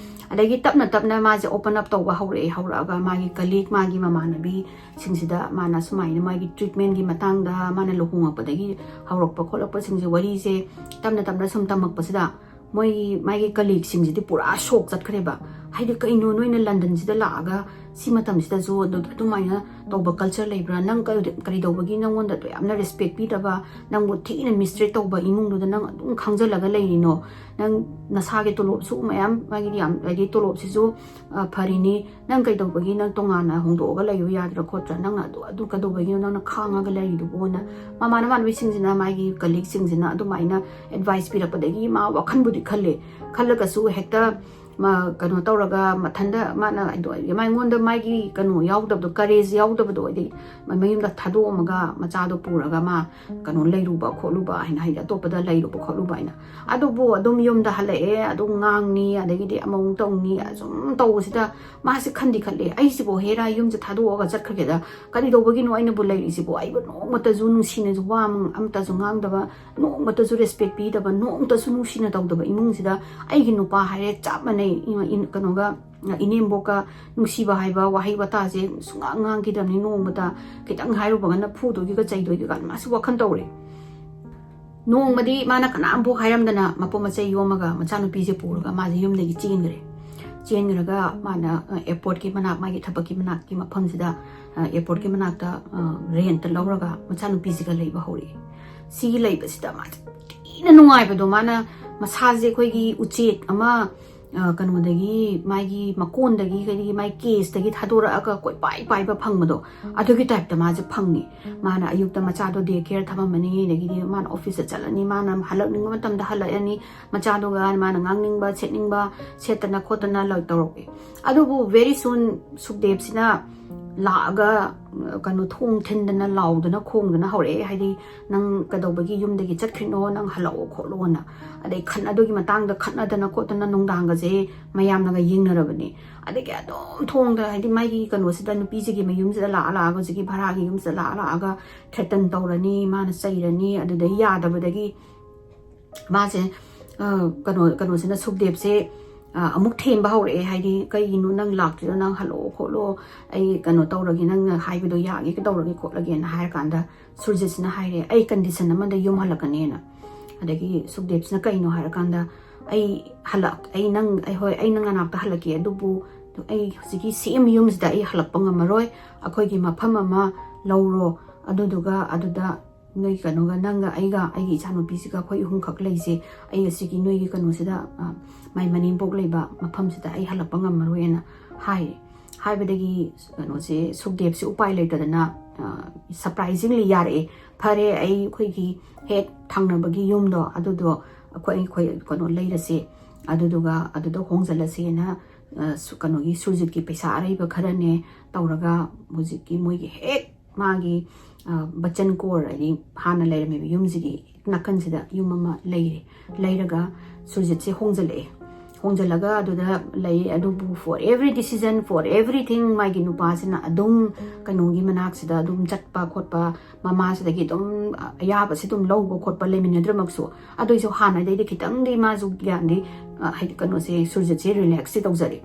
ꯑꯗꯒꯤ ꯇꯞꯅ ꯇꯞꯅ ꯃꯥꯁꯦ open up ꯇꯧꯕ ꯍꯧꯔꯛꯑꯦ꯫ ꯍꯧꯔꯛꯑꯒ ꯃꯥꯒꯤ colleague, ꯃꯥꯒꯤ ꯃꯃꯥꯟꯅꯕꯤꯁꯤꯡꯁꯤꯗ ꯃꯥꯅ ꯁꯨꯃꯥꯏꯅ ꯃꯥꯒꯤ treatmentꯀꯤ ꯃꯇꯥꯡꯗ, ꯃꯥꯅ ꯂꯨꯍꯣꯡꯉꯛꯄꯗꯒꯤ ꯍꯧꯔꯛꯄ ꯈꯣꯠꯂꯛꯄꯁꯤꯡꯁꯦ, ꯋꯥꯔꯤꯁꯦ ꯇꯞꯅ ꯇꯞꯅ ꯁꯨꯝ ꯇꯝꯃꯛꯄꯁꯤꯗ, ꯃꯣꯏꯒꯤ, ꯃꯥꯒꯤ colleagueꯁꯤꯡꯁꯤꯗꯤ ꯄꯨꯔꯥ shock ꯆꯠꯈ꯭ꯔꯦꯕ꯫ ꯍꯥꯏꯗꯤ, "ꯀꯩꯅꯣ, ꯅꯣꯏꯅ Londonꯁꯤꯗ ꯂꯥꯛꯑꯒ ꯁꯤ ꯃꯇꯝꯁꯤꯗꯁꯨ ꯑꯗꯨ, ꯑꯗꯨꯃꯥꯏꯅ ꯇꯧꯕ culture ꯂꯩꯕ꯭ꯔꯥ? ꯅꯪ ꯀ-, ꯀꯔꯤ ꯇꯧꯕꯒꯤ ꯅꯪꯉꯣꯟꯗ ꯑꯗꯨ ꯌꯥꯝꯅ respect ꯄꯤꯗꯕ, ꯅꯪꯕꯨ ꯊꯤꯅ mistreat ꯇꯧꯕ ꯏꯃꯨꯡꯗꯨꯗ ꯅꯪ ꯑꯗꯨꯝ ꯈꯥꯡꯖꯜꯂꯒ ꯂꯩꯔꯤꯅꯣ? ꯅꯪ ꯅꯁꯥꯒꯤ ꯇꯣꯂꯣꯞꯁꯨ ꯃꯌꯥꯝ", ꯃꯥꯒꯤꯗꯤ ꯌꯥꯝ, ꯍꯥꯏꯗꯤ ꯇꯣꯂꯣꯞꯁꯤꯁꯨ, ꯑ, ꯐꯔꯤꯅꯤ, "ꯅꯪ ꯀꯩꯗꯧꯕꯒꯤ ꯅꯪ ꯇꯣꯉꯥꯟꯅ ꯍꯣꯡꯗꯣꯛꯑꯒ ꯂꯩꯌꯨ ꯌꯥꯗ꯭ꯔꯥ ꯈꯣꯠꯇ꯭ꯔꯥ? ꯅꯪꯅ ꯑꯗꯨ, ꯑꯗꯨ ꯀꯩꯗꯧꯕꯒꯤꯅꯣ ꯅꯪꯅ ꯈꯥꯡꯉꯒ ꯂꯩꯔꯤꯗꯨꯕꯨꯅ?" ꯃꯃꯥꯟꯅꯕꯤꯁꯤꯡꯁꯤꯅ, ꯃꯥꯒꯤ colleagueꯁꯤꯡꯁꯤꯅ ꯑꯗꯨꯃꯥꯏꯅ advice ꯄꯤꯔꯛꯄꯗꯒꯤ ꯃꯥ ꯋꯥꯈꯟꯕꯨꯗꯤ ꯈꯜꯂꯦ꯫ ꯈꯜꯂꯒꯁꯨ ꯍꯦꯛꯇ ꯀꯩꯅꯣ ꯇꯧꯔꯒ ꯃꯊꯟꯇ ꯃꯥꯅ ꯑꯩꯉꯣꯟꯗ ꯃꯥꯒꯤ ꯀꯩꯅꯣ ꯌꯥꯎꯗꯕꯗꯣ, ꯀꯔꯦꯖ ꯌꯥꯎꯗꯕꯗꯣ, ꯍꯥꯏꯗꯤ ꯃꯌꯨꯝꯗ ꯊꯥꯗꯣꯛꯑꯝꯃꯒ ꯃꯆꯥꯗꯣ ꯄꯨꯔꯒ ꯃꯥ ꯀꯩꯅꯣ ꯂꯩꯔꯨꯕ ꯈꯣꯠꯂꯨꯕ ꯍꯥꯏꯅ, ꯍꯥꯏꯗꯤ ꯑꯇꯣꯞꯄꯗ ꯂꯩꯔꯨꯕ ꯈꯣꯠꯂꯨꯕ ꯍꯥꯏꯅ꯫ ꯑꯗꯨꯕꯨ ꯑꯗꯨꯝ ꯌꯨꯝꯗ ꯍꯜꯂꯛꯑꯦ, ꯑꯗꯨꯝ ꯉꯥꯡꯅꯤ, ꯑꯗꯒꯤꯗꯤ ꯑꯃꯃꯨꯛ ꯇꯧꯅꯤ, ꯑꯁꯨꯝ ꯇꯧꯕꯁꯤꯗ ꯃꯥꯁꯦ ꯈꯟꯗꯤ ꯈꯜꯂꯦ, "ꯑꯩꯁꯤꯕꯨ ꯍꯦꯔꯥ ꯌꯨꯝꯁꯦ ꯊꯥꯗꯣꯛꯑꯒ ꯆꯠꯈ꯭ꯔꯒꯦꯗ ꯀꯔꯤ ꯇꯧꯕꯒꯤꯅꯣ ꯑꯩꯅꯕꯨ ꯂꯩꯔꯤꯁꯤꯕꯨ? ꯑꯩꯕꯨ ꯅꯣꯡꯃꯇꯁꯨ ꯅꯨꯡꯁꯤꯅꯁꯨ ꯋꯥ ꯑꯃꯇꯁꯨ ꯉꯥꯡꯗꯕ, ꯅꯣꯡꯃꯇꯁꯨ ꯔꯦꯁꯄꯦꯛ ꯄꯤꯗꯕ, ꯅꯣꯡꯃꯇꯁꯨ ꯅꯨꯡꯁꯤꯅ ꯇꯧꯗꯕ ꯏꯃꯨꯡꯁꯤꯗ ꯑꯩꯒꯤ ꯅꯨꯄꯥ ꯍꯥꯏꯔꯦ ꯆꯞ ꯃꯥꯟꯅꯩ, ꯀꯩꯅꯣꯒ, ꯏꯅꯦꯝꯕꯣꯛꯀ ꯅꯨꯡꯁꯤꯕ ꯍꯥꯏꯕ ꯋꯥꯍꯩ ꯋꯥꯇꯥꯁꯦ ꯁꯨꯡꯉꯥꯡ ꯉꯥꯡꯈꯤꯗꯕꯅꯤ꯫ ꯅꯣꯡꯃꯇ ꯈꯤꯇꯪ ꯍꯥꯏꯔꯨꯕꯒꯅ ꯐꯨꯗꯣꯏꯒꯤ ꯆꯩꯗꯣꯏꯒꯤ ꯀꯥꯏꯅ ꯃꯥꯁꯨ ꯋꯥꯈꯜ ꯇꯧꯔꯦ꯫ ꯅꯣꯡꯃꯗꯤ ꯃꯥꯅ ꯀꯅꯥꯝꯐꯥꯎ ꯍꯥꯏꯔꯝꯗꯅ ꯃꯄꯣꯠ ꯃꯆꯩ ꯌꯣꯝꯃꯒ ꯃꯆꯥꯅꯨꯄꯤꯁꯦ ꯄꯨꯔꯒ ꯃꯥꯁꯦ ꯌꯨꯝꯗꯒꯤ ꯆꯦꯟꯈ꯭ꯔꯦ꯫ ꯆꯦꯟꯈ꯭ꯔꯒ ꯃꯥꯅ ꯑꯦꯌꯥꯔꯄꯣꯔꯠꯀꯤ ꯃꯅꯥꯛ, ꯃꯥꯒꯤ ꯊꯕꯛꯀꯤ ꯃꯅꯥꯛꯀꯤ ꯃꯐꯝꯁꯤꯗ, ꯑꯦꯌꯥꯔꯄꯣꯔꯠꯀꯤ ꯃꯅꯥꯛꯇ ꯔꯦꯟꯠ ꯂꯧꯔꯒ ꯃꯆꯥꯅꯨꯄꯤꯁꯤꯒ ꯂꯩꯕ ꯍꯧꯔꯛꯑꯦ꯫ ꯁꯤꯒꯤ ꯂꯩꯕꯁꯤꯗ ꯃꯥꯁꯦ ꯊꯤꯅ ꯅꯨꯡꯉꯥꯏꯕꯗꯣ, ꯃꯥꯅ ꯃꯁꯥꯁꯦ ꯑꯩꯈꯣꯏꯒꯤ ꯎꯆꯦꯛ ꯑꯃ ꯀꯩꯅꯣꯗꯒꯤ, ꯃꯥꯒꯤ ꯃꯀꯣꯟꯗꯒꯤ, ꯀꯩꯗꯒꯤ, ꯃꯥꯒꯤ ꯀꯦꯖꯇꯒꯤ ꯊꯥꯗꯣꯔꯛꯑꯒ ꯀꯣꯏꯄꯥꯏ ꯄꯥꯏꯕ ꯐꯪꯕꯗꯣ, ꯑꯗꯨꯒꯤ ꯇꯥꯏꯞꯇ ꯃꯥꯁꯦ ꯐꯪꯉꯤ꯫ ꯃꯥꯅ ꯑꯌꯨꯛꯇ ꯃꯆꯥꯗꯣ ꯗꯦ ꯀꯦꯌꯔ ꯊꯝꯃꯝꯃꯅꯤ, ꯑꯗꯒꯤꯗꯤ ꯃꯥꯅ ꯑꯣꯐꯤꯁꯇ ꯆꯠꯂꯅꯤ, ꯃꯥꯅ ꯍꯜꯂꯛꯅꯤꯡꯕ ꯃꯇꯝꯗ ꯍꯜꯂꯛꯑꯅꯤ, ꯃꯆꯥꯗꯨꯒ ꯃꯥꯅ ꯉꯥꯡꯅꯤꯡꯕ ꯁꯦꯠꯅꯤꯡꯕ ꯁꯦꯠꯇꯅ ꯈꯣꯠꯇꯅ ꯇꯧꯔꯛꯑꯦ꯫ ꯑꯗꯨꯕꯨ very soon ꯁꯨꯛꯗꯦꯕꯁꯤꯅ ꯂꯥꯛꯑꯒ ꯀꯩꯅꯣ, ꯊꯣꯡ ꯊꯤꯟꯗꯅ ꯂꯥꯎꯗꯅ ꯈꯣꯡꯗꯅ ꯍꯧꯔꯛꯑꯦ꯫ ꯍꯥꯏꯗꯤ, "ꯅꯪ ꯀꯩꯗꯧꯕꯒꯤ ꯌꯨꯝꯗꯒꯤ ꯆꯠꯈ꯭ꯔꯤꯅꯣ? ꯅꯪ ꯍꯜꯂꯛꯑꯣ ꯈꯣꯠꯂꯣꯅ"꯫ ꯑꯗꯩ ꯈꯠꯅ-, ꯑꯗꯨꯒꯤ ꯃꯇꯥꯡꯗ ꯈꯠꯅꯗꯅ ꯈꯣꯠꯇꯅ ꯅꯨꯡꯗꯥꯡꯒꯁꯦ ꯃꯌꯥꯝꯅꯒ ꯌꯦꯡꯅꯔꯕꯅꯦ꯫ ꯑꯗꯒꯤ ꯑꯗꯨꯝ ꯊꯣꯡꯗ, ꯍꯥꯏꯗꯤ ꯃꯥꯒꯤ ꯀꯩꯅꯣꯁꯤꯗ, ꯅꯨꯄꯤꯁꯤꯒꯤ ꯃꯌꯨꯝꯁꯤꯗ ꯂꯥꯛꯑ ꯂꯥꯛꯑꯒ, ꯍꯧꯖꯤꯛꯀꯤ ꯚꯔꯥꯒꯤ ꯌꯨꯝꯁꯤꯗ ꯂꯥꯛꯑ ꯂꯥꯛꯑꯒ ꯊ꯭ꯔꯦꯇꯟ ꯇꯧꯔꯅꯤ, ꯃꯥꯅ ꯆꯩꯔꯅꯤ꯫ ꯑꯗꯨꯗꯩ ꯌꯥꯗꯕꯗꯒꯤ ꯃꯥꯁꯦ, ꯑ, ꯀꯩꯅꯣ, ꯀꯩꯅꯣꯁꯤꯅ, ꯁꯨꯛꯗꯦꯕꯁꯦ, ꯑ, ꯑꯃꯨꯛ ꯊꯦꯝꯕ ꯍꯧꯔꯛꯑꯦ꯫ ꯍꯥꯏꯗꯤ, "ꯀꯩꯒꯤꯅꯣ ꯅꯪ ꯂꯥꯛꯇ꯭ꯔꯤꯗꯣ? ꯅꯪ ꯍꯜꯂꯛꯑꯣ ꯈꯣꯠꯂꯣ, ꯑꯩ ꯀꯩꯅꯣ ꯇꯧꯔꯒꯦ, ꯅꯪꯅ ꯍꯥꯏꯕꯗꯣ ꯌꯥꯒꯦ, ꯀꯩꯗꯧꯔꯒꯦ ꯈꯣꯠꯂꯒꯦꯅ" ꯍꯥꯏꯔꯀꯥꯟꯗ, ꯁꯨꯔꯖꯤꯠꯁꯤꯅ ꯍꯥꯏꯔꯦ, "ꯑꯩ ꯀꯟꯗꯤꯁꯟ ꯑꯃꯗ ꯌꯨꯝ ꯍꯜꯂꯛꯀꯅꯦꯅ"꯫ ꯑꯗꯒꯤ ꯁꯨꯛꯗꯦꯕꯁꯤꯅ, "ꯀꯩꯅꯣ?" ꯍꯥꯏꯔꯀꯥꯟꯗ, "ꯑꯩ ꯍꯜꯂꯛ-, ꯑꯩ ꯅꯪ, ꯑꯩ, ꯍꯣꯏ, ꯑꯩ ꯅꯪ ꯅꯅꯥꯛꯇ ꯍꯜꯂꯛꯀꯦ, ꯑꯗꯨꯕꯨ ꯑꯩ ꯍꯧꯖꯤꯛꯀꯤ ꯁꯦꯝ ꯌꯨꯝꯁꯤꯗ ꯑꯩ ꯍꯜꯂꯛꯄ ꯉꯝꯃꯔꯣꯏ꯫ ꯑꯩꯈꯣꯏꯒꯤ ꯃꯐꯝ ꯑꯃ ꯂꯧꯔꯣ, ꯑꯗꯨꯗꯨꯒ ꯑꯗꯨꯗ ꯅꯣꯏ ꯀꯩꯅꯣꯒ, ꯅꯪꯒ ꯑꯩꯒ, ꯑꯩꯒꯤ ꯏꯆꯥꯅꯨꯄꯤꯁꯤꯒ ꯑꯩꯈꯣꯏ ꯑꯍꯨꯝꯈꯛ ꯂꯩꯁꯦ꯫ ꯑꯩ ꯑꯁꯤꯒꯤ ꯅꯣꯏꯒꯤ ꯀꯩꯅꯣꯁꯤꯗ, ꯑ, ꯃꯥꯏ ꯃꯅꯦꯝꯄꯣꯛ ꯂꯩꯕ ꯃꯐꯝꯁꯤꯗ ꯑꯩ ꯍꯜꯂꯛꯄ ꯉꯝꯃꯔꯣꯏꯅ" ꯍꯥꯏꯔꯦ꯫ ꯍꯥꯏꯕꯗꯒꯤ ꯀꯩꯅꯣꯁꯦ, ꯁꯨꯛꯗꯦꯕꯁꯦ ꯎꯄꯥꯏ ꯂꯩꯇꯗꯅ, ꯑ, ꯁꯔꯄ꯭ꯔꯥꯏꯖꯤꯡꯂꯤ ꯌꯥꯔꯛꯑꯦ꯫ "ꯐꯔꯦ, ꯑꯩ ꯑꯩꯈꯣꯏꯒꯤ ꯍꯦꯛ ꯊꯪꯅꯕꯒꯤ ꯌꯨꯝꯗꯣ, ꯑꯗꯨꯗꯣ ꯑꯩꯈꯣꯏ, ꯑꯩꯈꯣꯏ ꯀꯩꯅꯣ ꯂꯩꯔꯁꯦ, ꯑꯗꯨꯗꯨꯒ ꯑꯗꯨꯗ ꯍꯣꯡꯖꯜꯂꯁꯦꯅ, ꯑ, ꯁꯨ-, ꯀꯩꯅꯣꯒꯤ ꯁꯨꯔꯖꯤꯠꯀꯤ ꯄꯩꯁꯥ ꯑꯔꯩꯕ ꯈꯔꯅꯦ ꯇꯧꯔꯒ ꯍꯧꯖꯤꯛꯀꯤ ꯃꯣꯏꯒꯤ ꯍꯦꯛ ꯃꯥꯒꯤ, ꯑ, ꯕꯆꯟ ꯀꯣꯔ ꯍꯥꯏꯗꯤ ꯍꯥꯟꯅ ꯂꯩꯔꯝꯃꯤꯕ ꯌꯨꯝꯁꯤꯒꯤ ꯅꯥꯀꯟꯁꯤꯗ ꯌꯨꯝ ꯑꯃ ꯂꯩꯔꯦ꯫ ꯂꯩꯔꯒ ꯁꯨꯔꯖꯤꯠꯁꯦ ꯍꯣꯡꯖꯜꯂꯛꯑꯦ꯫ ꯍꯣꯡꯖꯜꯂꯒ ꯑꯗꯨꯗ ꯂꯩ꯫ ꯑꯗꯨꯕꯨ for every decision, for everything, ꯃꯥꯒꯤ ꯅꯨꯄꯥꯁꯤꯅ ꯑꯗꯨꯝ ꯀꯩꯅꯣꯒꯤ ꯃꯅꯥꯛꯁꯤꯗ ꯑꯗꯨꯝ ꯆꯠꯄ ꯈꯣꯠꯄ, ꯃꯃꯥꯁꯤꯗꯒꯤ ꯑꯗꯨꯝ ꯑꯌꯥꯕꯁꯤ ꯑꯗꯨꯝ ꯂꯧꯕ ꯈꯣꯠꯄ ꯂꯩꯃꯤꯟꯅꯗ꯭ꯔꯃꯛꯁꯨ, ꯑꯗꯨꯏꯁꯨ ꯍꯥꯟꯅꯗꯩꯗꯤ ꯈꯤꯇꯪꯗꯤ ꯃꯥꯁꯨ ꯒ꯭ꯌꯥꯟꯗꯤ, ꯑ, ꯍꯥꯏꯗꯤ ꯀꯩꯅꯣꯁꯦ, ꯁꯨꯔꯖꯤꯠꯁꯦ ꯔꯤꯂꯦꯛꯁꯇꯤ ꯇꯧꯖꯔꯦ꯫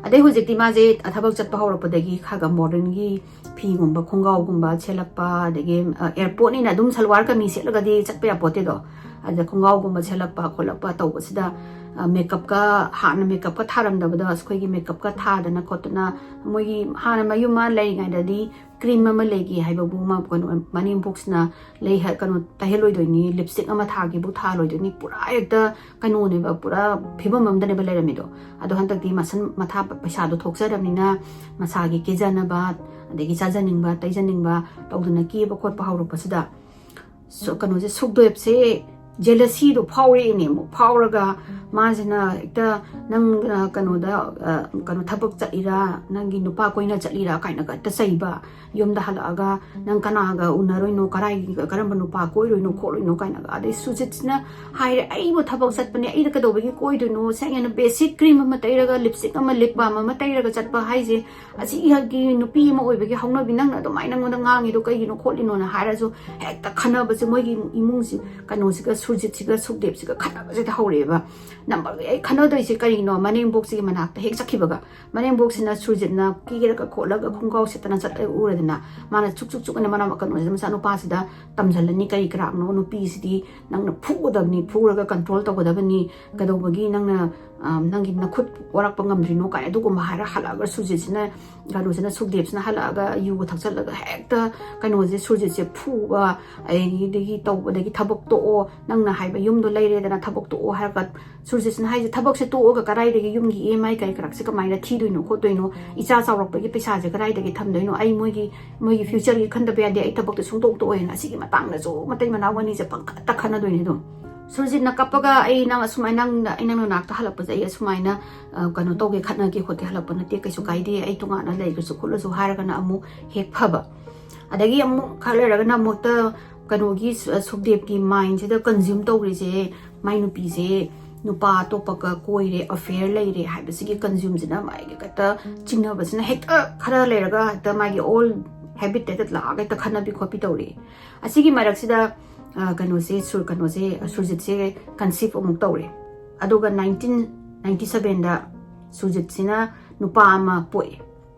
ꯑꯗꯩ ꯍꯧꯖꯤꯛꯇꯤ ꯃꯥꯁꯦ ꯊꯕꯛ ꯆꯠꯄ ꯍꯧꯔꯛꯄꯗꯒꯤ ꯈꯔ ꯈꯔ ꯃꯣꯗꯔꯟꯒꯤ ꯐꯤꯒꯨꯝꯕ, ꯈꯣꯡꯒ꯭ꯔꯥꯎꯒꯨꯝꯕ ꯁꯦꯠꯂꯛꯄ, ꯑꯗꯒꯤ, ꯑ, ꯑꯦꯌꯥꯔꯄꯣꯔꯠꯅꯤꯅ ꯑꯗꯨꯝ ꯁꯜꯋꯥꯔ ꯀꯃꯤꯖ ꯁꯦꯠꯂꯒꯗꯤ ꯆꯠꯄ ꯌꯥꯄꯣꯠꯇꯦꯗꯣ꯫ ꯑꯗ ꯈꯣꯡꯒ꯭ꯔꯥꯎꯒꯨꯝꯕ ꯁꯦꯠꯂꯛꯄ ꯈꯣꯠꯂꯛꯄ ꯇꯧꯕꯁꯤꯗ, ꯑ, ꯃꯦꯀꯞꯀ, ꯍꯥꯟꯅ ꯃꯦꯀꯞꯀ ꯊꯥꯔꯝꯗꯕꯗꯣ ꯑꯩꯈꯣꯏꯒꯤ ꯃꯦꯀꯞꯀ ꯊꯥꯗꯅ ꯈꯣꯠꯇꯅ, ꯃꯣꯏꯒꯤ ꯍꯥꯟꯅ ꯃꯌꯨꯝ ꯃꯥ ꯂꯩꯔꯤꯉꯩꯗꯗꯤ ꯀ꯭ꯔꯤꯝ ꯑꯃ ꯂꯩꯒꯦ ꯍꯥꯏꯕꯕꯨ ꯃꯥ ꯀꯩꯅꯣ, ꯃꯅꯦꯝꯕꯣꯛꯁꯤꯅ ꯂꯩ ꯍꯥꯏ-, ꯀꯩꯅꯣ ꯇꯩꯍꯜꯂꯣꯏꯗꯣꯏꯅꯤ, ꯂꯤꯞꯁꯇꯤꯛ ꯑꯃ ꯊꯥꯒꯦꯕꯨ ꯊꯥꯔꯣꯏꯗꯣꯏꯅꯤ, ꯄꯨꯔꯥ ꯍꯦꯛꯇ ꯀꯩꯅꯣꯅꯦꯕ, ꯄꯨꯔꯥ ꯐꯤꯕꯝ ꯑꯃꯗꯅꯦꯕ ꯂꯩꯔꯝꯃꯤꯗꯣ꯫ ꯑꯗꯣ ꯍꯟꯗꯛꯇꯤ ꯃꯁꯟ ꯃꯊꯥ ꯄ-, ꯄꯩꯁꯥꯗꯣ ꯊꯣꯛꯆꯔꯕꯅꯤꯅ ꯃꯁꯥꯒꯤ ꯀꯦꯖꯅꯕ, ꯑꯗꯒꯤ ꯆꯥꯖꯅꯤꯡꯕ, ꯇꯩꯖꯅꯤꯡꯕ ꯇꯧꯗꯅ ꯀꯦꯕ ꯈꯣꯠꯄ ꯍꯧꯔꯛꯄꯁꯤꯗ ꯁꯨ-, ꯀꯩꯅꯣꯁꯦ, ꯁꯨꯛꯗꯦꯕꯁꯦ ꯖꯦꯂꯁꯤꯗꯣ ꯐꯥꯎꯔꯛꯏꯅꯦ꯫ ꯑꯃꯨꯛ ꯐꯥꯎꯔꯒ ꯃꯥꯁꯤꯅ ꯍꯦꯛꯇ ꯅꯪ, ꯑ, ꯀꯩꯅꯣꯗ, ꯑ, ꯀꯩꯅꯣ ꯊꯕꯛ ꯆꯠꯂꯤꯔꯥ, ꯅꯪꯒꯤ ꯅꯨꯄꯥ ꯀꯣꯏꯅ ꯆꯠꯂꯤꯔꯥ ꯀꯥꯏꯅꯒ ꯍꯦꯛꯇ ꯆꯩꯕ꯫ ꯌꯨꯝꯗ ꯍꯜꯂꯛꯑꯒ ꯅꯪ ꯀꯅꯥꯒ ꯎꯅꯔꯨꯏꯅꯣ, ꯀꯔꯥꯏꯒꯤ, ꯀꯔꯝꯕ ꯅꯨꯄꯥ ꯀꯣꯏꯔꯨꯏꯅꯣ ꯈꯣꯠꯂꯨꯏꯅꯣ ꯀꯥꯏꯅꯒ꯫ ꯑꯗꯩ ꯁꯨꯖꯤꯠꯁꯤꯅ ꯍꯥꯏꯔꯦ, "ꯑꯩꯕꯨ ꯊꯕꯛ ꯆꯠꯄꯅꯦ, ꯑꯩꯅ ꯀꯩꯗꯧꯕꯒꯤ ꯀꯣꯏꯗꯣꯏꯅꯣ? ꯁꯦꯡꯅ basic cream ꯑꯃ ꯇꯩꯔꯒ, lipstick ꯑꯃ, lip balm ꯑꯃ ꯇꯩꯔꯒ ꯆꯠꯄ ꯍꯥꯏꯁꯦ, ꯑꯁꯤꯒꯤ ꯅꯨꯄꯤ ꯑꯃ ꯑꯣꯏꯕꯒꯤ ꯍꯧꯅꯕꯤ ꯅꯪꯅ ꯑꯗꯨꯃꯥꯏꯅ ꯑꯩꯉꯣꯟꯗ ꯉꯥꯡꯉꯤꯗꯣ ꯀꯩꯒꯤꯅꯣ ꯈꯣꯠꯂꯤꯅꯣꯅ?" ꯍꯥꯏꯔꯁꯨ ꯍꯦꯛꯇ ꯈꯟꯅꯕꯁꯦ, ꯃꯣꯏꯒꯤ ꯏꯃꯨꯡꯁꯤ, ꯀꯩꯅꯣꯁꯤꯒ, ꯁꯨꯔꯖꯤꯠꯁꯤꯒ, ꯁꯨꯛꯗꯦꯕꯁꯤꯒ ꯈꯠꯅꯕꯁꯤꯗ ꯍꯧꯔꯛꯑꯦꯕ꯫ ꯅꯝꯕꯔ ꯑꯩ ꯈꯟꯅꯗꯣꯏꯁꯦ ꯀꯔꯤꯅꯣ? ꯃꯅꯦꯝꯕꯣꯛꯁꯤꯒꯤ ꯃꯅꯥꯛꯇ ꯍꯦꯛ ꯆꯠꯈꯤꯕꯒ, ꯃꯅꯦꯝꯕꯣꯛꯁꯤꯅ ꯁꯨꯔꯖꯤꯠꯅ ꯀꯦꯔꯒ ꯈꯣꯠꯂꯒ ꯈꯣꯡꯒ꯭ꯔꯥꯎ ꯁꯦꯠꯇꯅ ꯆꯠꯂꯒ ꯎꯔꯗꯅ, ꯃꯥꯅ ꯁꯨꯛ ꯁꯨꯛ ꯁꯨꯛ ꯑꯅ ꯃꯅꯥ ꯀꯩꯅꯣꯁꯤꯗ ꯃꯆꯥꯅꯨꯄꯥꯁꯤꯗ ꯇꯝꯁꯤꯜꯂꯅꯤ꯫ "ꯀꯔꯤ ꯀꯔꯥꯛꯅꯣ? ꯅꯨꯄꯤꯁꯤꯗꯤ ꯅꯪꯅ ꯐꯨꯒꯗꯕꯅꯤ, ꯐꯨꯔꯒ control ꯇꯧꯒꯗꯕꯅꯤ꯫ ꯀꯩꯗꯧꯕꯒꯤ ꯅꯪꯅ, ꯑ, ꯅꯪꯒꯤ ꯅꯈꯨꯠ ꯑꯣꯔꯛꯄ ꯉꯝꯗ꯭ꯔꯤꯅꯣ?" ꯀꯥꯏꯅ ꯑꯗꯨꯒꯨꯝꯕ ꯍꯥꯏꯔ ꯍꯜꯂꯛꯑꯒ ꯁꯨꯔꯖꯤꯠꯁꯤꯅ, ꯀꯩꯅꯣꯁꯤꯅ, ꯁꯨꯛꯗꯦꯕꯁꯤꯅ ꯍꯜꯂꯛꯑꯒ ꯌꯨꯒ ꯊꯛꯆꯜꯂꯒ ꯍꯦꯛꯇ ꯀꯩꯅꯣꯁꯦ, ꯁꯨꯔꯖꯤꯠꯁꯦ ꯐꯨꯕ, ꯑꯗꯒꯤ ꯇꯧꯕꯗꯒꯤ, "ꯊꯕꯛ ꯇꯣꯛꯑꯣ, ꯅꯪꯅ ꯍꯥꯏꯕ ꯌꯨꯝꯗꯣ ꯂꯩꯔꯦꯗꯅ, ꯊꯕꯛ ꯇꯣꯛꯑꯣ" ꯍꯥꯏꯔꯒ ꯁꯨꯔꯖꯤꯠꯁꯤꯅ ꯍꯥꯏꯁꯦ, "ꯊꯕꯛꯁꯦ ꯇꯣꯛꯑꯒ ꯀꯗꯥꯏꯗꯒꯤ ꯌꯨꯝꯒꯤ EMI ꯀꯔꯤ ꯀꯔꯥꯁꯦ ꯀꯃꯥꯏꯅ ꯊꯤꯗꯣꯏꯅꯣ ꯈꯣꯠꯇꯣꯏꯅꯣ? ꯏꯆꯥ ꯆꯥꯎꯔꯛꯄꯒꯤ ꯄꯩꯁꯥꯁꯦ ꯀꯗꯥꯏꯗꯒꯤ ꯊꯝꯗꯣꯏꯅꯣ? ꯑꯩ ꯃꯣꯏꯒꯤ, ꯃꯣꯏꯒꯤ futureꯒꯤ ꯈꯟꯗꯕ ꯌꯥꯗꯦ, ꯑꯩ ꯊꯕꯛꯇꯤ ꯁꯨꯡꯇꯣꯛ ꯇꯣꯛꯑꯣꯏꯅ" ꯑꯁꯤꯒꯤ ꯃꯇꯥꯡꯗꯁꯨ ꯃꯇꯩ ꯃꯅꯥꯎ ꯑꯅꯤꯁꯦ ꯄꯪꯈꯠꯇ ꯈꯟꯅꯗꯣꯏꯅꯦ ꯑꯗꯨꯝ꯫ ꯁꯨꯔꯖꯤꯠꯅ ꯀꯞꯄꯒ, "ꯑꯩ ꯅꯪ ꯑꯁꯨꯃꯥꯏꯅ, ꯅꯪ, ꯑꯩ ꯅꯪ ꯅꯅꯥꯛꯇ ꯍꯜꯂꯛꯄꯁꯦ ꯑꯩ ꯑꯁꯨꯃꯥꯏꯅ, ꯑ, ꯀꯩꯅꯣ ꯇꯧꯒꯦ, ꯈꯠꯅꯒꯦ ꯈꯣꯠꯀꯦ ꯍꯜꯂꯛꯄ ꯅꯠꯇꯦ, ꯀꯩꯁꯨ ꯀꯥꯏꯗꯦ, ꯑꯩ ꯇꯣꯉꯥꯟꯅ ꯂꯩꯈ꯭ꯔꯁꯨ ꯈꯣꯠꯂꯁꯨ" ꯍꯥꯏꯔꯒꯅ ꯑꯃꯨꯛ ꯍꯦꯛ ꯐꯕ꯫ ꯑꯗꯒꯤ ꯑꯃꯨꯛ ꯈꯔ ꯂꯩꯔꯒꯅ ꯑꯃꯨꯛꯇ ꯀꯩꯅꯣꯒꯤ ꯁꯨ-, ꯁꯨꯛꯗꯦꯕꯀꯤ mindꯁꯤꯗ consume ꯇꯧꯔꯤꯁꯦ, ꯃꯥꯏ ꯅꯨꯄꯤꯁꯦ ꯅꯨꯄꯥ ꯑꯇꯣꯞꯄꯒ ꯀꯣꯏꯔꯦ, affair ꯂꯩꯔꯦ ꯍꯥꯏꯕꯁꯤꯒꯤ consumeꯁꯤꯅ ꯃꯥꯒꯤ ꯍꯦꯛꯇ ꯆꯤꯡꯅꯕꯁꯤꯅ ꯍꯦꯛꯇ ꯈꯔ ꯂꯩꯔꯒ ꯍꯦꯛꯇ ꯃꯥꯒꯤ old habit ꯍꯦꯛꯇ ꯂꯥꯛꯑꯒ ꯍꯦꯛꯇ ꯈꯠꯅꯕꯤ ꯈꯣꯠꯄꯤ ꯇꯧꯔꯛꯑꯦ꯫ ꯑꯁꯤꯒꯤ ꯃꯔꯛꯁꯤꯗ, ꯑ, ꯀꯩꯅꯣꯁꯦ, ꯁꯨꯔ-, ꯀꯩꯅꯣꯁꯦ, ꯁꯨꯔꯖꯤꯠꯁꯦ conceive ꯑꯃꯨꯛ ꯇꯧꯔꯦ꯫ ꯑꯗꯨꯒ nineteen ninety sevenꯗ ꯁꯨꯔꯖꯤꯠꯁꯤꯅ ꯅꯨꯄꯥ ꯑꯃ ꯄꯣꯛꯑꯦ꯫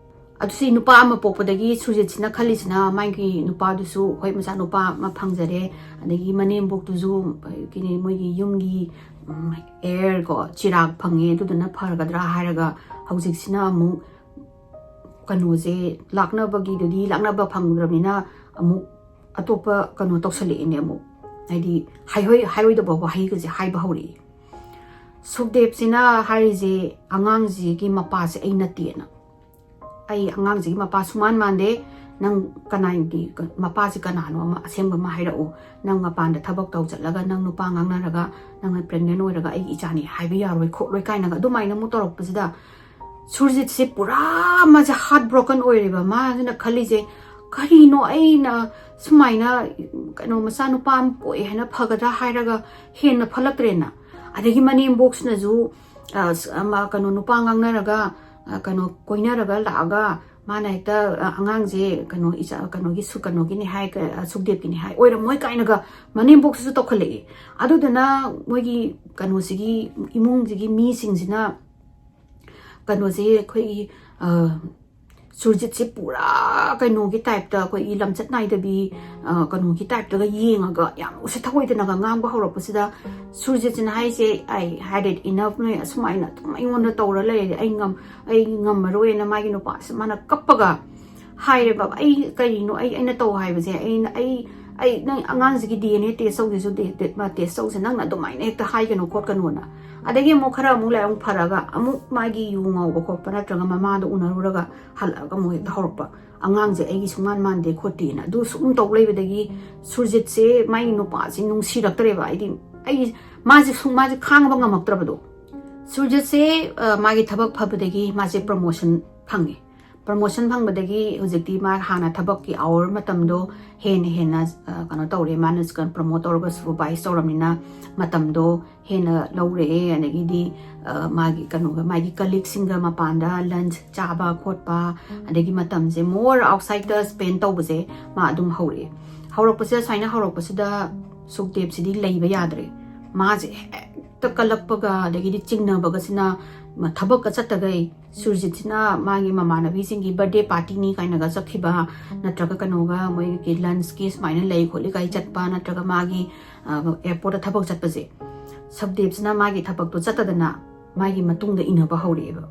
ꯑꯗꯨ ꯁꯤ ꯅꯨꯄꯥ ꯑꯃ ꯄꯣꯛꯄꯗꯒꯤ ꯁꯨꯔꯖꯤꯠꯁꯤꯅ ꯈꯜꯂꯤꯁꯤꯅ ꯃꯥꯒꯤ ꯅꯨꯄꯥꯗꯨꯁꯨ, ꯍꯣꯏ, ꯃꯆꯥꯅꯨꯄꯥ ꯑꯃ ꯐꯪꯖꯔꯦ, ꯑꯗꯒꯤ ꯃꯅꯦꯝꯕꯣꯛꯇꯨꯁꯨ, ꯑ, ꯀꯩꯅꯤ, ꯃꯣꯏꯒꯤ ꯌꯨꯝꯒꯤ, ꯎꯝ, heir ꯀꯣ, ꯆꯤꯔꯥꯛ ꯐꯪꯉꯦ, ꯑꯗꯨꯗꯨꯅ ꯐꯔꯒꯗ꯭ꯔꯥ ꯍꯥꯏꯔꯒ ꯍꯧꯖꯤꯛꯁꯤꯅ ꯑꯃꯨꯛ ꯀꯩꯅꯣꯁꯦ ꯂꯥꯛꯅꯕꯒꯤꯗꯨꯗꯤ ꯂꯥꯛꯅꯕ ꯐꯪꯗ꯭ꯔꯕꯅꯤꯅ ꯑꯃꯨꯛ ꯑꯇꯣꯞꯄ ꯀꯩꯅꯣ ꯇꯧꯁꯜꯂꯛꯑꯦꯅꯦ ꯑꯃꯨꯛ꯫ ꯍꯥꯏꯗꯤ ꯍꯥꯏꯍꯣꯏ-, ꯍꯥꯏꯔꯣꯏꯗꯕ ꯋꯥꯍꯩꯒꯁꯦ ꯍꯥꯏꯕ ꯍꯧꯔꯛꯑꯦ꯫ ꯁꯨꯛꯗꯦꯕꯁꯤꯅ ꯍꯥꯏꯔꯤꯁꯦ, "ꯑꯉꯥꯡꯁꯤꯒꯤ ꯃꯄꯥꯁꯦ ꯑꯩ ꯅꯠꯇꯦꯅ꯫ ꯑꯩ ꯑꯉꯥꯡꯁꯤꯒꯤ ꯃꯄꯥ ꯁꯨꯃꯥꯟ ꯃꯥꯟꯗꯦ꯫ ꯅꯪ ꯀꯅꯥꯒꯤ ꯃꯄꯥꯁꯤ ꯀꯅꯥꯅꯣ ꯑꯃ ꯑꯁꯦꯡꯕ ꯑꯃ ꯍꯥꯏꯔꯛꯎ꯫ ꯅꯪ ꯃꯄꯥꯟꯗ ꯊꯕꯛ ꯇꯧ ꯆꯠꯂꯒ ꯅꯪ ꯅꯨꯄꯥ ꯉꯥꯡꯅꯔꯒ ꯅꯪꯅ pregnant ꯑꯣꯏꯔꯒ ꯑꯩꯒꯤ ꯏꯆꯥꯅꯤ ꯍꯥꯏꯕ ꯌꯥꯔꯣꯏ ꯈꯣꯠꯂꯣꯏ" ꯀꯥꯏꯅꯒ ꯑꯗꯨꯃꯥꯏꯅ ꯑꯃꯨꯛ ꯇꯧꯔꯛꯄꯁꯤꯗ ꯁꯨꯔꯖꯤꯠꯁꯦ ꯄꯨꯔꯥ ꯃꯥꯁꯦ heart broken ꯑꯣꯏꯔꯦꯕ꯫ ꯃꯥꯁꯤꯅ ꯈꯜꯂꯤꯁꯦ, "ꯀꯔꯤꯅꯣ, ꯑꯩꯅ ꯁꯨꯃꯥꯏꯅ ꯀꯩꯅꯣ ꯃꯆꯥꯅꯨꯄꯥ ꯑꯃ ꯄꯣꯛꯑꯦ ꯍꯥꯏꯅ ꯐꯒꯗ꯭ꯔꯥ ꯍꯥꯏꯔꯒ ꯍꯦꯟꯅ ꯐꯠꯂꯛꯇ꯭ꯔꯦꯅ"꯫ ꯑꯗꯒꯤ ꯃꯅꯦꯝꯕꯣꯛꯁꯤꯅꯁꯨ, ꯑ, ꯁ-, ꯑꯃ, ꯀꯩꯅꯣ, ꯅꯨꯄꯥ ꯉꯥꯡꯅꯔꯒ, ꯑ, ꯀꯩꯅꯣ, ꯀꯣꯏꯅꯔꯒ ꯂꯥꯛꯑꯒ ꯃꯥꯅ ꯍꯦꯛꯇ, ꯑ, ꯑꯉꯥꯡꯁꯦ, ꯀꯩꯅꯣ, ꯏꯆꯥ, ꯀꯩꯅꯣꯒꯤ ꯁꯨ-, ꯀꯩꯅꯣꯒꯤꯅꯤ ꯍꯥꯏ, ꯀ-, ꯑ, ꯁꯨꯛꯗꯦꯕꯀꯤꯅꯤ ꯍꯥꯏ, ꯑꯣꯏꯔꯝꯃꯣꯏ ꯀꯥꯏꯅꯒ ꯃꯅꯦꯝꯕꯣꯛꯁꯤꯁꯨ ꯇꯧꯈꯠꯂꯛꯑꯦ꯫ ꯑꯗꯨꯗꯨꯅ ꯃꯣꯏꯒꯤ ꯀꯩꯅꯣꯁꯤꯒꯤ, ꯏꯃꯨꯡꯁꯤꯒꯤ ꯃꯤꯁꯤꯡꯁꯤꯅ ꯀꯩꯅꯣꯁꯦ, ꯑꯩꯈꯣꯏꯒꯤ, ꯑ, ꯁꯨꯔꯖꯤꯠꯁꯦ ꯄꯨꯔꯥ ꯀꯩꯅꯣꯒꯤ typeꯇ, ꯑꯩꯈꯣꯏꯒꯤ ꯂꯝꯆꯠ ꯅꯥꯏꯗꯕꯤ, ꯑ, ꯀꯩꯅꯣꯒꯤ typeꯇꯒ ꯌꯦꯡꯉꯒ ꯌꯥꯝ ꯎꯁꯤꯠ ꯊꯑꯣꯏꯗꯅꯒ ꯉꯥꯡꯕ ꯍꯧꯔꯛꯄꯁꯤꯗ, ꯁꯨꯔꯖꯤꯠꯁꯤꯅ ꯍꯥꯏꯁꯦ, "I had it enough, ꯅꯣꯏ ꯑꯁꯨꯃꯥꯏꯅ ꯑꯗꯨꯝ ꯑꯩꯉꯣꯟꯗ ꯇꯧꯔ ꯂꯩꯔꯗꯤ ꯑꯩ ꯉꯝ-, ꯑꯩ ꯉꯝꯃꯔꯣꯏꯅ" ꯃꯥꯒꯤ ꯅꯨꯄꯥꯁꯦ ꯃꯥꯅ ꯀꯞꯄꯒ ꯍꯥꯏꯔꯦꯕ꯫ "ꯑꯩ ꯀꯔꯤꯅꯣ, ꯑꯩ, ꯑꯩꯅ ꯇꯧ ꯍꯥꯏꯕꯁꯦ, ꯑꯩꯅ, ꯑꯩ, ꯑꯩ, ꯅꯪ ꯑꯉꯥꯡꯁꯤꯒꯤ DNA test ꯇꯧꯒꯦꯁꯨ ꯗꯦ-, ꯗꯦ-, ꯃꯥ test ꯇꯧꯁꯦ, ꯅꯪꯅ ꯑꯗꯨꯃꯥꯏꯅ ꯍꯦꯛꯇ ꯍꯥꯏꯒꯅꯨ ꯈꯣꯠꯀꯅꯣꯅ"꯫ ꯑꯗꯒꯤ ꯑꯃꯨꯛ ꯈꯔ ꯑꯃꯨꯛ ꯂꯩꯔ ꯑꯃꯨꯛ ꯐꯔꯒ ꯑꯃꯨꯛ ꯃꯥꯒꯤ ꯌꯨ ꯉꯥꯎꯕ ꯈꯣꯠꯄ ꯅꯠꯇ꯭ꯔꯒ ꯃꯃꯥꯗꯣ ꯎꯅꯔꯨꯔꯒ ꯍꯜꯂꯛꯑꯒ ꯑꯃꯨꯛ ꯍꯦꯛꯇ ꯍꯧꯔꯛꯄ, "ꯑꯉꯥꯡꯁꯦ ꯑꯩꯒꯤ ꯁꯨꯡꯃꯥꯟ ꯃꯥꯟꯗꯦ" ꯈꯣꯠꯇꯦꯅ꯫ ꯑꯗꯨ ꯁꯨꯝ ꯇꯧ ꯂꯩꯕꯗꯒꯤ ꯁꯨꯔꯖꯤꯠꯁꯦ ꯃꯥꯒꯤ ꯅꯨꯄꯥꯁꯦ ꯅꯨꯡꯁꯤꯔꯛꯇ꯭ꯔꯦꯕ꯫ ꯍꯥꯏꯗꯤ ꯑꯩ ꯃꯥꯁꯦ ꯁꯨꯝ ꯃꯥꯁꯦ ꯈꯥꯡꯕ ꯉꯝꯃꯛꯇ꯭ꯔꯕꯗꯣ꯫ ꯁꯨꯔꯖꯤꯠꯁꯦ ꯑ, ꯃꯥꯒꯤ ꯊꯕꯛ ꯐꯕꯗꯒꯤ ꯃꯥꯁꯦ ꯄ꯭ꯔꯃꯣꯁꯟ ꯐꯪꯉꯦ꯫ ꯄ꯭ꯔꯃꯣꯁꯟ ꯐꯪꯕꯗꯒꯤ ꯍꯧꯖꯤꯛꯇꯤ ꯃꯥ ꯍꯥꯟꯅ ꯊꯕꯛꯀꯤ ꯑꯋꯥꯔ ꯃꯇꯝꯗꯣ ꯍꯦꯟꯅ ꯍꯦꯟꯅ ꯑ, ꯀꯩꯅꯣ ꯇꯧꯔꯦ꯫ ꯃꯥꯅ ꯄ꯭ꯔꯃꯣꯠ ꯇꯧꯔꯒ ꯁꯨꯄꯔꯚꯥꯏꯁ ꯇꯧꯔꯕꯅꯤꯅ ꯃꯇꯝꯗꯣ ꯍꯦꯟꯅ ꯂꯧꯔꯛꯑꯦ꯫ ꯑꯗꯒꯤꯗꯤ ꯑ, ꯃꯥꯒꯤ ꯀꯩꯅꯣꯒ ꯃꯥꯒꯤ ꯀꯂꯤꯛꯁꯤꯡꯒ ꯃꯄꯥꯟꯗ ꯂꯟꯆ ꯆꯥꯕ ꯈꯣꯠꯄ, ꯑꯗꯒꯤ ꯃꯇꯝꯁꯦ more outside the spend ꯇꯧꯕꯁꯦ ꯃꯥ ꯑꯗꯨꯝ ꯍꯧꯔꯛꯑꯦ꯫ ꯍꯧꯔꯛꯄꯁꯤꯗ ꯁꯨꯃꯥꯏꯅ ꯍꯧꯔꯛꯄꯁꯤꯗ ꯁꯨꯛꯗꯦꯕꯁꯤꯗꯤ ꯂꯩꯕ ꯌꯥꯗ꯭ꯔꯦ꯫ ꯃꯥꯁꯦ ꯍꯦꯛꯇ ꯀꯜꯂꯛꯄꯒ ꯑꯗꯒꯤꯗꯤ ꯆꯤꯡꯅꯕꯒꯁꯤꯅ ꯃ- ꯊꯕꯛꯀ ꯆꯠꯇꯈꯩ ꯁꯨꯔꯖꯤꯠꯁꯤꯅ ꯃꯥꯒꯤ ꯃꯃꯥꯟꯅꯕꯤꯁꯤꯡꯒꯤ ꯕꯥꯔꯗꯦ ꯄꯥꯔꯇꯤꯅꯤ ꯀꯥꯏꯅꯒ ꯆꯠꯈꯤꯕ ꯅꯠꯇ꯭ꯔꯒ ꯀꯩꯅꯣꯒ ꯃꯣꯏꯒꯤ ꯂꯟꯆꯀꯤ ꯁꯨꯃꯥꯏꯅ ꯂꯩ ꯈꯣꯠꯂꯤ ꯀꯥꯏ ꯆꯠꯄ ꯅꯠꯇ꯭ꯔꯒ ꯃꯥꯒꯤ ꯑꯦꯌꯥꯔꯄꯣꯔꯠꯇ ꯊꯕꯛ ꯆꯠꯄꯁꯦ ꯁꯨꯛꯗꯦꯕꯁꯤꯅ ꯃꯥꯒꯤ ꯊꯕꯛꯇꯣ ꯆꯠꯇꯗꯅ ꯃꯥꯒꯤ ꯃꯇꯨꯡꯗ ꯏꯟꯅꯕ ꯍꯧꯔꯛꯑꯦꯕ꯫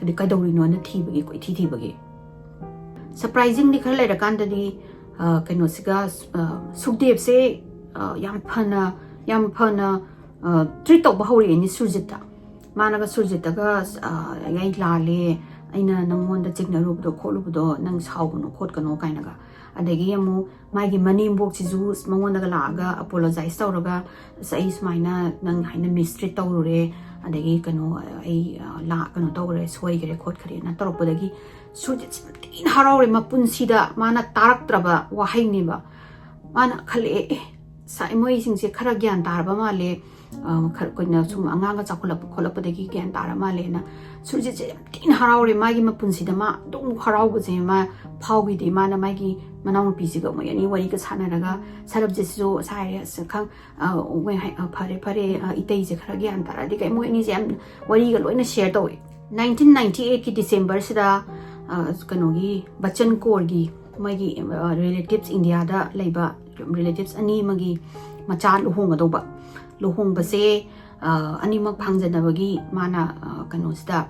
ꯑꯗꯩ ꯀꯩꯗꯧꯔꯤꯅꯣꯅ ꯊꯤꯕꯒꯤ ꯀꯣꯏꯊꯤ ꯊꯤꯕꯒꯤ ꯁꯔꯄ꯭ꯔꯥꯏꯖꯤꯡꯂꯤ ꯈꯔ ꯂꯩꯔꯀꯥꯟꯗꯗꯤ ꯑ, ꯀꯩꯅꯣꯁꯤꯒ ꯑ, ꯁꯨꯛꯗꯦꯕꯁꯦ ꯑ, ꯌꯥꯝ ꯐꯅ ꯌꯥꯝ ꯐꯅ ꯇ꯭ꯔꯤꯠ ꯇꯧꯕ ꯍꯧꯔꯛꯑꯦꯅꯦ ꯁꯨꯔꯖꯤꯠꯇ꯫ ꯃꯥꯅꯒ ꯁꯨꯔꯖꯤꯠꯇꯒ ꯑ, "ꯑꯩ ꯂꯥꯜꯂꯦ, ꯑꯩꯅ ꯅꯪꯉꯣꯟꯗ ꯆꯤꯡꯅꯔꯨꯕꯗꯣ ꯈꯣꯠꯂꯨꯕꯗꯣ ꯅꯪ ꯁꯥꯎꯒꯅꯨ ꯈꯣꯠꯀꯅꯣ" ꯀꯥꯏꯅꯒ꯫ ꯑꯗꯒꯤ ꯑꯃꯨꯛ ꯃꯥꯒꯤ ꯃꯅꯦꯝꯕꯣꯛꯁꯤꯁꯨ ꯃꯉꯣꯟꯗꯒ ꯂꯥꯛꯑꯒ ꯑꯄꯣꯂꯣꯖꯥꯏꯁ ꯇꯧꯔꯒ, "ꯑꯁ, ꯑꯩ ꯁꯨꯃꯥꯏꯅ ꯅꯪ ꯍꯥꯏꯅ ꯃꯤꯁꯇ꯭ꯔꯤꯠ ꯇꯧꯔꯨꯔꯦ, ꯑꯗꯒꯤ ꯀꯩꯅꯣ ꯑꯩ ꯑ, ꯂꯥ ꯀꯩꯅꯣ ꯇꯧꯈ꯭ꯔꯦ, ꯁꯣꯏꯈ꯭ꯔꯦ ꯈꯣꯠꯈ꯭ꯔꯦꯅ" ꯇꯧꯔꯛꯄꯗꯒꯤ ꯁꯨꯔꯖꯤꯠꯁꯦ ꯌꯥꯝ ꯊꯤꯅ ꯍꯔꯥꯎꯔꯦ꯫ ꯃꯄꯨꯟꯁꯤꯗ ꯃꯥꯅ ꯇꯥꯔꯛꯇ꯭ꯔꯕ ꯋꯥꯍꯩꯅꯦꯕ꯫ ꯃꯥꯅ ꯈꯜꯂꯛꯑꯦ, "ꯑꯦ, ꯁꯥꯏ ꯃꯣꯏꯁꯤꯡꯁꯦ ꯈꯔ ꯒ꯭ꯌꯥꯟ ꯇꯥꯔꯕ ꯃꯥꯜꯂꯦ, ꯑ, ꯈꯔ ꯑꯩꯈꯣꯏꯅ ꯁꯨꯝ ꯑꯉꯥꯡꯒ ꯆꯥꯎꯈꯠꯂꯛꯄ ꯈꯣꯠꯂꯛꯄꯗꯒꯤ ꯒ꯭ꯌꯥꯟ ꯇꯥꯔ ꯃꯥꯜꯂꯦꯅ" ꯁꯨꯔꯖꯤꯠꯁꯦ ꯌꯥꯝ ꯊꯤꯅ ꯍꯔꯥꯎꯔꯦ꯫ ꯃꯥꯒꯤ ꯃꯄꯨꯟꯁꯤꯗ ꯃꯥ ꯑꯗꯨꯝ ꯍꯔꯥꯎꯕꯁꯦ ꯃꯥ ꯐꯥꯎꯈꯤꯗꯦ꯫ ꯃꯥꯅ ꯃꯥꯒꯤ ꯃꯅꯥꯎꯅꯨꯄꯤꯁꯤꯒ ꯃꯣꯏ ꯑꯅꯤ ꯋꯥꯔꯤꯒ ꯁꯥꯟꯅꯔꯒ, "ꯁꯔꯞꯖꯤꯠꯁꯤꯁꯨ ꯁꯥꯏꯔꯦ, ꯑꯁ, ꯈꯪ-, ꯑ, ꯃꯣꯏ ꯍꯥꯏ-, ꯑ, ꯐꯔꯦ ꯐꯔꯦ, ꯑ, ꯏꯇꯩꯁꯦ ꯈꯔ ꯒ꯭ꯌꯥꯟ ꯇꯥꯔꯛꯑꯗꯤ" ꯀꯩ ꯃꯣꯏ ꯑꯅꯤꯁꯦ ꯌꯥꯝ ꯋꯥꯔꯤꯒ ꯂꯣꯏꯅ ꯁꯤꯌꯔ ꯇꯧꯋꯦ꯫ ꯅꯥꯏꯟꯇꯤꯟ ꯅꯥꯏꯟꯇꯤ ꯑꯩꯠꯀꯤ ꯗꯤꯁꯦꯝꯕꯔꯁꯤꯗ, ꯑ, ꯀꯩꯅꯣꯒꯤ ꯕꯆꯟ ꯀꯣꯔꯒꯤ ꯃꯣꯏꯒꯤ ꯔꯤꯂꯦꯇꯤꯞꯁ, ꯏꯟꯗꯤꯌꯥꯗ ꯂꯩꯕ ꯔꯤꯂꯦꯇꯤꯞꯁ ꯑꯅꯤ ꯑꯃꯒꯤ ꯃꯆꯥ ꯂꯨꯍꯣꯡꯒꯗꯧꯕ꯫ ꯂꯨꯍꯣꯡꯕꯁꯦ ꯑ, ꯑꯅꯤꯃꯛ ꯐꯥꯡꯖꯅꯕꯒꯤ ꯃꯥꯅ ꯑ, ꯀꯩꯅꯣꯁꯤꯗ,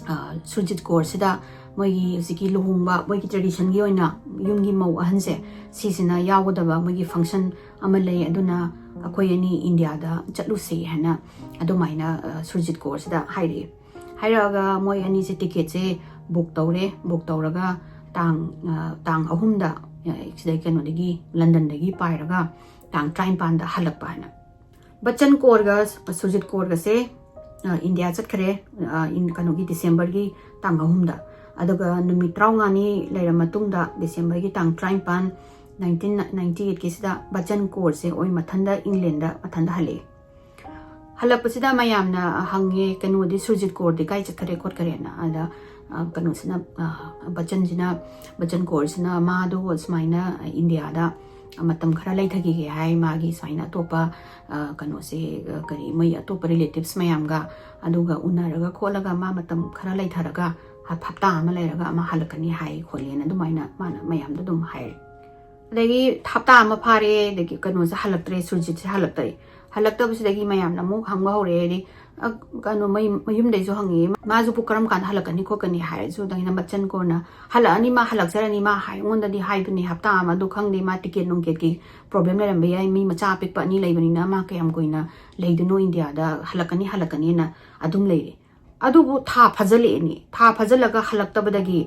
ꯑ, ꯁꯨꯔꯖꯤꯠ ꯀꯣꯔꯁꯤꯗ ꯃꯣꯏꯒꯤ ꯍꯧꯖꯤꯛꯀꯤ ꯂꯨꯍꯣꯡꯕ, ꯃꯣꯏꯒꯤ ꯇ꯭ꯔꯦꯗꯤꯁꯟꯒꯤ ꯑꯣꯏꯅ ꯌꯨꯝꯒꯤ ꯃꯧ ꯑꯍꯟꯁꯦ ꯁꯤꯁꯤꯅ ꯌꯥꯎꯒꯗꯕ ꯃꯣꯏꯒꯤ ꯐꯪꯁꯟ ꯑꯃ ꯂꯩ, ꯑꯗꯨꯅ ꯑꯩꯈꯣꯏ ꯑꯅꯤ ꯏꯟꯗꯤꯌꯥꯗ ꯆꯠꯂꯨꯁꯤ ꯍꯥꯏꯅ ꯑꯗꯨꯃꯥꯏꯅ ꯑ, ꯁꯨꯔꯖꯤꯠ ꯀꯣꯔꯁꯤꯗ ꯍꯥꯏꯔꯛꯑꯦ꯫ ꯍꯥꯏꯔꯛꯑꯒ ꯃꯣꯏ ꯑꯅꯤꯁꯦ ꯇꯤꯀꯦꯠꯁꯦ ꯕꯨꯛ ꯇꯧꯔꯦ꯫ ꯕꯨꯛ ꯇꯧꯔꯒ ꯇꯥꯡ ꯑ, ꯇꯥꯡ ꯑꯍꯨꯝꯗ ꯑ, ꯁꯤꯗꯩ ꯀꯩꯅꯣꯗꯒꯤ, ꯂꯟꯗꯟꯗꯒꯤ ꯄꯥꯏꯔꯒ ꯇꯥꯡ ꯇꯔꯥꯅꯤꯄꯥꯟꯗ ꯍꯜꯂꯛꯄ ꯍꯥꯏꯅ꯫ ꯕꯆꯟ ꯀꯣꯔꯒ ꯁꯨꯔꯖꯤꯠ ꯀꯣꯔꯒꯁꯦ ꯏꯟꯗꯤꯌꯥ ꯆꯠꯈ꯭ꯔꯦ꯫ ꯀꯩꯅꯣꯒꯤ ꯗꯤꯁꯦꯝꯕꯔꯒꯤ ꯇꯥꯡ ꯑꯍꯨꯝꯗ꯫ ꯑꯗꯨꯒ ꯅꯨꯃꯤꯠ ꯇꯔꯥꯃꯉꯥꯅꯤ ꯂꯩꯔ ꯃꯇꯨꯡꯗ, ꯗꯤꯁꯦꯝꯕꯔꯒꯤ ꯇꯥꯡ ꯇꯔꯥꯅꯤꯄꯥꯟ, ꯅꯥꯏꯟꯇꯤꯟ ꯅꯥꯏꯟꯇꯤ ꯑꯩꯠꯀꯤꯁꯤꯗ ꯕꯆꯟ ꯀꯣꯔꯁꯦ ꯑꯣꯏ ꯃꯊꯟꯗ ꯏꯪꯂꯦꯟꯗ ꯃꯊꯟꯗ ꯍꯜꯂꯛꯑꯦ꯫ ꯍꯜꯂꯛꯄꯁꯤꯗ ꯃꯌꯥꯝꯅ ꯍꯪꯉꯦ, "ꯀꯩꯅꯣꯗꯤ, ꯁꯨꯔꯖꯤꯠ ꯀꯣꯔꯗꯤ ꯀꯥꯏ ꯆꯠꯈ꯭ꯔꯦ ꯈꯣꯠꯈ꯭ꯔꯦꯅ?" ꯑꯗ ꯀꯩꯅꯣꯁꯤꯅ, ꯕꯆꯟꯁꯤꯅ, ꯕꯆꯟ ꯀꯣꯔꯁꯤꯅ ꯃꯥꯗꯣ ꯁꯨꯃꯥꯏꯅ ꯏꯟꯗꯤꯌꯥꯗ ꯃꯇꯝ ꯈꯔ ꯂꯩꯊꯈꯤꯒꯦ ꯍꯥꯏ, ꯃꯥꯒꯤ ꯁꯨꯃꯥꯏꯅ ꯑꯇꯣꯞꯄ ꯀꯩꯅꯣꯁꯦ, ꯀꯔꯤ, ꯃꯣꯏ ꯑꯇꯣꯞꯄ ꯔꯤꯂꯦꯇꯤꯚꯁ ꯃꯌꯥꯝꯒ ꯑꯗꯨꯒ ꯎꯅꯔꯒ ꯈꯣꯠꯂꯒ ꯃꯥ ꯃꯇꯝ ꯈꯔ ꯂꯩꯊꯔꯒ ꯍꯞꯇꯥ ꯑꯃ ꯂꯩꯔꯒ ꯑꯃ ꯍꯜꯂꯛꯀꯅꯤ ꯍꯥꯏ ꯈꯣꯠꯂꯦꯅ ꯑꯗꯨꯃꯥꯏꯅ ꯃꯥꯅ ꯃꯌꯥꯝꯗ ꯑꯗꯨꯝ ꯍꯥꯏꯔꯦ꯫ ꯑꯗꯒꯤ ꯍꯞꯇꯥ ꯑꯃ ꯐꯥꯔꯦ, ꯑꯗꯒꯤ ꯀꯩꯅꯣꯁꯦ ꯍꯜꯂꯛꯇ꯭ꯔꯦ, ꯁꯨꯔꯖꯤꯠꯁꯦ ꯍꯜꯂꯛꯇ꯭ꯔꯦ꯫ ꯍꯜꯂꯛꯇꯕꯁꯤꯗꯒꯤ ꯃꯌꯥꯝꯅ ꯑꯃꯨꯛ ꯍꯪꯕ ꯍꯧꯔꯛꯑꯦ, ꯍꯥꯏꯗꯤ, ꯑ, ꯀꯩꯅꯣ, ꯃꯌꯨꯝꯗꯩꯁꯨ ꯍꯪꯉꯛꯑꯦ, "ꯃꯥꯁꯨ ꯄꯨ ꯀꯔꯝ ꯀꯥꯟꯗ ꯍꯜꯂꯛꯀꯅꯤ ꯈꯣꯠꯀꯅꯤ?" ꯍꯥꯏꯔꯁꯨ, ꯑꯗꯒꯤ ꯕꯆꯟ ꯀꯣꯔꯅ, "ꯍꯜꯂꯛꯑꯅꯤ, ꯃꯥ ꯍꯜꯂꯛꯆꯔꯅꯤ, ꯃꯥ ꯍꯥꯏ, ꯑꯩꯉꯣꯟꯗꯗꯤ ꯍꯥꯏꯕꯅꯤ, ꯍꯞꯇꯥ ꯑꯃ, ꯑꯗꯨ ꯈꯪꯗꯦ, ꯃꯥ ꯇꯤꯀꯦꯠ ꯅꯨꯡꯀꯦꯠꯀꯤ ꯄ꯭ꯔꯣꯕ꯭ꯂꯦꯝ ꯂꯩꯔꯝꯕ ꯌꯥꯏ, ꯃꯤ ꯃꯆꯥ ꯑꯄꯤꯛꯄ ꯑꯅꯤ ꯂꯩꯕꯅꯤꯅ ꯃꯥ ꯀꯌꯥꯝ ꯀꯨꯏꯅ ꯂꯩꯗꯣꯏꯅꯣ ꯏꯟꯗꯤꯌꯥꯗ, ꯍꯜꯂꯛꯀꯅꯤ, ꯍꯜꯂꯛꯀꯅꯤꯅ ꯑꯗꯨꯝ ꯂꯩꯔꯦ꯫" ꯑꯗꯨꯕꯨ ꯊꯥ ꯐꯥꯖꯤꯜꯂꯛꯑꯦꯅꯦ꯫ ꯊꯥ ꯐꯥꯖꯤꯜꯂꯒ ꯍꯜꯂꯛꯇꯕꯗꯒꯤ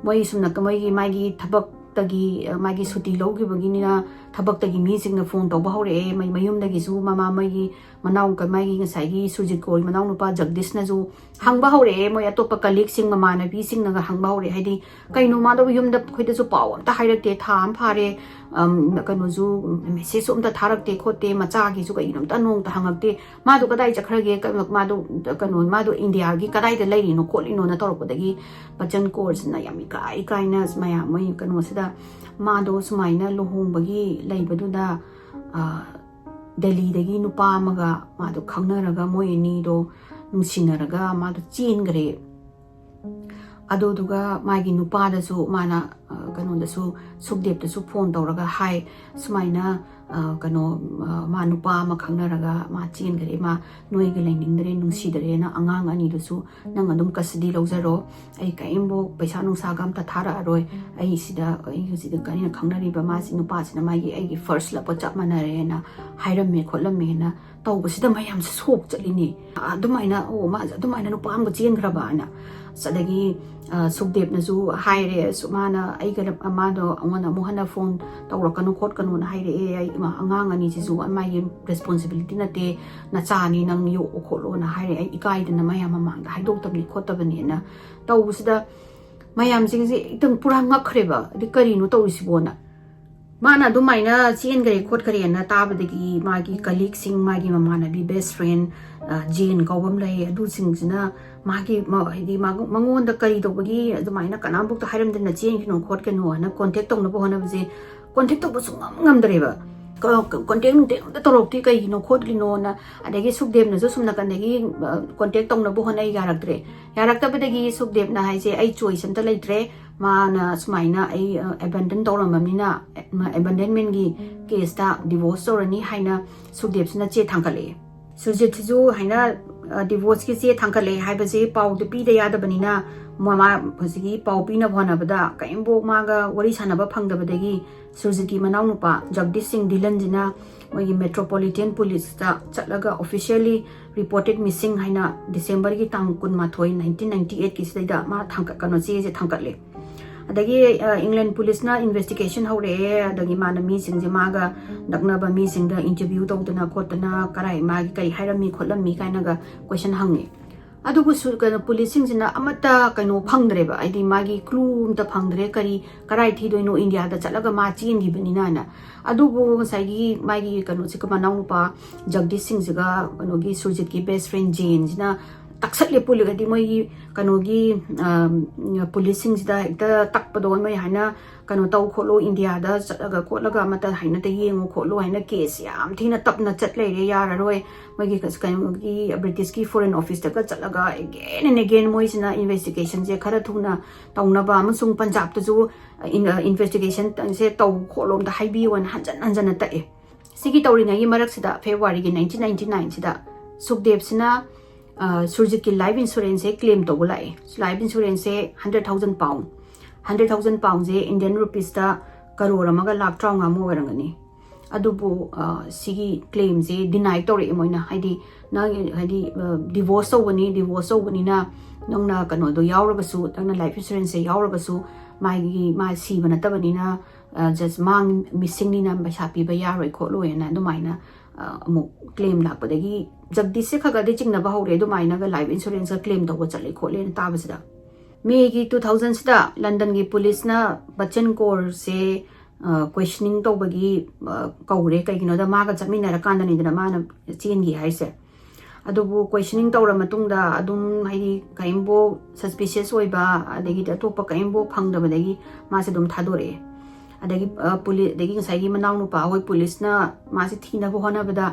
ꯃꯣꯏ ꯁꯨꯝꯅ ꯃꯣꯏꯒꯤ, ꯃꯥꯒꯤ ꯊꯕꯛꯇꯒꯤ, ꯑ, ꯃꯥꯒꯤ ꯁꯨꯇꯤ ꯂꯧꯈꯤꯕꯒꯤꯅꯤꯅ ꯊꯕꯛꯇꯒꯤ ꯃꯤꯁꯤꯡꯅ ꯐꯣꯟ ꯇꯧꯕ ꯍꯧꯔꯛꯑꯦ꯫ ꯃꯩ-, ꯃꯌꯨꯝꯗꯒꯤꯁꯨ ꯃꯃꯥ, ꯃꯣꯏꯒꯤ ꯃꯅꯥꯎ, ꯃꯥꯒꯤ ꯉꯁꯥꯏꯒꯤ ꯁꯨꯔꯖꯤꯠ ꯀꯣꯔꯒꯤ ꯃꯅꯥꯎꯅꯨꯄꯥ ꯖꯒꯗꯤꯁꯅꯁꯨ ꯍꯪꯕ ꯍꯧꯔꯛꯑꯦ꯫ ꯃꯣꯏ ꯑꯇꯣꯞꯄ ꯀꯂꯤꯛꯁꯤꯡ, ꯃꯃꯥꯟꯅꯕꯤꯁꯤꯡꯅꯒ ꯍꯪꯕ ꯍꯧꯔꯛꯑꯦ꯫ ꯍꯥꯏꯗꯤ, "ꯀꯩꯅꯣ, ꯃꯥꯗꯣ ꯌꯨꯝꯗ ꯑꯩꯈꯣꯏꯗꯁꯨ ꯄꯥꯎ ꯑꯝꯇ ꯍꯥꯏꯔꯛꯇꯦ, ꯊꯥ ꯑꯃ ꯐꯥꯔꯦ, ꯑꯝ, ꯀꯩꯅꯣꯁꯨ, ꯃꯦꯁꯦꯖꯁꯨ ꯑꯝꯇ ꯊꯥꯔꯛꯇꯦ ꯈꯣꯠꯇꯦ, ꯃꯆꯥꯒꯤꯁꯨ ꯀꯩꯅꯣ ꯑꯝꯇ ꯅꯣꯡꯇ ꯍꯪꯉꯛꯇꯦ꯫ ꯃꯥꯗꯣ ꯀꯗꯥꯏ ꯆꯠꯈ꯭ꯔꯒꯦ? ꯀ-, ꯃꯥꯗꯣ, ꯀꯩꯅꯣ, ꯃꯥꯗꯣ ꯏꯟꯗꯤꯌꯥꯒꯤ ꯀꯗꯥꯏꯗ ꯂꯩꯔꯤꯅꯣ ꯈꯣꯠꯂꯤꯅꯣꯅ ꯇꯧꯔꯛꯄꯗꯒꯤ ꯕꯆꯟ ꯀꯣꯔꯁꯤꯅ ꯌꯥꯝ ꯏꯀꯥꯏ ꯏꯀꯥꯏꯅ ꯃꯌꯥꯝ ꯃꯣꯏ ꯀꯩꯅꯣꯁꯤꯗ ꯃꯥꯗꯣ ꯁꯨꯃꯥꯏꯅ ꯂꯨꯍꯣꯡꯕꯒꯤ ꯂꯩꯕꯗꯨꯗ, ꯑ, ꯗꯦꯜꯂꯤꯗꯒꯤ ꯅꯨꯄꯥ ꯑꯃꯒ ꯃꯥꯗꯣ ꯈꯪꯅꯔꯒ ꯃꯣꯏ ꯑꯅꯤꯗꯣ ꯅꯨꯡꯁꯤꯅꯔꯒ ꯃꯥꯗꯣ ꯆꯦꯟꯈ꯭ꯔꯦ꯫ ꯑꯗꯨꯗꯨꯒ ꯃꯥꯒꯤ ꯅꯨꯄꯥꯗꯁꯨ ꯃꯥꯅ, ꯑ, ꯀꯩꯅꯣꯗꯁꯨ, ꯁꯨꯛꯗꯦꯕꯇꯁꯨ ꯐꯣꯟ ꯇꯧꯔꯒ ꯍꯥꯏ, ꯁꯨꯃꯥꯏꯅ, ꯑ, ꯀꯩꯅꯣ, ꯑ, ꯃꯥ ꯅꯨꯄꯥ ꯑꯃ ꯈꯪꯅꯔꯒ ꯃꯥ ꯆꯦꯟꯈ꯭ꯔꯦ, ꯃꯥ ꯅꯣꯏꯒ ꯂꯩꯅꯤꯡꯗ꯭ꯔꯦ, ꯅꯨꯡꯁꯤꯗ꯭ꯔꯦꯅ, ꯑꯉꯥꯡ ꯑꯅꯤꯗꯨꯁꯨ ꯅꯪ ꯑꯗꯨꯝ ꯀꯁꯇꯗꯤ ꯂꯧꯖꯔꯣ, ꯑꯩ ꯀꯔꯤꯝꯐꯥꯎ ꯄꯩꯁꯥ ꯅꯨꯡꯁꯥꯒ ꯑꯝꯇ ꯊꯥꯔꯛꯑꯔꯣꯏ, ꯑꯩ ꯁꯤꯗ, ꯑꯩ ꯍꯧꯖꯤꯛ ꯑꯩꯅ ꯈꯪꯅꯔꯤꯕ ꯃꯥꯁꯤ, ꯅꯨꯄꯥꯁꯤꯅ ꯃꯥꯒꯤ, ꯑꯩꯒꯤ ꯐꯥꯔꯁ ꯂꯞꯀ ꯆꯞ ꯃꯥꯟꯅꯔꯦꯅ ꯍꯥꯏꯔꯝꯃꯦ ꯈꯣꯠꯂꯝꯃꯦꯅ ꯇꯧꯕꯁꯤꯗ ꯃꯌꯥꯝꯁꯦ ꯁꯣꯛ ꯆꯠꯂꯤꯅꯦ꯫ ꯑꯗꯨꯃꯥꯏꯅ, ꯑꯣ, ꯃꯥꯁꯦ ꯑꯗꯨꯃꯥꯏꯅ ꯅꯨꯄꯥ ꯑꯃꯒ ꯆꯦꯟꯈ꯭ꯔꯕ ꯍꯥꯏꯅ꯫ ꯑꯗꯒꯤ ꯁꯨꯛꯗꯦꯕꯅꯁꯨ ꯍꯥꯏꯔꯦ, ꯃꯥꯅ ꯑꯩꯒ, ꯃꯥꯗꯣ ꯑꯩꯉꯣꯟꯗ ꯑꯃꯨꯛ ꯍꯟꯅ ꯐꯣꯟ ꯇꯧꯔꯛꯀꯅꯨ ꯈꯣꯠꯀꯅꯨꯅ ꯍꯥꯏꯔꯛꯑꯦ꯫ ꯑꯩ ꯑꯉꯥꯡ ꯑꯅꯤꯁꯤꯁꯨ ꯃꯥꯒꯤ ꯔꯦꯁꯄꯣꯟꯁꯤꯕꯤꯂꯤꯇꯤ ꯅꯠꯇꯦ, ꯅꯆꯥꯅꯤ, ꯅꯪ ꯌꯣꯛꯑꯣ ꯈꯣꯠꯂꯣꯅ ꯍꯥꯏꯔꯦ꯫ ꯑꯩ ꯏꯀꯥꯏꯗꯅ ꯃꯌꯥꯝ ꯃꯃꯥꯡꯗ ꯍꯥꯏꯗꯣꯛꯇꯕꯅꯤ ꯈꯣꯠꯇꯕꯅꯤꯅ ꯇꯧꯕꯁꯤꯗ ꯃꯌꯥꯝꯁꯤꯡꯁꯦ ꯍꯦꯛꯇ ꯄꯨꯔꯥ ꯉꯛꯈ꯭ꯔꯦꯕ꯫ ꯑꯗꯩ ꯀꯔꯤꯅꯣ ꯇꯧꯔꯤꯁꯤꯕꯣꯅ꯫ ꯃꯥꯅ ꯑꯗꯨꯃꯥꯏꯅ ꯆꯦꯟꯈ꯭ꯔꯦ ꯈꯣꯠꯈ꯭ꯔꯦꯅ ꯇꯥꯕꯗꯒꯤ ꯃꯥꯒꯤ ꯀꯂꯤꯛꯁꯤꯡ, ꯃꯥꯒꯤ ꯃꯃꯥꯟꯅꯕꯤ, ꯕꯦꯁ ꯐ꯭ꯔꯦꯟ, ꯖꯦꯟ ꯀꯧꯕ ꯑꯃ ꯂꯩ, ꯑꯗꯨꯁꯤꯡꯁꯤꯅ ꯃꯥꯒꯤ, ꯍꯥꯏꯗꯤ ꯃꯉꯣꯟꯗ ꯀꯔꯤ ꯇꯧꯕꯒꯤ ꯑꯗꯨꯃꯥꯏꯅ ꯀꯅꯥꯝꯐꯥꯎꯇ ꯍꯥꯏꯔꯝꯗꯅ ꯆꯦꯟꯈꯤꯅꯣ ꯈꯣꯠꯀꯅꯣ ꯍꯥꯏꯅ ꯀꯣꯟꯇꯦꯛ ꯇꯧꯅꯕ ꯍꯣꯠꯅꯕꯁꯦ ꯀꯣꯟꯇꯦꯛ ꯇꯧꯕ ꯁꯨꯡꯉꯝ ꯉꯝꯗ꯭ꯔꯦꯕ꯫ ꯀꯣꯟꯇꯦꯛ ꯅꯨꯡꯇꯦꯛ ꯑꯝꯇ ꯇꯧꯔꯛꯇꯦ, ꯀꯩꯒꯤꯅꯣ ꯈꯣꯠꯂꯤꯅꯣꯅ꯫ ꯑꯗꯒꯤ ꯁꯨꯛꯗꯦꯕꯅꯁꯨ ꯁꯨꯝ ꯅꯥꯀꯟꯗꯒꯤ ꯀꯣꯟꯇꯦꯛ ꯇꯧꯅꯕ ꯍꯣꯠꯅꯩ, ꯌꯥꯔꯛꯇ꯭ꯔꯦ꯫ ꯌꯥꯔꯛꯇꯕꯗꯒꯤ ꯁꯨꯛꯗꯦꯕꯅ ꯍꯥꯏꯁꯦ, "ꯑꯩ ꯆꯣꯏꯁ ꯑꯝꯇ ꯂꯩꯇ꯭ꯔꯦ, ꯃꯥꯅ ꯁꯨꯃꯥꯏꯅ ꯑꯩ ꯑꯦꯕꯦꯟꯗꯟ ꯇꯧꯔꯝꯃꯕꯅꯤꯅ ꯑꯦꯕꯦꯟꯗꯟꯃꯦꯟꯒꯤ ꯀꯦꯁꯇ ꯗꯤꯚꯣꯔꯁ ꯇꯧꯔꯅꯤ" ꯍꯥꯏꯅ ꯁꯨꯛꯗꯦꯕꯁꯤꯅ ꯆꯦ ꯊꯥꯡꯒꯠꯂꯛꯑꯦ꯫ ꯁꯨꯔꯖꯤꯠꯁꯤꯁꯨ ꯍꯥꯏꯅ ꯗꯤꯚꯣꯔꯁꯀꯤ ꯆꯦ ꯊꯥꯡꯒꯠꯂꯛꯑꯦ ꯍꯥꯏꯕꯁꯦ ꯄꯥꯎꯗꯨ ꯄꯤꯗ ꯌꯥꯗꯕꯅꯤꯅ ꯃꯃꯥ ꯍꯧꯖꯤꯛꯀꯤ ꯄꯥꯎ ꯄꯤꯅꯕ ꯍꯣꯠꯅꯕꯗ ꯀꯔꯤꯝꯐꯥꯎ ꯃꯥꯒ ꯋꯥꯔꯤ ꯁꯥꯟꯅꯕ ꯐꯪꯗꯕꯗꯒꯤ ꯁꯨꯔꯖꯤꯠꯀꯤ ꯃꯅꯥꯎꯅꯨꯄꯥ ꯖꯒꯗꯤꯁ ꯁꯤꯡ ꯙꯤꯂꯟꯁꯤꯅ ꯃꯣꯏꯒꯤ ꯃꯦꯇ꯭ꯔꯣꯄꯣꯂꯤꯇꯤꯌꯟ ꯄꯨꯂꯤꯁꯇ ꯆꯠꯂꯒ ꯑꯣꯐꯤꯁꯤꯌꯦꯜꯂꯤ ꯔꯤꯄꯣꯔꯇꯦꯠ ꯃꯤꯁꯤꯡ ꯍꯥꯏꯅ ꯗꯤꯁꯦꯝꯕꯔꯒꯤ ꯇꯥꯡ ꯀꯨꯟꯃꯥꯊꯣꯏ, ꯅꯥꯏꯟꯇꯤꯟ ꯅꯥꯏꯟꯇꯤ ꯑꯩꯠꯀꯤꯁꯤꯗꯩꯗ ꯃꯥ ꯊꯥꯡꯀꯠ-, ꯀꯩꯅꯣ, ꯆꯦꯁꯦ ꯊꯥꯡꯀꯠꯂꯦ꯫ ꯑꯗꯒꯤ ꯏꯪꯂꯦꯟ ꯄꯨꯂꯤꯁꯅ ꯏꯟꯚꯦꯁꯇꯤꯒꯦꯁꯟ ꯍꯧꯔꯛꯑꯦ꯫ ꯑꯗꯒꯤ ꯃꯥꯅ ꯃꯤꯁꯤꯡꯁꯦ, ꯃꯥꯒ ꯅꯛꯅꯕ ꯃꯤꯁꯤꯡꯗ ꯏꯟꯇꯔꯚ꯭ꯌꯨ ꯇꯧꯗꯅ ꯈꯣꯠꯇꯅ, ꯀꯔꯥꯏ ꯃꯥꯒꯤ ꯀꯔꯤ ꯍꯥꯏꯔꯝꯃꯤ ꯈꯣꯠꯂꯝꯃꯤ ꯀꯥꯏꯅꯒ ꯀꯣꯏꯁꯟ ꯍꯪꯉꯦ꯫ ꯑꯗꯨꯕꯨ ꯁꯨ-, ꯀꯩꯅꯣ, ꯄꯨꯂꯤꯁꯁꯤꯡꯁꯤꯅ ꯑꯃꯠꯇ ꯀꯩꯅꯣ ꯐꯪꯗ꯭ꯔꯦꯕ, ꯍꯥꯏꯗꯤ ꯃꯥꯒꯤ ꯀ꯭ꯂꯨ ꯑꯝꯇ ꯐꯪꯗ꯭ꯔꯦ, ꯀꯔꯤ, ꯀꯔꯥꯏ ꯊꯤꯗꯣꯏꯅꯣ, ꯏꯟꯗꯤꯌꯥꯗ ꯆꯠꯂꯒ ꯃꯥ ꯆꯦꯟꯈꯤꯕꯅꯤꯅ ꯍꯥꯏꯅ꯫ ꯑꯗꯨꯕꯨ ꯉꯁꯥꯏꯒꯤ ꯃꯥꯒꯤ ꯀꯩꯅꯣꯁꯦ, ꯃꯅꯥꯎꯅꯨꯄꯥ ꯖꯒꯗꯤꯁ ꯁꯤꯡꯁꯤꯒ ꯀꯩꯅꯣꯒꯤ ꯁꯨꯔꯖꯤꯠꯀꯤ ꯕꯦꯁ ꯐ꯭ꯔꯦꯟ ꯖꯦꯟꯁꯤꯅ ꯇꯛꯁꯠꯂꯦ ꯄꯨꯂꯤ-, ꯍꯥꯏꯗꯤ ꯃꯣꯏꯒꯤ ꯀꯩꯅꯣꯒꯤ, ꯑꯝ, ꯄꯨꯂꯤꯁꯁꯤꯡꯁꯤꯗ ꯍꯦꯛꯇ ꯇꯛꯄꯗꯣ, ꯃꯣꯏ ꯍꯥꯏꯅ ꯀꯩꯅꯣ ꯇꯧ ꯈꯣꯠꯂꯣ, ꯏꯟꯗꯤꯌꯥꯗ ꯆꯠꯂꯒ ꯈꯣꯠꯂꯒ ꯑꯃꯠꯇ ꯍꯥꯏꯅꯇ ꯌꯦꯡꯉꯨ ꯈꯣꯠꯂꯨ ꯍꯥꯏꯅ ꯀꯦꯁ ꯌꯥꯝ ꯊꯤꯅ ꯇꯞꯅ ꯆꯠ ꯂꯩꯔꯦ, ꯌꯥꯔꯔꯣꯏ꯫ ꯃꯣꯏꯒꯤ ꯀꯩꯅꯣꯒꯤ ꯕ꯭ꯔꯤꯇꯤꯁꯀꯤ ꯐꯣꯔꯦꯟ ꯑꯣꯐꯤꯁꯇꯒ ꯆꯠꯂꯒ again and again ꯃꯣꯏꯁꯤꯅ ꯏꯟꯚꯦꯁꯇꯤꯒꯦꯁꯟꯁꯦ ꯈꯔ ꯊꯨꯅ ꯇꯧꯅꯕ ꯑꯃꯁꯨꯡ ꯄꯟꯖꯥꯕꯇꯁꯨ ꯏꯟ-, ꯏꯟꯚꯦꯁꯇꯤꯒꯦꯁꯟꯁꯦ ꯇꯧ ꯈꯣꯠꯂꯣ ꯑꯝꯇ ꯍꯥꯏꯕꯤꯌꯣꯅ ꯍꯟꯖꯟ ꯍꯟꯖꯟꯅ ꯇꯛꯑꯦ꯫ ꯁꯤꯒꯤ ꯇꯧꯔꯤꯉꯩꯒꯤ ꯃꯔꯛꯁꯤꯗ ꯐꯦꯕ꯭ꯔꯨꯋꯥꯔꯤꯒꯤ ꯅꯥꯏꯟꯇꯤꯟ ꯅꯥꯏꯟꯇꯤ ꯅꯥꯏꯟꯁꯤꯗ ꯁꯨꯛꯗꯦꯕꯁꯤꯅ, ꯑ, ꯁꯨꯔꯖꯤꯠꯀꯤ ꯂꯥꯏꯐ ꯏꯟꯁꯨꯔꯦꯟꯁꯁꯦ ꯀ꯭ꯂꯦꯝ ꯇꯧꯕ ꯂꯥꯛꯑꯦ꯫ ꯂꯥꯏꯐ ꯏꯟꯁꯨꯔꯦꯟꯁꯁꯦ hundred thousand pound, hundred thousand ꯄꯥꯎꯟꯁꯦ ꯏꯟꯗꯤꯌꯟ ꯔꯨꯄꯤꯁꯇ ꯀꯔꯣꯔ ꯑꯃꯒ ꯂꯥꯛ ꯇꯔꯥꯃꯉꯥꯃꯨꯛ ꯑꯣꯏꯔꯝꯒꯅꯤ꯫ ꯑꯗꯨꯕꯨ ꯁꯤꯒꯤ claimꯁꯦ deny ꯇꯧꯔꯛꯑꯦ ꯃꯣꯏꯅ꯫ ꯍꯥꯏꯗꯤ ꯅꯪ, ꯍꯥꯏꯗꯤ divorce ꯇꯧꯕꯅꯤ, divorce ꯇꯧꯕꯅꯤꯅ ꯅꯪꯅ ꯀꯩꯅꯣꯗꯣ ꯌꯥꯎꯔꯒꯁꯨ, ꯅꯪꯅ life insuranceꯁꯦ ꯌꯥꯎꯔꯒꯁꯨ ꯃꯥꯒꯤ, ꯃꯥ ꯁꯤꯕ ꯅꯠꯇꯕꯅꯤꯅ just ꯃꯥꯡ missingꯅꯤꯅ ꯄꯩꯁꯥ ꯄꯤꯕ ꯌꯥꯔꯣꯏ ꯈꯣꯠꯂꯣꯏꯅ ꯑꯗꯨꯃꯥꯏꯅ ꯑꯃꯨꯛ claim ꯂꯥꯛꯄꯗꯒꯤ ꯖꯒꯗꯤꯁꯁꯦ ꯈꯔ ꯈꯔꯗꯤ ꯆꯤꯡꯅꯕ ꯍꯧꯔꯦ꯫ ꯑꯗꯨꯃꯥꯏꯅꯒ life insuranceꯀ claim ꯇꯧꯕ ꯆꯠꯂꯦ ꯈꯣꯠꯂꯦꯅ ꯇꯥꯕꯁꯤꯗ꯫ Mayꯒꯤ two thousandꯁꯤꯗ Londonꯒꯤ policeꯅ ꯕꯆꯟ ꯀꯣꯔꯁꯦ questioning ꯇꯧꯕꯒꯤ ꯀꯧꯔꯦ꯫ ꯀꯩꯒꯤꯅꯣꯗ ꯃꯥꯒ ꯆꯠꯃꯤꯟꯅꯔꯀꯥꯟꯗꯅꯤꯗꯅ ꯃꯥꯅ ꯆꯦꯟꯈꯤ ꯍꯥꯏꯁꯦ꯫ ꯑꯗꯨꯕꯨ questioning ꯇꯧꯔ ꯃꯇꯨꯡꯗ ꯑꯗꯨꯝ, ꯍꯥꯏꯗꯤ, ꯀꯔꯤꯝꯐꯥꯎ suspicious ꯑꯣꯏꯕ, ꯑꯗꯒꯤꯗꯤ ꯑꯇꯣꯞꯄ ꯀꯔꯤꯝꯐꯥꯎ ꯐꯪꯗꯕꯗꯒꯤ ꯃꯥꯁꯦ ꯑꯗꯨꯝ ꯊꯥꯗꯣꯔꯛꯑꯦ꯫ ꯑꯗꯒꯤ ꯑꯗꯒꯤ ꯉꯁꯥꯏꯒꯤ ꯃꯅꯥꯎꯅꯨꯄꯥ ꯍꯣꯏ policeꯅ ꯃꯥꯁꯦ ꯊꯤꯅꯕ ꯍꯣꯠꯅꯕꯗ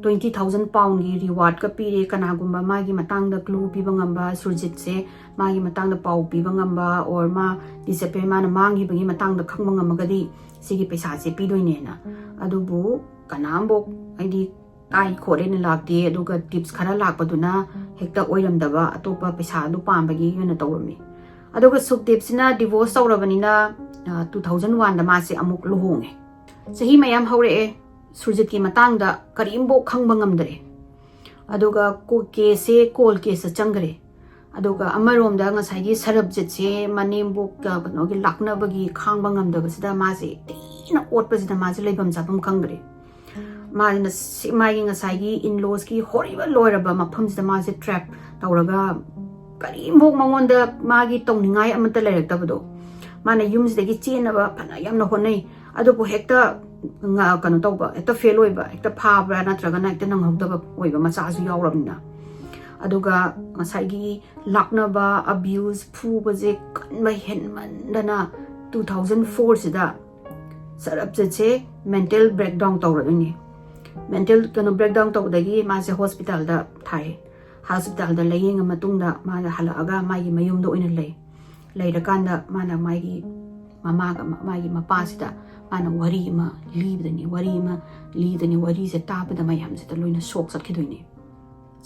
twenty thousand poundꯒꯤ rewardꯀ ꯄꯤꯔꯦ, ꯀꯅꯥꯒꯨꯝꯕ ꯃꯥꯒꯤ ꯃꯇꯥꯡꯗ clue ꯄꯤꯕ ꯉꯝꯕ, ꯁꯨꯔꯖꯤꯠꯁꯦ ꯃꯥꯒꯤ ꯃꯇꯥꯡꯗ ꯄꯥꯎ ꯄꯤꯕ ꯉꯝꯕ, or ꯃꯥ disappear, ꯃꯥꯅ ꯃꯥꯡꯈꯤꯕꯒꯤ ꯃꯇꯥꯡꯗ ꯈꯪꯕ ꯉꯝꯃꯒꯗꯤ ꯁꯤꯒꯤ ꯄꯩꯁꯥꯁꯦ ꯄꯤꯗꯣꯏꯅꯦꯅ꯫ ꯑꯗꯨꯕꯨ ꯀꯅꯥꯝꯐꯧ, ꯍꯥꯏꯗꯤ, ꯇꯥꯏ ꯈꯣꯠꯂꯦꯅ ꯂꯥꯛꯇꯦ꯫ ꯑꯗꯨꯒ tips ꯈꯔ ꯂꯥꯛꯄꯗꯨꯅ ꯍꯦꯛꯇ ꯑꯣꯏꯔꯝꯗꯕ, ꯑꯇꯣꯞꯄ ꯄꯩꯁꯥ ꯑꯗꯨ ꯄꯥꯝꯕꯒꯤ ꯑꯣꯏꯅ ꯇꯧꯔꯝꯃꯤ꯫ ꯑꯗꯨꯒ ꯁꯨꯈꯗꯤꯞꯁꯤꯅ divorce ꯇꯧꯔꯕꯅꯤꯅ two thousand oneꯗ ꯃꯥꯁꯦ ꯑꯃꯨꯛ ꯂꯨꯍꯣꯡꯉꯦ꯫ ꯆꯍꯤ ꯃꯌꯥꯝ ꯍꯧꯔꯛꯑꯦ꯫ ꯁꯨꯔꯖꯤꯠꯀꯤ ꯃꯇꯥꯡꯗ ꯀꯔꯤꯝꯐꯥꯎ ꯈꯪꯕ ꯉꯝꯗ꯭ꯔꯦ꯫ ꯑꯗꯨꯒ caseꯁꯦ cold caseꯇ ꯆꯪꯈ꯭ꯔꯦ꯫ ꯑꯗꯨꯒ ꯑꯃꯔꯣꯝꯗ ꯉꯁꯥꯏꯒꯤ ꯁꯔꯕꯖꯤꯠꯁꯦ ꯃꯅꯦꯝꯕꯣꯛꯀ ꯀꯩꯅꯣꯒꯤ ꯂꯥꯛꯅꯕꯒꯤ ꯈꯥꯡꯕ ꯉꯝꯗꯕꯁꯤꯗ ꯃꯥꯁꯦ ꯊꯤꯅ ꯑꯣꯠꯄꯁꯤꯗ ꯃꯥꯁꯦ ꯂꯩꯐꯝ ꯆꯥꯐꯝ ꯈꯪꯗ꯭ꯔꯦ꯫ ꯃꯥꯁꯤꯅ ꯁꯤ-, ꯃꯥꯒꯤ ꯉꯁꯥꯏꯒꯤ in-lawsꯀꯤ ꯍꯣꯔꯤꯕ ꯂꯣꯏꯔꯕ ꯃꯐꯝꯁꯤꯗ ꯃꯥꯁꯦ trap ꯇꯧꯔꯒ ꯀꯔꯤꯝꯐꯥꯎ ꯃꯉꯣꯟꯗ ꯃꯥꯒꯤ ꯇꯧꯅꯤꯡꯉꯥꯏ ꯑꯃꯠꯇ ꯂꯩꯔꯛꯇꯕꯗꯣ꯫ ꯃꯥꯅ ꯌꯨꯝꯁꯤꯗꯒꯤ ꯆꯦꯟꯅꯕ ꯐꯅ ꯌꯥꯝꯅ ꯍꯣꯠꯅꯩ, ꯑꯗꯨꯕꯨ ꯍꯦꯛꯇ ꯉ-, ꯀꯩꯅꯣ ꯇꯧꯕ, ꯍꯦꯛꯇ fail ꯑꯣꯏꯕ, ꯍꯦꯛꯇ ꯐꯥꯕ꯭ꯔꯥ ꯅꯠꯇ꯭ꯔꯒꯅ ꯍꯦꯛꯇ ꯅꯪꯍꯧꯗꯕ ꯑꯣꯏꯕ ꯃꯆꯥꯁꯨ ꯌꯥꯎꯔꯕꯅꯤꯅ꯫ ꯑꯗꯨꯒ ꯉꯁꯥꯏꯒꯤ ꯂꯥꯛꯅꯕ, abuse, ꯐꯨꯕꯁꯦ ꯀꯟꯕ ꯍꯦꯟꯃꯟꯗꯅ two thousand fourꯁꯤꯗ ꯁꯔꯕꯖꯤꯠꯁꯦ mental breakdown ꯇꯧꯔꯗꯣꯏꯅꯦ꯫ Mental ꯀꯩꯅꯣ breakdown ꯇꯧꯕꯗꯒꯤ ꯃꯥꯁꯦ hospitalꯗ ꯊꯥꯏ꯫ Hospitalꯗ ꯂꯥꯌꯦꯡꯉ ꯃꯇꯨꯡꯗ ꯃꯥꯅ ꯍꯜꯂꯛꯑꯒ ꯃꯥꯒꯤ ꯃꯌꯨꯝꯗ ꯑꯣꯏꯅ ꯂꯩ꯫ ꯂꯩꯔꯀꯥꯟꯗ ꯃꯥꯅ ꯃꯥꯒꯤ ꯃꯃꯥꯒ ꯃ-, ꯃꯥꯒꯤ ꯃꯄꯥꯁꯤꯗ ꯃꯥꯅ ꯋꯥꯔꯤ ꯑꯃ ꯂꯤꯕꯗꯅꯤ, ꯋꯥꯔꯤ ꯑꯃ ꯂꯤꯗꯅꯤ, ꯋꯥꯔꯤꯁꯦ ꯇꯥꯕꯗ ꯃꯌꯥꯝꯁꯤꯗ ꯂꯣꯏꯅ shock ꯆꯠꯈꯤꯗꯣꯏꯅꯦ꯫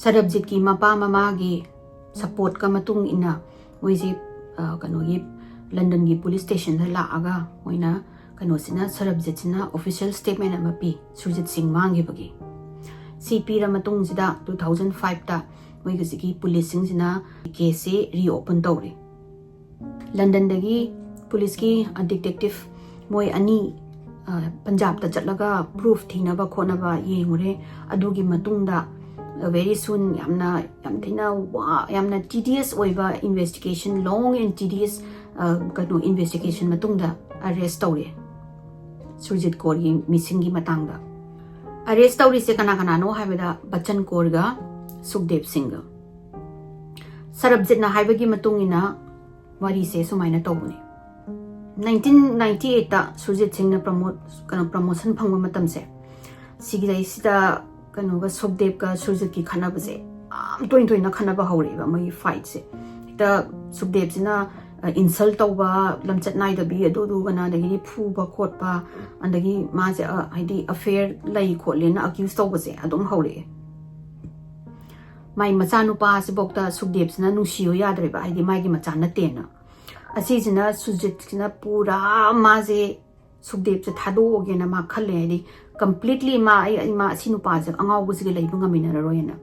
ꯁꯔꯕꯖꯤꯠꯀꯤ ꯃꯄꯥ ꯃꯃꯥꯒꯤ supportꯀ ꯃꯇꯨꯡ ꯏꯟꯅ ꯃꯣꯏꯁꯦ, ꯑ, ꯀꯩꯅꯣꯒꯤ Londonꯒꯤ police stationꯗ ꯂꯥꯛꯑꯒ ꯃꯣꯏꯅ ꯀꯩꯅꯣꯁꯤꯅ, ꯁꯔꯕꯖꯤꯠꯁꯤꯅ official statement ꯑꯃ ꯄꯤ ꯁꯨꯔꯖꯤꯠ ꯁꯤꯡ ꯃꯥꯡꯈꯤꯕꯒꯤ꯫ ꯁꯤ ꯄꯤꯔ ꯃꯇꯨꯡꯁꯤꯗ two thousand five ꯇ ꯃꯣꯏꯒꯤꯁꯤꯒꯤ ꯄꯨꯂꯤꯁꯁꯤꯡꯁꯤꯅ ꯀꯦꯁꯁꯤ reopen ꯇꯧꯔꯦ꯫ ꯂꯟꯗꯟꯗꯒꯤ ꯄꯨꯂꯤꯁꯀꯤ detective ꯃꯣꯏ ꯑꯅꯤ ꯄꯟꯖꯥꯕꯇ ꯆꯠꯂꯒ proof ꯊꯤꯅꯕ ꯈꯣꯠꯅꯕ ꯌꯦꯡꯉꯨꯔꯦ꯫ ꯑꯗꯨꯒꯤ ꯃꯇꯨꯡꯗ very soon ꯌꯥꯝꯅ, ꯌꯥꯝ ꯊꯤꯅ ꯋꯥ ꯌꯥꯝꯅ tedious ꯑꯣꯏꯕ investigation, long and tedious ꯀꯩꯅꯣ investigation ꯃꯇꯨꯡꯗ arrest ꯇꯧꯔꯦ ꯁꯨꯔꯖꯤꯠ ꯀꯣꯔꯒꯤ missing ꯒꯤ ꯃꯇꯥꯡꯗ꯫ Arrest ꯇꯧꯔꯤꯁꯦ ꯀꯅꯥ ꯀꯅꯥꯅꯣ ꯍꯥꯏꯕꯗ ꯕꯆꯟ ꯀꯣꯔꯒ ꯁꯨꯈꯗꯦꯕ ꯁꯤꯡꯒ꯫ ꯁꯔꯕꯖꯤꯠꯅ ꯍꯥꯏꯕꯒꯤ ꯃꯇꯨꯡ ꯏꯟꯅ ꯋꯥꯔꯤꯁꯦ ꯁꯨꯃꯥꯏꯅ ꯇꯧꯕꯅꯤ꯫ Nineteen ninety eight ꯇ ꯁꯨꯔꯖꯤꯠ ꯁꯤꯡꯅ promote ꯀꯩꯅꯣ promotion ꯐꯪꯕ ꯃꯇꯝꯁꯦ, ꯁꯤꯒꯤꯗꯩꯁꯤꯗ ꯀꯩꯅꯣꯒ ꯁꯨꯈꯗꯦꯕꯀ ꯁꯨꯔꯖꯤꯠꯀꯤ ꯈꯠꯅꯕꯁꯦ ꯌꯥꯝ ꯇꯣꯏ ꯇꯣꯏꯅ ꯈꯠꯅꯕ ꯍꯧꯔꯛꯑꯦꯕ꯫ ꯃꯣꯏꯒꯤ fight ꯁꯦ ꯍꯦꯛꯇ ꯁꯨꯈꯗꯦꯕꯁꯤꯅ insult ꯇꯧꯕ, ꯂꯝꯆꯠ ꯅꯥꯏꯗꯕꯤ, ꯑꯗꯨ ꯑꯗꯨꯒꯅ ꯑꯗꯒꯤꯗꯤ ꯐꯨꯕ ꯈꯣꯠꯄ, ꯑꯗꯒꯤ ꯃꯥꯁꯦ ꯍꯥꯏꯗꯤ affair ꯂꯩ ꯈꯣꯠꯂꯦꯅ accuse ꯇꯧꯕꯁꯦ ꯑꯗꯨꯝ ꯍꯧꯔꯛꯑꯦ꯫ ꯃꯥꯏ ꯃꯆꯥꯅꯨꯄꯥꯁꯤꯐꯧꯗ ꯁꯨꯈꯗꯦꯕꯁꯤꯅ ꯅꯨꯡꯁꯤꯌꯣ ꯌꯥꯗ꯭ꯔꯦꯕ, ꯍꯥꯏꯗꯤ ꯃꯥꯒꯤ ꯃꯆꯥ ꯅꯠꯇꯦꯅ꯫ ꯑꯁꯤꯁꯤꯅ ꯁꯨꯔꯖꯤꯠꯁꯤꯅ ꯄꯨꯔꯥ ꯃꯥꯁꯦ ꯁꯨꯈꯗꯦꯕꯁꯦ ꯊꯥꯗꯣꯛꯑꯒꯦꯅ ꯃꯥ ꯈꯜꯂꯦ꯫ ꯍꯥꯏꯗꯤ completely ꯃꯥ, ꯑꯩ, ꯑꯩ ꯃꯥ ꯑꯁꯤ ꯅꯨꯄꯥꯁꯦ ꯑꯉꯥꯎꯕꯁꯤꯒ ꯂꯩꯕ ꯉꯝꯃꯤꯟꯅꯔꯔꯣꯏꯅ꯫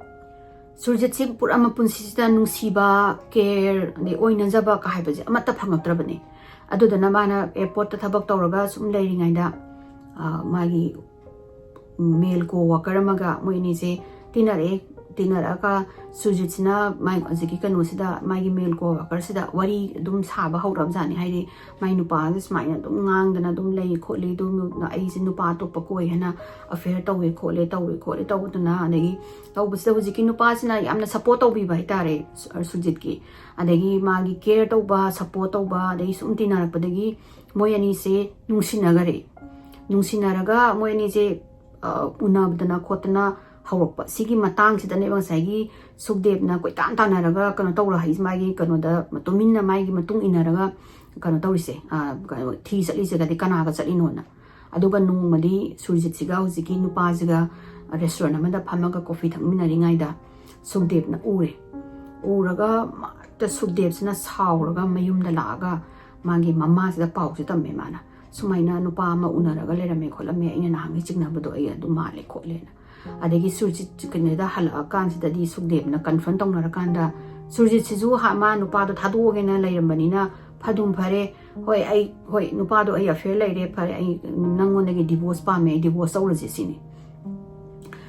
ꯁꯨꯔꯖꯤꯠꯁꯦ ꯄꯨꯔꯥ ꯃꯄꯨꯟꯁꯤꯁꯤꯗ ꯅꯨꯡꯁꯤꯕ, care, ꯑꯗꯩ ꯑꯣꯏꯅꯖꯕ ꯀ ꯍꯥꯏꯕꯁꯦ ꯑꯃꯠꯇ ꯐꯪꯉꯛꯇ꯭ꯔꯕꯅꯦ꯫ ꯑꯗꯨꯗꯨꯅ ꯃꯥꯅ airport ꯇ ꯊꯕꯛ ꯇꯧꯔꯒ ꯁꯨꯝ ꯂꯩꯔꯤꯉꯩꯗ ꯃꯥꯒꯤ male co-worker ꯑꯃꯒ ꯃꯣꯏ ꯑꯅꯤꯁꯦ ꯇꯤꯟꯅꯔꯛꯑꯦ꯫ ꯇꯤꯟꯅꯔꯛꯑꯒ ꯁꯨꯔꯖꯤꯠꯁꯤꯅ ꯃꯥꯏ ꯍꯧꯖꯤꯛꯀꯤ ꯀꯩꯅꯣꯁꯤꯗ, ꯃꯥꯒꯤ male co-worker ꯁꯤꯗ ꯋꯥꯔꯤ ꯑꯗꯨꯝ ꯁꯥꯕ ꯍꯧꯔꯕꯖꯥꯠꯅꯤ꯫ ꯍꯥꯏꯗꯤ ꯃꯥꯏ ꯅꯨꯄꯥꯁꯦ ꯁꯨꯃꯥꯏꯅ ꯑꯗꯨꯝ ꯉꯥꯡꯗꯅ ꯑꯗꯨꯝ ꯂꯩ ꯈꯣꯠꯂꯤ, ꯑꯗꯨꯝ ꯑꯩꯁꯦ ꯅꯨꯄꯥ ꯑꯇꯣꯞꯄ ꯀꯣꯏ ꯍꯥꯏꯅ affair ꯇꯧꯋꯦ ꯈꯣꯠꯂꯦ, ꯇꯧꯋꯦ ꯈꯣꯠꯂꯦ ꯇꯧꯗꯅ, ꯑꯗꯒꯤ ꯇꯧꯕꯁꯤꯗ ꯍꯧꯖꯤꯛꯀꯤ ꯅꯨꯄꯥꯁꯤꯅ ꯌꯥꯝꯅ support ꯇꯧꯕꯤꯕ ꯍꯥꯏꯇꯥꯔꯦ ꯁꯨꯔꯖꯤꯠꯀꯤ꯫ ꯑꯗꯒꯤ ꯃꯥꯒꯤ care ꯇꯧꯕ, support ꯇꯧꯕ, ꯑꯗꯒꯤ ꯁꯨꯝ ꯇꯤꯟꯅꯔꯛꯄꯗꯒꯤ ꯃꯣꯏ ꯑꯅꯤꯁꯦ ꯅꯨꯡꯁꯤꯅꯈꯔꯦ꯫ ꯅꯨꯡꯁꯤꯅꯔꯒ ꯃꯣꯏ ꯑꯅꯤꯁꯦ ꯎꯅꯗꯅ ꯈꯣꯠꯇꯅ ꯍꯧꯔꯛꯄ꯫ ꯁꯤꯒꯤ ꯃꯇꯥꯡꯁꯤꯗꯅꯦꯕ ꯉꯁꯥꯏꯒꯤ ꯁꯨꯈꯗꯦꯕꯅ ꯀꯣꯏꯇꯥꯟ ꯇꯥꯟꯅꯔꯒ ꯀꯩꯅꯣ ꯇꯧꯔ ꯍꯥꯏꯁꯦ, ꯃꯥꯒꯤ ꯀꯩꯅꯣꯗ ꯇꯨꯃꯤꯟꯅ ꯃꯥꯒꯤ ꯃꯇꯨꯡ ꯏꯟꯅꯔꯒ ꯀꯩꯅꯣ ꯇꯧꯔꯤꯁꯦ, ꯀꯩꯅꯣ ꯊꯤ ꯆꯠꯂꯤꯁꯦꯒꯗꯤ ꯀꯅꯥꯒ ꯆꯠꯂꯤꯅꯣꯅ꯫ ꯑꯗꯨꯒ ꯅꯣꯡꯃꯗꯤ ꯁꯨꯔꯖꯤꯠꯁꯤꯒ ꯍꯧꯖꯤꯛꯀꯤ ꯅꯨꯄꯥꯁꯤꯒ restaurant ꯑꯃꯗ ꯐꯝꯃꯒ coffee ꯊꯛꯃꯤꯟꯅꯔꯤꯉꯩꯗ ꯁꯨꯈꯗꯦꯕꯅ ꯎꯔꯦ꯫ ꯎꯔꯒ ꯃꯥ ꯍꯦꯛꯇ ꯁꯨꯈꯗꯦꯕꯁꯤꯅ ꯁꯥꯎꯔꯒ ꯃꯌꯨꯝꯗ ꯂꯥꯛꯑꯒ ꯃꯥꯒꯤ ꯃꯃꯥꯁꯤꯗ ꯄꯥꯎꯁꯦ ꯇꯝꯃꯦ ꯃꯥꯅ꯫ ꯁꯨꯃꯥꯏꯅ ꯅꯨꯄꯥ ꯑꯃ ꯎꯅꯔꯒ ꯂꯩꯔꯝꯃꯦ ꯈꯣꯠꯂꯝꯃꯦ, ꯑꯩꯅ ꯅꯍꯥꯟꯒꯩ ꯆꯤꯡꯅꯕꯗꯣ ꯑꯩ ꯑꯗꯨ ꯃꯥꯜꯂꯦ ꯈꯣꯠꯂꯦꯅ꯫ ꯑꯗꯒꯤ ꯁꯨꯔꯖꯤꯠ ꯀꯩꯅꯣꯗ ꯍꯜꯂꯛꯑꯀꯥꯟꯁꯤꯗꯗꯤ ꯁꯨꯛꯗꯦꯕꯅ ꯀꯟꯐ꯭ꯔꯟ ꯇꯧꯅꯔꯀꯥꯟꯗ ꯁꯨꯔꯖꯤꯠꯁꯤꯁꯨ ꯍꯥ- ꯃꯥ ꯅꯨꯄꯥꯗꯣ ꯊꯥꯗꯣꯛꯑꯒꯦꯅ ꯂꯩꯔꯝꯕꯅꯤꯅ ꯐꯗꯨꯝ ꯐꯔꯦ, ꯍꯣꯏ ꯑꯩ ꯍꯣꯏ ꯅꯨꯄꯥꯗꯣ ꯑꯩ ꯑꯐꯦꯌꯔ ꯂꯩꯔꯦ, ꯐꯔꯦ ꯑꯩ ꯅꯪꯉꯣꯟꯗꯒꯤ ꯗꯤꯚꯣꯔꯁ ꯄꯥꯝꯃꯦ, ꯑꯩ ꯗꯤꯚꯣꯔꯁ ꯇꯧꯔꯁꯦ ꯁꯤꯅꯤ꯫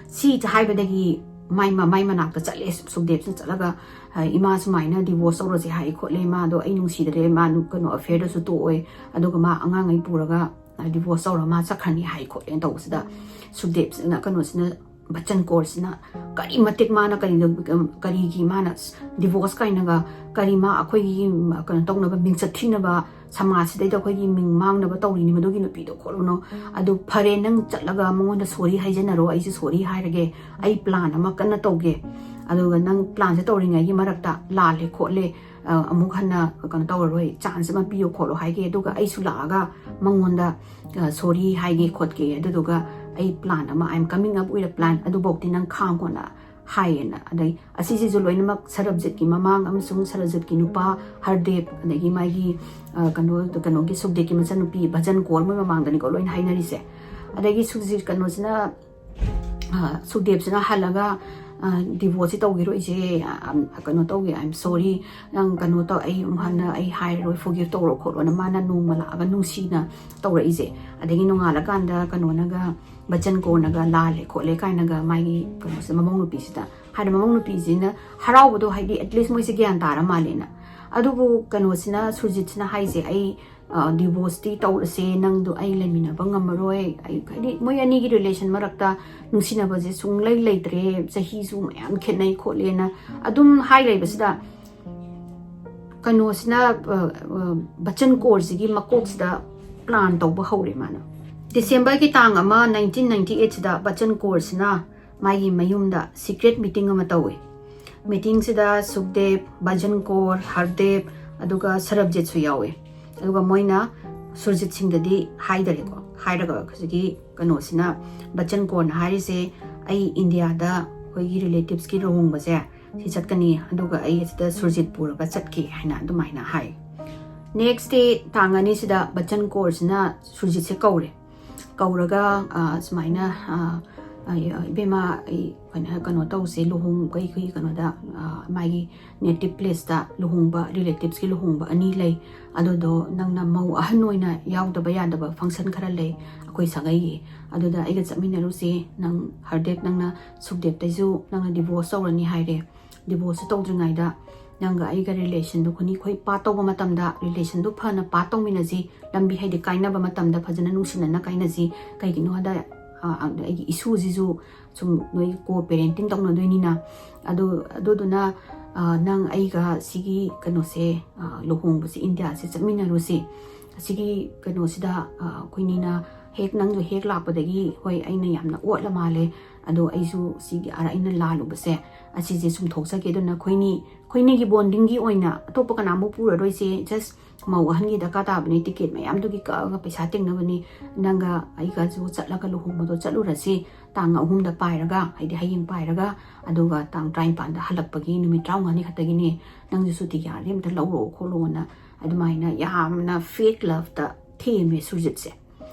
ꯁꯤ ꯍꯥꯏꯕꯗꯒꯤ ꯃꯥꯏ ꯃ- ꯃꯥꯏ ꯃꯅꯥꯛꯇ ꯆꯠꯂꯦ ꯁꯨꯛꯗꯦꯕꯁꯤꯅ ꯆꯠꯂꯒ, "ꯑ, ꯏꯃꯥ ꯁꯨꯃꯥꯏꯅ ꯗꯤꯚꯣꯔꯁ ꯇꯧꯔꯁꯦ ꯍꯥꯏ ꯈꯣꯠꯂꯦ, ꯃꯥꯗꯣ ꯑꯩ ꯅꯨꯡꯁꯤꯗ꯭ꯔꯦ, ꯃꯥ ꯅꯨ- ꯀꯩꯅꯣ ꯑꯐꯦꯌꯔꯗꯁꯨ ꯇꯣꯛꯑꯣꯏ, ꯑꯗꯨꯒ ꯃꯥ ꯑꯉꯥꯡꯉꯩ ꯄꯨꯔꯒ ꯗꯤꯚꯣꯔꯁ ꯇꯧꯔ ꯃꯥ ꯆꯠꯈ꯭ꯔꯅꯤ ꯍꯥꯏ ꯈꯣꯠꯂꯦꯅ ꯇꯧꯕꯁꯤꯗ ꯁꯨꯛꯗꯦꯕꯁꯤꯅ ꯀꯩꯅꯣꯁꯤꯅ ꯕꯆꯟ ꯀꯣꯔꯁꯤꯅ ꯀꯔꯤ ꯃꯇꯤꯛ ꯃꯥꯅ ꯀꯔꯤꯗ ꯀꯔꯤꯒꯤ ꯃꯥꯅ ꯗꯤꯚꯣꯔꯁ ꯀꯥꯏꯅꯒ ꯀꯔꯤ ꯃꯥ ꯑꯩꯈꯣꯏꯒꯤ ꯀꯩꯅꯣ ꯇꯧꯅꯕ ꯃꯤꯡꯆꯠ ꯊꯤꯅꯕ ꯁꯃꯥꯖꯁꯤꯗꯩꯗ ꯑꯩꯈꯣꯏꯒꯤ ꯃꯤꯡ ꯃꯥꯡꯅꯕ ꯇꯧꯔꯤꯅꯤ ꯃꯗꯨꯒꯤ ꯅꯨꯄꯤꯗꯣ ꯈꯣꯠꯂꯨꯅꯣ꯫ ꯑꯗꯨ ꯐꯔꯦ ꯅꯪ ꯆꯠꯂꯒ ꯃꯉꯣꯟꯗ ꯁꯣꯔꯤ ꯍꯥꯏꯖꯅꯔꯣ, ꯑꯩꯁꯦ ꯁꯣꯔꯤ ꯍꯥꯏꯔꯒꯦ, ꯑꯩ ꯄ꯭ꯂꯥꯟ ꯑꯃ ꯀꯟꯅ ꯇꯧꯒꯦ, ꯑꯗꯨꯒ ꯅꯪ ꯄ꯭ꯂꯥꯟꯁꯦ ꯇꯧꯔꯤꯉꯩꯒꯤ ꯃꯔꯛꯇ ꯂꯥꯜꯂꯦ ꯈꯣꯠꯂꯦ, ꯑ, ꯑꯃꯨꯛ ꯍꯟꯅ ꯀꯩꯅꯣ ꯇꯧꯔꯔꯣꯏ, ꯆꯥꯟꯁ ꯑꯃ ꯄꯤꯌꯣ ꯈꯣꯠꯂꯣ ꯍꯥꯏꯒꯦ, ꯑꯗꯨꯒ ꯑꯩꯁꯨ ꯂꯥꯛꯑꯒ ꯃꯉꯣꯟꯗ ꯁꯣꯔꯤ ꯍꯥꯏꯒꯦ ꯈꯣꯠꯀꯦ, ꯑꯗꯨꯗꯨꯒ ꯑꯩ ꯄ꯭ꯂꯥꯟ ꯑꯃ, I am coming up with a plan, ꯑꯗꯨꯐꯧꯗꯤ ꯅꯪ ꯈꯥꯡꯉꯣꯅ ꯍꯥꯏꯌꯦꯅ꯫ ꯑꯗꯩ ꯑꯁꯤꯁꯤꯁꯨ ꯂꯣꯏꯅꯃꯛ ꯁꯔꯕꯖꯤꯠꯀꯤ ꯃꯃꯥꯡ ꯑꯃꯁꯨꯡ ꯁꯔꯕꯖꯤꯠꯀꯤ ꯅꯨꯄꯥ ꯍꯔꯗꯦꯕ, ꯑꯗꯒꯤ ꯃꯥꯒꯤ, ꯑ, ꯀꯩꯅꯣ ꯀꯩꯅꯣꯒꯤ ꯁꯨꯛꯗꯦꯕꯀꯤ ꯃꯆꯟꯅꯨꯄꯤ ꯚꯖꯟ ꯀꯣꯔ, ꯃꯣꯏ ꯃꯃꯥꯡꯗꯅꯤꯀꯣ ꯂꯣꯏꯅ ꯍꯥꯏꯅꯔꯤꯁꯦ꯫ ꯑꯗꯒꯤ ꯁꯨꯛꯖꯤꯠ ꯀꯩꯅꯣꯁꯤꯅ ꯑ, ꯁꯨꯛꯗꯦꯕꯁꯤꯅ ꯍꯜꯂꯒ, ꯑ, "ꯗꯤꯚꯣꯔꯁꯁꯤ ꯇꯧꯈꯤꯔꯣꯏꯁꯦ, ꯑ, ꯀꯩꯅꯣ ꯇꯧꯒꯦ, I am sorry, ꯅꯪ ꯀꯩꯅꯣ ꯇꯧ, ꯑꯩ ꯑꯃꯨꯛ ꯍꯟꯅ ꯑꯩ ꯍꯥꯏꯔꯔꯣꯏ, ꯐꯣꯔꯒꯤꯞ ꯇꯧꯔꯣ ꯈꯣꯠꯂꯣꯅ" ꯃꯥꯅ ꯅꯣꯡꯃ ꯂꯥꯛꯑꯒ ꯅꯨꯡꯁꯤꯅ ꯇꯧꯔꯛꯏꯁꯦ꯫ ꯑꯗꯒꯤ ꯅꯣꯡꯉꯥꯜꯂꯀꯥꯟꯗ ꯀꯩꯅꯣꯅꯒ, ꯕꯆꯟ ꯀꯣꯔꯅꯒ ꯂꯥꯜꯂꯦ ꯈꯣꯠꯂꯦ ꯀꯥꯏꯅꯒ ꯃꯥꯒꯤ ꯀꯩꯅꯣꯁꯦ, ꯃꯃꯧ ꯅꯨꯄꯤꯁꯤꯗ ꯍꯥꯏꯅ, ꯃꯃꯧ ꯅꯨꯄꯤꯁꯤꯅ ꯍꯔꯥꯎꯕꯗꯣ, ꯍꯥꯏꯗꯤ ꯑꯦꯠꯂꯤꯁ ꯃꯣꯏꯁꯦ ꯒ꯭ꯌꯥꯟ ꯇꯥꯔ ꯃꯥꯜꯂꯦꯅ꯫ ꯑꯗꯨꯕꯨ ꯀꯩꯅꯣꯁꯤꯅ, ꯁꯨꯔꯖꯤꯠꯁꯤꯅ ꯍꯥꯏꯁꯦ, "ꯑꯩ ꯑ, ꯗꯤꯚꯣꯔꯁꯇꯤ ꯇꯧꯔꯁꯦ, ꯅꯪꯗꯣ ꯑꯩ ꯂꯩꯃꯤꯟꯅꯕ ꯉꯝꯃꯔꯣꯏ, ꯑꯩ, ꯍꯥꯏꯗꯤ ꯃꯣꯏ ꯑꯅꯤꯒꯤ ꯔꯤꯂꯦꯁꯟ ꯃꯔꯛꯇ ꯅꯨꯡꯁꯤꯅꯕꯁꯦ ꯁꯨꯡꯂꯩ ꯂꯩꯇ꯭ꯔꯦ, ꯆꯍꯤꯁꯨ ꯃꯌꯥꯝ ꯈꯦꯠꯅꯩ ꯈꯣꯠꯂꯦꯅ" ꯑꯗꯨꯝ ꯍꯥꯏ ꯂꯩꯕꯁꯤꯗ, ꯀꯩꯅꯣꯁꯤꯅ, ꯑ, ꯑ, ꯕꯆꯟ ꯀꯣꯔꯁꯤꯒꯤ ꯃꯀꯣꯛꯁꯤꯗ ꯄ꯭ꯂꯥꯟ ꯇꯧꯕ ꯍꯧꯔꯦ ꯃꯥꯅ꯫ ꯗꯤꯁꯦꯝꯕꯔꯒꯤ ꯇꯥꯡ ꯑꯃ, ꯅꯥꯏꯟꯇꯤꯟ ꯅꯥꯏꯟꯇꯤ ꯑꯩꯠꯁꯤꯗ ꯕꯆꯟ ꯀꯣꯔꯁꯤꯅ ꯃꯥꯒꯤ ꯃꯌꯨꯝꯗ ꯁꯤꯀ꯭ꯔꯦꯠ ꯃꯤꯇꯤꯡ ꯑꯃ ꯇꯧꯋꯤ꯫ ꯃꯤꯇꯤꯡꯁꯤꯗ ꯁꯨꯛꯗꯦꯕ, ꯕꯆꯟ ꯀꯣꯔ, ꯍꯔꯗꯦꯕ, ꯑꯗꯨꯒ ꯁꯔꯕꯖꯤꯠꯁꯨ ꯌꯥꯎꯋꯦ꯫ ꯑꯗꯨꯒ ꯃꯣꯏꯅ ꯁꯨꯔꯖꯤꯠ ꯁꯤꯡꯗꯗꯤ ꯍꯥꯏꯗꯔꯦꯀꯣ꯫ ꯍꯥꯏꯔꯒ ꯍꯧꯖꯤꯛꯀꯤ ꯀꯩꯅꯣꯁꯤꯅ, ꯕꯆꯟ ꯀꯣꯔꯅ ꯍꯥꯏꯔꯤꯁꯦ, "ꯑꯩ ꯏꯟꯗꯤꯌꯥꯗ ꯑꯩꯈꯣꯏꯒꯤ ꯔꯤꯂꯦꯇꯤꯚꯁꯀꯤ ꯂꯨꯍꯣꯡꯕꯁꯦ ꯁꯤ ꯆꯠꯀꯅꯤ, ꯑꯗꯨꯒ ꯑꯩ ꯑꯁꯤꯗ ꯁꯨꯔꯖꯤꯠ ꯄꯨꯔꯒ ꯆꯠꯀꯦ" ꯍꯥꯏꯅ ꯑꯗꯨꯃꯥꯏꯅ ꯍꯥꯏ꯫ Next day, ꯇꯥꯡ ꯑꯅꯤꯁꯤꯗ ꯕꯆꯟ ꯀꯣꯔꯁꯤꯅ ꯁꯨꯔꯖꯤꯠꯁꯦ ꯀꯧꯔꯦ꯫ ꯀꯧꯔꯒ, ꯑ, ꯁꯨꯃꯥꯏꯅ, ꯑ, ꯑ, "ꯏꯕꯦꯝꯃ, ꯑꯩ ꯀꯩꯅꯣ, ꯀꯩꯅꯣ ꯇꯧꯁꯦ, ꯂꯨꯍꯣꯡ-, ꯑꯩꯈꯣꯏ, ꯑꯩꯈꯣꯏ ꯀꯩꯅꯣꯗ, ꯑ, ꯃꯥꯒꯤ native placeꯇ ꯂꯨꯍꯣꯡꯕ, relativesꯀꯤ ꯂꯨꯍꯣꯡꯕ ꯑꯅꯤ ꯂꯩ꯫ ꯑꯗꯨꯗꯣ ꯅꯪꯅ ꯃꯧ ꯑꯍꯟ ꯑꯣꯏꯅ ꯌꯥꯎꯗꯕ ꯌꯥꯗꯕ function ꯈꯔ ꯂꯩ ꯑꯩꯈꯣꯏ ꯁꯥꯒꯩꯒꯤ꯫ ꯑꯗꯨꯗ ꯑꯩꯒ ꯆꯠꯃꯤꯟꯅꯔꯨꯁꯦ꯫ ꯅꯪ ꯍꯔꯗꯦꯕ, ꯅꯪꯅ ꯁꯨꯈꯗꯦꯕꯇꯩꯁꯨ ꯅꯪꯅ divorce ꯇꯧꯔꯅꯤ ꯍꯥꯏꯔꯦ꯫ Divorce ꯇꯧꯗ꯭ꯔꯤꯉꯩꯗ ꯅꯪꯒ ꯑꯩꯒ relationꯗꯣ ꯑꯩꯈꯣꯏꯅꯤ, ꯑꯩꯈꯣꯏ part ꯇꯧꯕ ꯃꯇꯝꯗ relationꯗꯣ ꯐꯅ part ꯇꯧꯃꯤꯟꯅꯁꯤ꯫ ꯂꯝꯕꯤ ꯍꯥꯏꯗꯤ ꯀꯥꯏꯅꯕ ꯃꯇꯝꯗ ꯐꯖꯅ ꯅꯨꯡꯁꯤꯅꯅ ꯀꯥꯏꯅꯁꯤ꯫ ꯀꯩꯒꯤꯅꯣ ꯍꯥꯏꯗ, ꯑ, ꯑꯩꯒꯤ issueꯁꯤꯁꯨ ꯁꯨꯝ ꯅꯣꯏ co-parenting ꯇꯧꯅꯗꯣꯏꯅꯤꯅ, ꯑꯗꯨ, ꯑꯗꯨꯗꯨꯅ, ꯑ, ꯅꯪ ꯑꯩꯒ ꯁꯤꯒꯤ ꯀꯩꯅꯣꯁꯦ, ꯑ, ꯂꯨꯍꯣꯡꯕꯁꯦ, ꯏꯟꯗꯤꯌꯥꯁꯦ ꯆꯠꯃꯤꯟꯅꯔꯨꯁꯤ꯫ ꯑꯁꯤꯒꯤ ꯀꯩꯅꯣꯁꯤꯗ, ꯑ, ꯑꯩꯈꯣꯏꯅꯤꯅ ꯍꯦꯛ, ꯅꯪꯁꯨ ꯍꯦꯛ ꯂꯥꯛꯄꯗꯒꯤ, ꯍꯣꯏ, ꯑꯩꯅ ꯌꯥꯝꯅ ꯑꯣꯠꯂ ꯃꯥꯜꯂꯦ, ꯑꯗꯣ ꯑꯩꯁꯨ ꯁꯤꯒꯤ ꯑꯥ ꯑꯩꯅ ꯂꯥꯜꯂꯨꯕꯁꯦ, ꯑꯁꯤꯁꯦ ꯆꯨꯝꯊꯣꯛꯆꯒꯦ꯫ ꯑꯗꯨꯅ ꯑꯩꯈꯣꯏꯅꯤ, ꯑꯩꯈꯣꯏꯅꯤꯒꯤ bondingꯒꯤ ꯑꯣꯏꯅ ꯑꯇꯣꯞꯄ ꯀꯅꯥꯃꯨꯛ ꯄꯨꯔꯔꯣꯏꯁꯦ, just ꯃꯧ ꯑꯍꯟꯒꯤ ꯗꯔꯀꯥꯔ ꯇꯥꯕꯅꯤ, ticket ꯃꯌꯥꯝꯗꯨꯒꯤ ꯀꯛꯑꯒ ꯄꯩꯁꯥ ꯇꯤꯡꯅꯕꯅꯤ꯫ ꯅꯪꯒ ꯑꯩꯒꯁꯨ ꯆꯠꯂꯒ ꯂꯨꯍꯣꯡꯕꯗꯣ ꯆꯠꯂꯨꯔꯁꯤ, ꯇꯥꯡ ꯑꯍꯨꯝꯗ ꯄꯥꯏꯔꯒ, ꯍꯥꯏꯗꯤ ꯍꯌꯦꯡ ꯄꯥꯏꯔꯒ, ꯑꯗꯨꯒ ꯇꯥꯡ ꯇꯔꯥꯅꯤꯄꯥꯟꯗ ꯍꯜꯂꯛꯄꯒꯤ ꯅꯨꯃꯤꯠ ꯇꯔꯥꯃꯉꯥꯅꯤ ꯈꯛꯇꯒꯤꯅꯦ, ꯅꯪꯁꯨ ꯁꯨꯇꯤ ꯌꯥꯔꯗꯤ ꯑꯝꯇ ꯂꯧꯔꯛꯑꯣ ꯈꯣꯠꯂꯣꯅ ꯑꯗꯨꯃꯥꯏꯅ ꯌꯥꯝꯅ fake loveꯇ ꯊꯦꯝꯃꯦ ꯁꯨꯔꯖꯤꯠꯁꯦ꯫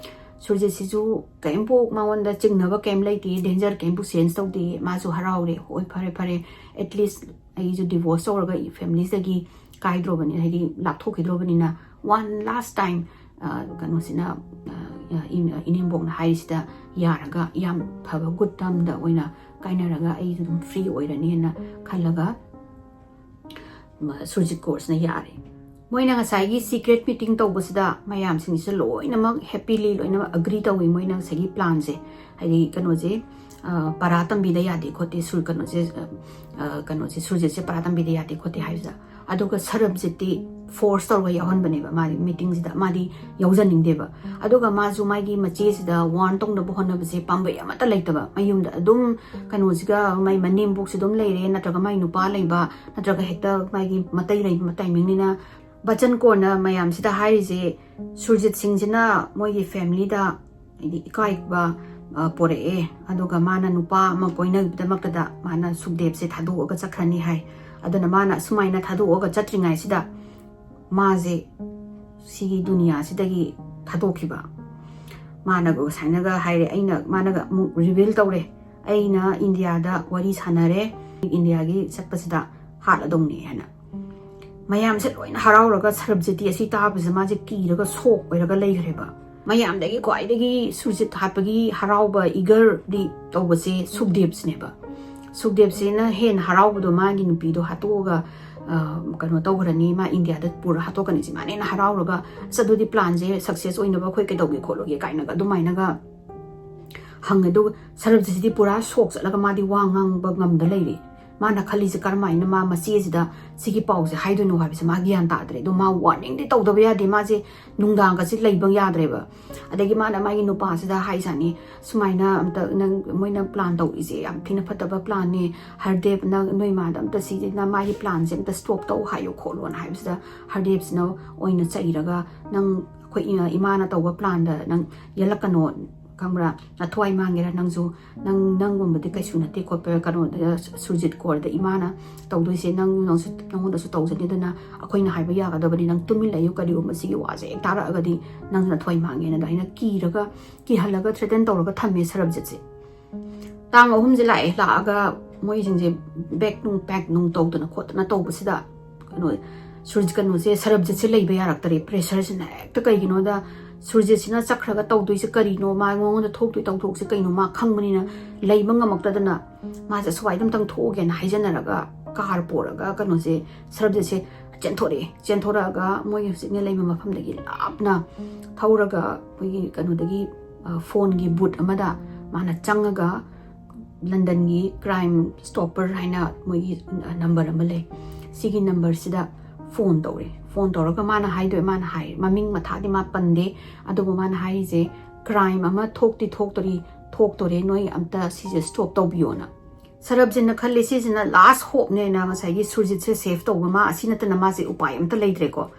ꯁꯨꯔꯖꯤꯠꯁꯤꯁꯨ ꯀꯩꯝꯕꯨ ꯃꯉꯣꯟꯗ ꯆꯤꯡꯅꯕ ꯀꯩꯝ ꯂꯩꯇꯦ, danger ꯀꯩꯝꯕꯨ sense ꯇꯧꯗꯦ꯫ ꯃꯥꯁꯨ ꯍꯔꯥꯎꯔꯦ, "ꯍꯣꯏ, ꯐꯔꯦ, ꯐꯔꯦ, at least ꯑꯩꯁꯨ divorce ꯇꯧꯔꯒ familyꯗꯒꯤ ꯀꯥꯏꯗ꯭ꯔꯣꯕꯅꯤ, ꯍꯥꯏꯗꯤ ꯂꯥꯞꯊꯣꯛꯈꯤꯗ꯭ꯔꯣꯕꯅꯤꯅ, one last time, ꯑ, ꯀꯩꯅꯣꯁꯤꯅ, ꯑ, ꯏ-, ꯏꯅꯦꯝꯕꯣꯛꯅ ꯍꯥꯏꯔꯤꯁꯤꯗ ꯌꯥꯔꯒ ꯌꯥꯝ ꯐꯕ good termꯗ ꯑꯣꯏꯅ ꯀꯥꯏꯅꯔꯒ ꯑꯩꯁꯨ ꯑꯗꯨꯝ free ꯑꯣꯏꯔꯅꯤꯅ ꯈꯜꯂꯒ ꯃ-, ꯁꯨꯔꯖꯤꯠ ꯀꯣꯔꯁꯅ ꯌꯥꯔꯦ꯫ ꯃꯣꯏꯅ ꯉꯁꯥꯏꯒꯤ secret meeting ꯇꯧꯕꯁꯤꯗ ꯃꯌꯥꯝꯁꯤꯡꯁꯤꯁꯨ ꯂꯣꯏꯅꯃꯛ happily ꯂꯣꯏꯅꯃꯛ agree ꯇꯧꯏ꯫ ꯃꯣꯏꯅ ꯉꯁꯥꯏꯒꯤ planꯁꯦ, ꯍꯥꯏꯗꯤ ꯀꯩꯅꯣꯁꯦ, ꯑ, ꯄꯔꯥ ꯇꯝꯕꯤꯗ ꯌꯥꯗꯦ ꯈꯣꯠꯇꯦ, ꯁꯨꯔ-, ꯀꯩꯅꯣꯁꯦ, ꯑ, ꯑ, ꯀꯩꯅꯣꯁꯦ, ꯁꯨꯔꯖꯤꯠꯁꯦ ꯄꯔꯥ ꯇꯝꯕꯤꯗ ꯌꯥꯗꯦ ꯈꯣꯠꯇꯦ ꯍꯥꯏꯕꯁꯤꯗ꯫ ꯑꯗꯨꯒ ꯁꯔꯕꯖꯤꯠꯇꯤ force ꯇꯧꯔꯒ ꯌꯥꯎꯍꯟꯕꯅꯦꯕ꯫ ꯃꯥꯗꯤ meetingꯁꯤꯗ ꯃꯥꯗꯤ ꯌꯥꯎꯖꯅꯤꯡꯗꯦꯕ꯫ ꯑꯗꯨꯒ ꯃꯥꯁꯨ ꯃꯥꯒꯤ ꯃꯆꯦꯁꯤꯗ warn ꯇꯧꯅꯕ ꯍꯣꯠꯅꯕꯁꯦ ꯄꯥꯝꯕꯩ ꯑꯃꯠꯇ ꯂꯩꯇꯕ꯫ ꯃꯌꯨꯝꯗ ꯑꯗꯨꯝ ꯀꯩꯅꯣꯁꯤꯒ, ꯃꯥꯏ ꯃꯅꯦꯝꯕꯣꯛꯁꯨ ꯑꯗꯨꯝ ꯂꯩꯔꯦ, ꯅꯠꯇ꯭ꯔꯒ ꯃꯥꯏ ꯅꯨꯄꯥ ꯂꯩꯕ, ꯅꯠꯇ꯭ꯔꯒ ꯍꯦꯛꯇ ꯃꯥꯒꯤ ꯃꯇꯩ ꯂꯩꯕ timingꯅꯤꯅ꯫ ꯕꯆꯟ ꯀꯣꯔꯅ ꯃꯌꯥꯝꯁꯤꯗ ꯍꯥꯏꯔꯤꯁꯦ, ꯁꯨꯔꯖꯤꯠ ꯁꯤꯡꯁꯤꯅ ꯃꯣꯏꯒꯤ familyꯗ, ꯍꯥꯏꯗꯤ, ꯏꯀꯥꯏꯕ, ꯑ, ꯄꯣꯔꯛꯑꯦ, ꯑꯗꯨꯒ ꯃꯥꯅ ꯅꯨꯄꯥ ꯑꯃ ꯀꯣꯏꯅꯕꯒꯤꯗꯃꯛꯇꯗ ꯃꯥꯅ ꯁꯨꯈꯗꯦꯕꯁꯦ ꯊꯥꯗꯣꯛꯑꯒ ꯆꯠꯈ꯭ꯔꯅꯤ ꯍꯥꯏ꯫ ꯑꯗꯨꯅ ꯃꯥꯅ ꯑꯁꯨꯃꯥꯏꯅ ꯊꯥꯗꯣꯛꯑꯒ ꯆꯠꯇ꯭ꯔꯤꯉꯩꯁꯤꯗ ꯃꯥꯁꯦ ꯁꯤꯒꯤ ꯗꯨꯅꯤꯌꯥꯁꯤꯗꯒꯤ ꯊꯥꯗꯣꯛꯈꯤꯕ꯫ ꯃꯥꯅꯒ ꯁꯨꯃꯥꯏꯅꯒ ꯍꯥꯏꯔꯦ, ꯑꯩꯅ, ꯃꯥꯅꯒ ꯑꯃꯨꯛ ꯔꯤꯚꯤꯜ ꯇꯧꯔꯦ, "ꯑꯩꯅ ꯏꯟꯗꯤꯌꯥꯗ ꯋꯥꯔꯤ ꯁꯥꯟꯅꯔꯦ, ꯏꯟꯗꯤꯌꯥꯒꯤ ꯆꯠꯄꯁꯤꯗ ꯍꯥꯠꯂꯗꯧꯅꯦ" ꯍꯥꯏꯅ꯫ ꯃꯌꯥꯝꯁꯦ ꯂꯣꯏꯅ ꯍꯔꯥꯎꯔꯒ ꯁꯔꯕꯖꯤꯠꯇꯤ ꯑꯁꯤ ꯇꯥꯕꯁꯦ ꯃꯥꯁꯦ ꯀꯤꯔꯒ ꯁꯣꯛ ꯑꯣꯏꯔꯒ ꯂꯩꯈ꯭ꯔꯦꯕ꯫ ꯃꯌꯥꯝꯗꯒꯤ ꯈ꯭ꯋꯥꯏꯗꯒꯤ ꯁꯨꯔꯖꯤꯠ ꯍꯥꯠꯄꯒꯤ ꯍꯔꯥꯎꯕ, ꯏꯒꯔꯗꯤ ꯇꯧꯕꯁꯦ ꯁꯨꯛꯗꯦꯕꯁꯤꯅꯦꯕ꯫ ꯁꯨꯛꯗꯦꯕꯁꯤꯅ ꯍꯦꯟꯅ ꯍꯔꯥꯎꯕꯗꯣ, ꯃꯥꯒꯤ ꯅꯨꯄꯤꯗꯣ ꯍꯥꯠꯇꯣꯛꯑꯒ, ꯑ, ꯀꯩꯅꯣ ꯇꯧꯈ꯭ꯔꯅꯤ, ꯃꯥ ꯏꯟꯗꯤꯌꯥꯗ ꯄꯨꯔ ꯍꯥꯠꯇꯣꯛꯀꯅꯤ, ꯁꯤ ꯃꯥꯅ ꯍꯦꯟꯅ ꯍꯔꯥꯎꯔꯒ, "ꯑꯁ, ꯑꯗꯨꯗꯤ ꯄ꯭ꯂꯥꯟꯁꯦ ꯁꯛꯁꯦꯁ ꯑꯣꯏꯅꯕ ꯑꯩꯈꯣꯏ ꯀꯩꯗꯧꯒꯦ ꯈꯣꯠꯂꯨꯒꯦ?" ꯀꯥꯏꯅꯒ ꯑꯗꯨꯃꯥꯏꯅꯒ ꯍꯪꯉꯦ꯫ ꯑꯗꯨꯒ ꯁꯔꯕꯖꯤꯠꯁꯤꯗꯤ ꯄꯨꯔꯥ ꯁꯣꯛ ꯆꯠꯂꯒ ꯃꯥꯗꯤ ꯋꯥ ꯉꯥꯡꯕ ꯉꯝꯗ ꯂꯩꯔꯦ꯫ ꯃꯥꯅ ꯈꯜꯂꯤꯁꯦ ꯀꯔꯝꯍꯥꯏꯅ ꯃꯥ ꯃꯆꯦꯁꯤꯗ ꯁꯤꯒꯤ ꯄꯥꯎꯁꯦ ꯍꯥꯏꯗꯣꯏꯅꯣ ꯍꯥꯏꯕꯁꯦ ꯃꯥ ꯒ꯭ꯌꯥꯟ ꯇꯥꯗ꯭ꯔꯦ꯫ ꯑꯗꯣ ꯃꯥ ꯋꯥꯔꯅꯤꯡꯗꯤ ꯇꯧꯗꯕ ꯌꯥꯗꯦ, ꯃꯥꯁꯦ ꯅꯨꯡꯗꯥꯡꯒꯁꯦ ꯂꯩꯕ ꯌꯥꯗ꯭ꯔꯦꯕ꯫ ꯑꯗꯒꯤ ꯃꯥꯅ ꯃꯥꯒꯤ ꯅꯨꯄꯥꯁꯤꯗ ꯍꯥꯏꯖꯥꯠꯅꯤ, "ꯁꯨꯃꯥꯏꯅ ꯑꯝꯇ ꯅꯪ, ꯃꯣꯏꯅ ꯄ꯭ꯂꯥꯟ ꯇꯧꯔꯤꯁꯦ ꯌꯥꯝ ꯊꯤꯅ ꯐꯠꯇꯕ ꯄ꯭ꯂꯥꯟꯅꯦ, ꯍꯔꯗꯦꯕ, ꯅꯪ, ꯅꯣꯏ ꯃꯥꯗ ꯑꯝꯇ ꯁꯤꯁꯤꯅ ꯃꯥꯒꯤ ꯄ꯭ꯂꯥꯟꯁꯦ ꯑꯝꯇ ꯁ꯭ꯇꯣꯞ ꯇꯧ ꯍꯥꯏꯌꯨ" ꯈꯣꯠꯂꯣꯅ ꯍꯥꯏꯕꯁꯤꯗ, ꯍꯔꯗꯦꯕꯁꯤꯅ ꯑꯣꯏꯅ ꯆꯩꯔꯒ, "ꯅꯪ ꯑꯩꯈꯣꯏ ꯏ-, ꯏꯃꯥꯅ ꯇꯧꯕ ꯄ꯭ꯂꯥꯟꯗ ꯅꯪ ꯌꯦꯜꯂꯛꯀꯅꯣ, ꯈꯪꯕ꯭ꯔꯥ? ꯅꯊ꯭ꯋꯥꯏ ꯃꯥꯡꯒꯦꯔꯥ ꯅꯪꯁꯨ, ꯅꯪ, ꯅꯪꯒꯨꯝꯕꯗꯤ ꯀꯩꯁꯨ ꯅꯠꯇꯦ ꯈꯣꯠꯄ, ꯀꯩꯅꯣꯗ, ꯁꯨꯔꯖꯤꯠ ꯀꯣꯔꯗ ꯏꯃꯥꯅ ꯇꯧꯗꯣꯏꯁꯦ, ꯅꯪ, ꯅꯪꯁꯨ, ꯅꯪꯉꯣꯟꯗꯁꯨ ꯇꯧꯖꯅꯤ, ꯑꯗꯨꯅ ꯑꯩꯈꯣꯏꯅ ꯍꯥꯏꯕ ꯌꯥꯒꯗꯕꯅꯤ, ꯅꯪ ꯇꯨꯃꯤꯟ ꯂꯩꯌꯨ, ꯀꯔꯤꯒꯨꯝꯕ ꯁꯤꯒꯤ ꯋꯥꯁꯦ ꯍꯦꯛ ꯇꯥꯔꯛꯑꯒꯗꯤ ꯅꯪ ꯅꯊ꯭ꯋꯥꯏ ꯃꯥꯡꯉꯦꯅ" ꯑꯗꯨꯃꯥꯏꯅ ꯀꯤꯔꯒ, ꯀꯤꯍꯜꯂꯒ ꯊ꯭ꯔꯦꯇꯟ ꯇꯧꯔꯒ ꯊꯝꯃꯦ ꯁꯔꯕꯖꯤꯠꯁꯦ꯫ ꯇꯥꯡ ꯑꯍꯨꯝꯁꯦ ꯂꯥꯛꯑꯦ, ꯂꯥꯛꯑꯒ ꯃꯣꯏꯁꯤꯡꯁꯦ ꯕꯦꯛ ꯅꯨꯡ ꯄꯦꯛ ꯅꯨꯡ ꯇꯧꯗꯅ ꯈꯣꯠꯇꯅ ꯇꯧꯕꯁꯤꯗ, ꯀꯩꯅꯣ, ꯁꯨꯔꯖ-, ꯀꯩꯅꯣꯁꯦ, ꯁꯔꯕꯖꯤꯠꯁꯦ ꯂꯩꯕ ꯌꯥꯔꯛꯇꯔꯦ꯫ ꯄ꯭ꯔꯦꯁꯔꯁꯤꯅ ꯍꯦꯛꯇ, ꯀꯩꯒꯤꯅꯣꯗ ꯁꯨꯔꯖꯤꯠꯁꯤꯅ ꯆꯠꯈ꯭ꯔꯒ ꯇꯧꯗꯣꯏꯁꯦ ꯀꯔꯤꯅꯣ, ꯃꯥ, ꯃꯉꯣꯟꯗ ꯊꯣꯛꯇꯣꯏ ꯊꯧꯗꯣꯛꯁꯦ ꯀꯩꯅꯣ, ꯃꯥ ꯈꯪꯕꯅꯤꯅ ꯂꯩꯕ ꯉꯝꯃꯛꯇꯗꯅ ꯃꯥꯁꯦ ꯑꯁ꯭ꯋꯥꯏꯗ ꯑꯝꯇꯪ ꯊꯣꯛꯎꯒꯦꯅ ꯍꯥꯏꯖꯅꯔꯒ ꯀꯥꯔ ꯄꯣꯔꯒ ꯀꯩꯅꯣꯁꯦ, ꯁꯔꯕꯖꯤꯠꯁꯦ ꯆꯦꯟꯊꯣꯔꯛꯑꯦ꯫ ꯆꯦꯟꯊꯣꯔꯛꯑꯒ ꯃꯣꯏꯒꯤ ꯍꯧꯖꯤꯛꯅ ꯂꯩꯕ ꯃꯐꯝꯗꯒꯤ ꯂꯥꯞꯅ ꯊꯧꯔꯒ ꯑꯩꯈꯣꯏꯒꯤ ꯀꯩꯅꯣꯗꯒꯤ, ꯑ, ꯐꯣꯟꯒꯤ ꯕꯨꯠ ꯑꯃꯗ ꯃꯥꯅ ꯆꯪꯉꯒ ꯂꯟꯗꯟꯒꯤ ꯀ꯭ꯔꯥꯏꯝ ꯁ꯭ꯇꯣꯄꯔ ꯍꯥꯏꯅ ꯃꯣꯏꯒꯤ, ꯑ, ꯅꯝꯕꯔ ꯑꯃ ꯂꯩ꯫ ꯁꯤꯒꯤ ꯅꯝꯕꯔꯁꯤꯗ ꯐꯣꯟ ꯇꯧꯔꯦ꯫ ꯐꯣꯟ ꯇꯧꯔꯒ ꯃꯥꯅ ꯍꯥꯏꯗꯣꯏ, ꯃꯥꯅ ꯍꯥꯏ, ꯃꯃꯤꯡ ꯃꯊꯥꯗꯤ ꯃꯥ ꯄꯟꯗꯦ, ꯑꯗꯨꯕꯨ ꯃꯥꯅ ꯍꯥꯏꯔꯤꯁꯦ, "ꯀ꯭ꯔꯥꯏꯝ ꯑꯃ ꯊꯣꯛꯇꯤ ꯊꯣꯛꯇꯣꯔꯤ, ꯊꯣꯛꯇꯣꯔꯦ, ꯅꯣꯏ ꯑꯝꯇ ꯁꯤꯁꯦ ꯁ꯭ꯇꯣꯞ ꯇꯧꯕꯤꯌꯣꯅ"꯫ ꯁꯔꯕꯖꯤꯠꯅ ꯈꯜꯂꯤ, ꯁꯤꯁꯤꯅ ꯂꯥꯁ ꯍꯣꯞꯅꯦꯅ, ꯉꯁꯥꯏꯒꯤ ꯁꯨꯔꯖꯤꯠꯁꯦ ꯁꯦꯐ ꯇꯧꯕ, ꯃꯥ ꯑꯁꯤ ꯅꯠꯇꯅ ꯃꯥꯁꯦ ꯎꯄꯥꯏ ꯑꯝꯇ ꯂꯩꯇ꯭ꯔꯦꯀꯣ꯫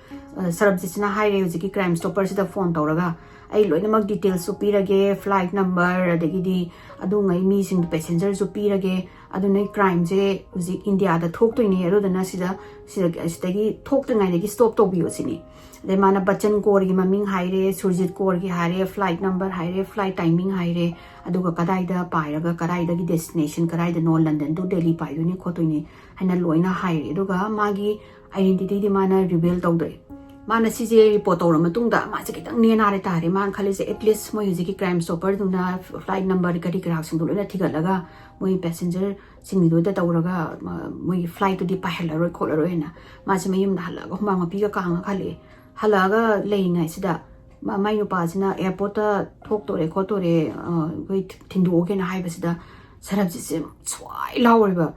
ꯁꯔꯕꯖꯤꯠꯁꯤꯅ ꯍꯥꯏꯔꯦ ꯍꯧꯖꯤꯛꯀꯤ ꯀ꯭ꯔꯥꯏꯝ ꯁ꯭ꯇꯣꯄꯔꯁꯤꯗ ꯐꯣꯟ ꯇꯧꯔꯒ, "ꯑꯩ ꯂꯣꯏꯅꯃꯛ ꯗꯤꯇꯦꯜꯁꯁꯨ ꯄꯤꯔꯒꯦ, ꯐ꯭ꯂꯥꯏꯠ ꯅꯝꯕꯔ, ꯑꯗꯒꯤꯗꯤ ꯑꯗꯨꯉꯩ ꯃꯤꯁꯤꯡꯗꯣ, ꯄꯦꯁꯦꯟꯖꯔꯁꯨ ꯄꯤꯔꯒꯦ, ꯑꯗꯨ ꯅꯣꯏ ꯀ꯭ꯔꯥꯏꯝꯁꯦ ꯍꯧꯖꯤꯛ ꯏꯟꯗꯤꯌꯥꯗ ꯊꯣꯛꯇꯣꯏꯅꯦ, ꯑꯗꯨꯗꯨꯅ ꯁꯤꯗ, ꯁꯤꯗ, ꯁꯤꯗꯒꯤ ꯊꯣꯛꯇ꯭ꯔꯤꯉꯩꯗꯒꯤ ꯁ꯭ꯇꯣꯞ ꯇꯧꯕꯤꯌꯣ" ꯁꯤꯅꯤ꯫ ꯑꯗꯩ ꯃꯥꯅ ꯕꯆꯟ ꯀꯣꯔꯒꯤ ꯃꯃꯤꯡ ꯍꯥꯏꯔꯦ, ꯁꯨꯔꯖꯤꯠ ꯀꯣꯔꯒꯤ ꯍꯥꯏꯔꯦ, ꯐ꯭ꯂꯥꯏꯠ ꯅꯝꯕꯔ ꯍꯥꯏꯔꯦ, ꯐ꯭ꯂꯥꯏꯠ ꯇꯥꯏꯃꯤꯡ ꯍꯥꯏꯔꯦ, ꯑꯗꯨꯒ ꯀꯗꯥꯏꯗ ꯄꯥꯏꯔꯒ ꯀꯗꯥꯏꯗꯒꯤ ꯗꯦꯁꯇꯤꯅꯦꯁꯟ, ꯀꯗꯥꯏꯗꯅꯣ, ꯂꯟꯗꯟ ꯇꯨ ꯗꯦꯜꯂꯤ ꯄꯥꯏꯗꯣꯏꯅꯤ ꯈꯣꯠꯇꯣꯏꯅꯤ ꯍꯥꯏꯅ ꯂꯣꯏꯅ ꯍꯥꯏꯔꯦ꯫ ꯑꯗꯨꯒ ꯃꯥꯒꯤ ꯑꯥꯏꯗꯦꯟꯇꯤꯇꯤꯗꯤ ꯃꯥꯅ ꯔꯤꯚꯤꯜ ꯇꯧꯗ꯭ꯔꯦ꯫ ꯃꯥꯅ ꯁꯤꯁꯦ ꯔꯤꯄꯣꯔꯠ ꯇꯧꯔ ꯃꯇꯨꯡꯗ ꯃꯥꯁꯦ ꯈꯤꯇꯪ ꯅꯦꯅꯥꯔꯦ ꯇꯥꯔꯦ꯫ ꯃꯥꯅ ꯈꯜꯂꯤꯁꯦ, ꯑꯦꯠꯂꯤꯁ ꯃꯣꯏ ꯍꯧꯖꯤꯛꯀꯤ ꯀ꯭ꯔꯥꯏꯝ ꯁ꯭ꯇꯣꯄꯔꯗꯨꯅ ꯐ꯭ꯂꯥꯏꯠ ꯅꯝꯕꯔ ꯀꯔꯤ ꯀꯔꯥꯁꯤꯡꯗꯣ ꯂꯣꯏꯅ ꯊꯤꯒꯠꯂꯒ ꯃꯣꯏ ꯄꯦꯁꯦꯟꯖꯔꯁꯤꯡꯗꯨꯗ ꯇꯧꯔꯒ, ꯃ-, ꯃꯣꯏꯒꯤ ꯐ꯭ꯂꯥꯏꯠꯇꯨꯗꯤ ꯄꯥꯏꯍꯜꯂꯔꯣꯏ ꯈꯣꯠꯂꯔꯣꯏꯅ ꯃꯥꯁꯦ ꯃꯌꯨꯝꯗ ꯍꯜꯂꯛꯑꯒ ꯍꯨꯃꯥꯡ ꯃꯄꯤꯒ ꯀꯥꯡꯉ ꯈꯜꯂꯛꯑꯦ꯫ ꯍꯜꯂꯛꯑꯒ ꯂꯩꯔꯤꯉꯩꯁꯤꯗ ꯃ-, ꯃꯥꯏ ꯅꯨꯄꯥꯁꯤꯅ ꯑꯦꯌꯥꯔꯄꯣꯔꯠꯇ ꯊꯣꯛꯇꯣꯔꯦ ꯈꯣꯠꯇꯣꯔꯦ, ꯑ, ꯑꯩꯈꯣꯏ ꯊꯤꯟꯗꯣꯛꯑꯒꯦꯅ ꯍꯥꯏꯕꯁꯤꯗ ꯁꯔꯕꯖꯤꯠꯁꯦ ꯁ꯭ꯋꯥꯏ ꯂꯥꯎꯔꯦꯕ꯫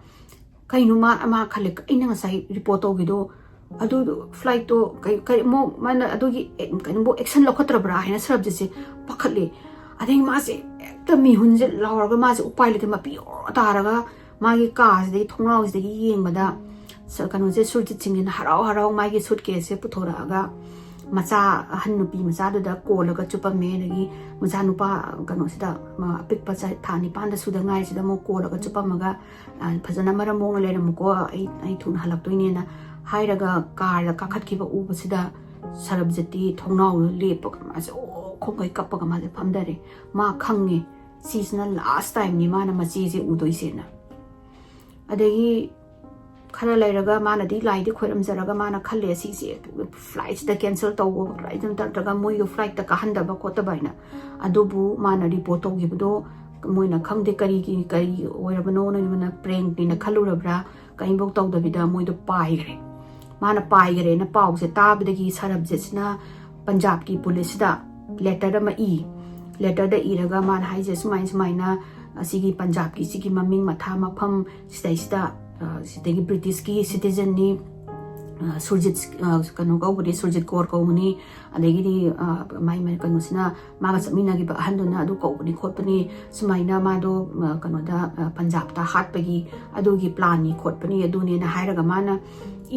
ꯀꯩꯅꯣ ꯃꯥ, ꯃꯥ ꯈꯜꯂꯦ, "ꯑꯩꯅ ꯉꯁꯥꯏ ꯔꯤꯄꯣꯔꯠ ꯇꯧꯈꯤꯗꯣ ꯑꯗꯨ ꯐ꯭ꯂꯥꯏꯠꯇꯣ ꯀꯩ-, ꯀꯩ-, ꯑꯃꯨꯛ ꯃꯥꯅ ꯑꯗꯨꯒꯤ ꯑꯦ-, ꯀꯩꯅꯣꯕꯨ ꯑꯦꯛꯁꯟ ꯂꯧꯈꯠꯇ꯭ꯔꯕ꯭ꯔꯥ?" ꯍꯥꯏꯅ ꯁꯔꯕꯖꯤꯠꯁꯦ ꯄꯥꯈꯠꯂꯦ꯫ ꯑꯗꯩ ꯃꯥꯁꯦ ꯍꯦꯛꯇ ꯃꯤꯍꯨꯟꯁꯦ ꯂꯥꯎꯔꯒ ꯃꯥꯁꯦ ꯎꯄꯥꯏ ꯂꯩꯇꯦ, ꯃꯄꯤ ꯑꯣꯔ ꯇꯥꯔꯒ ꯃꯥꯒꯤ ꯀꯥꯁꯤꯗꯒꯤ ꯊꯣꯡꯅꯥꯎꯁꯤꯗꯒꯤ ꯌꯦꯡꯕꯗ ꯁ-, ꯀꯩꯅꯣꯁꯦ, ꯁꯨꯔꯖꯤꯠ ꯁꯤꯡꯁꯤꯅ ꯍꯔꯥꯎ ꯍꯔꯥꯎ ꯃꯥꯒꯤ ꯁꯨꯠꯀꯦꯁꯁꯦ ꯄꯨꯊꯣꯔꯛꯑꯒ ꯃꯆꯥ ꯑꯍꯟ ꯅꯨꯄꯤ ꯃꯆꯥꯗꯨꯗ ꯀꯣꯜꯂꯒ ꯆꯨꯞꯄꯝꯃꯦ꯫ ꯑꯗꯒꯤ ꯃꯆꯥꯅꯨꯄꯥ ꯀꯩꯅꯣꯁꯤꯗ, ꯃ-, ꯑꯄꯤꯛꯄ ꯆ-, ꯊꯥ ꯅꯤꯄꯥꯟꯗ ꯁꯨꯗ ꯉꯥꯏꯔꯤꯁꯤꯗ ꯑꯃꯨꯛ ꯀꯣꯜꯂꯒ ꯆꯨꯞꯄꯝꯃꯒ, "ꯑ, ꯐꯖꯅ ꯃꯔꯝ ꯃꯣꯛꯅ ꯂꯩꯔꯝꯃꯨꯀꯣ, ꯑꯩ, ꯑꯩ ꯊꯨꯅ ꯍꯜꯂꯛꯇꯣꯏꯅꯦꯅ" ꯍꯥꯏꯔꯒ ꯀꯥꯔꯗ ꯀꯥꯈꯠꯈꯤꯕ ꯎꯕꯁꯤꯗ ꯁꯔꯕꯖꯤꯠꯇꯤ ꯊꯣꯡꯅꯥꯎꯗ ꯂꯦꯞꯄꯒ ꯃꯥꯁꯦ ꯑꯣ ꯈꯣꯡꯒꯩ ꯀꯞꯄꯒ ꯃꯥꯁꯦ ꯐꯝꯊꯔꯦ꯫ ꯃꯥ ꯈꯪꯉꯦ ꯁꯤꯁꯤꯅ ꯂꯥꯁ ꯇꯥꯏꯝꯅꯤ ꯃꯥꯅ ꯃꯆꯦꯁꯦ ꯎꯗꯣꯏꯁꯦꯅ꯫ ꯑꯗꯒꯤ ꯈꯔ ꯂꯩꯔꯒ ꯃꯥꯅꯗꯤ ꯂꯥꯏꯗꯤ ꯈꯣꯏꯔꯝꯖꯔꯒ ꯃꯥꯅ ꯈꯜꯂꯦ, "ꯁꯤꯁꯦ ꯐ꯭ꯂꯥꯏꯠꯁꯤꯗ ꯀꯦꯟꯁꯦꯜ ꯇꯧꯕ, ꯐ꯭ꯂꯥꯏꯠ ꯅꯠꯇ꯭ꯔꯒ ꯃꯣꯏꯒꯤ ꯐ꯭ꯂꯥꯏꯠꯇ ꯀꯥꯍꯟꯗꯕ ꯈꯣꯠꯇꯕ" ꯍꯥꯏꯅ꯫ ꯑꯗꯨꯕꯨ ꯃꯥꯅ ꯔꯤꯄꯣꯔꯠ ꯇꯧꯈꯤꯕꯗꯣ ꯃꯣꯏꯅ ꯈꯪꯗꯦ ꯀꯔꯤꯒꯤ, ꯀꯔꯤ ꯑꯣꯏꯔꯕꯅꯣ, ꯅꯣꯏꯅ ꯄ꯭ꯔꯦꯡꯅꯦꯅ ꯈꯜꯂꯨꯔꯕ꯭ꯔꯥ, ꯀꯔꯤꯝꯐꯧ ꯇꯧꯗꯕꯤꯗ ꯃꯣꯏꯗꯣ ꯄꯥꯏꯈ꯭ꯔꯦ꯫ ꯃꯥꯅ ꯄꯥꯏꯈ꯭ꯔꯦꯅ ꯄꯥꯎꯁꯦ ꯇꯥꯕꯗꯒꯤ ꯁꯔꯕꯖꯤꯠꯁꯤꯅ ꯄꯟꯖꯥꯕꯀꯤ ꯄꯨꯂꯤꯁꯁꯤꯗ ꯂꯦꯇꯔ ꯑꯃ ꯏ꯫ ꯂꯦꯇꯔꯗ ꯏꯔꯒ ꯃꯥꯅ ꯍꯥꯏꯁꯦ ꯁꯨꯃꯥꯏ ꯁꯨꯃꯥꯏꯅ ꯑꯁꯤꯒꯤ ꯄꯟꯖꯥꯕꯀꯤ ꯁꯤꯒꯤ ꯃꯃꯤꯡ ꯃꯊꯥ ꯃꯐꯝ ꯁꯤꯗꯩꯁꯤꯗ, ꯑ, ꯁꯤꯗꯒꯤ ꯕ꯭ꯔꯤꯇꯤꯁꯀꯤ ꯁꯤꯇꯤꯖꯟꯅꯤ, ꯑ, ꯁꯨꯔꯖꯤꯠ, ꯑ, ꯀꯩꯅꯣ ꯀꯧꯕꯅꯤ, ꯁꯨꯔꯖꯤꯠ ꯀꯣꯔ ꯀꯧꯕꯅꯤ, ꯑꯗꯒꯤꯗꯤ, ꯑ, ꯃꯥꯏ, ꯃꯥꯏ ꯀꯩꯅꯣꯁꯤꯅ ꯃꯥꯒ ꯆꯠꯃꯤꯟꯅꯈꯤꯕ ꯑꯍꯟꯗꯨꯅ ꯑꯗꯨ ꯀꯧꯕꯅꯤ ꯈꯣꯠꯄꯅꯤ, ꯁꯨꯃꯥꯏꯅ ꯃꯥꯗꯣ, ꯑ, ꯀꯩꯅꯣꯗ, ꯑ, ꯄꯟꯖꯥꯕꯇ ꯍꯥꯠꯄꯒꯤ ꯑꯗꯨꯒꯤ ꯄ꯭ꯂꯥꯟꯅꯤ ꯈꯣꯠꯄꯅꯤ ꯑꯗꯨꯅꯦꯅ ꯍꯥꯏꯔꯒ ꯃꯥꯅ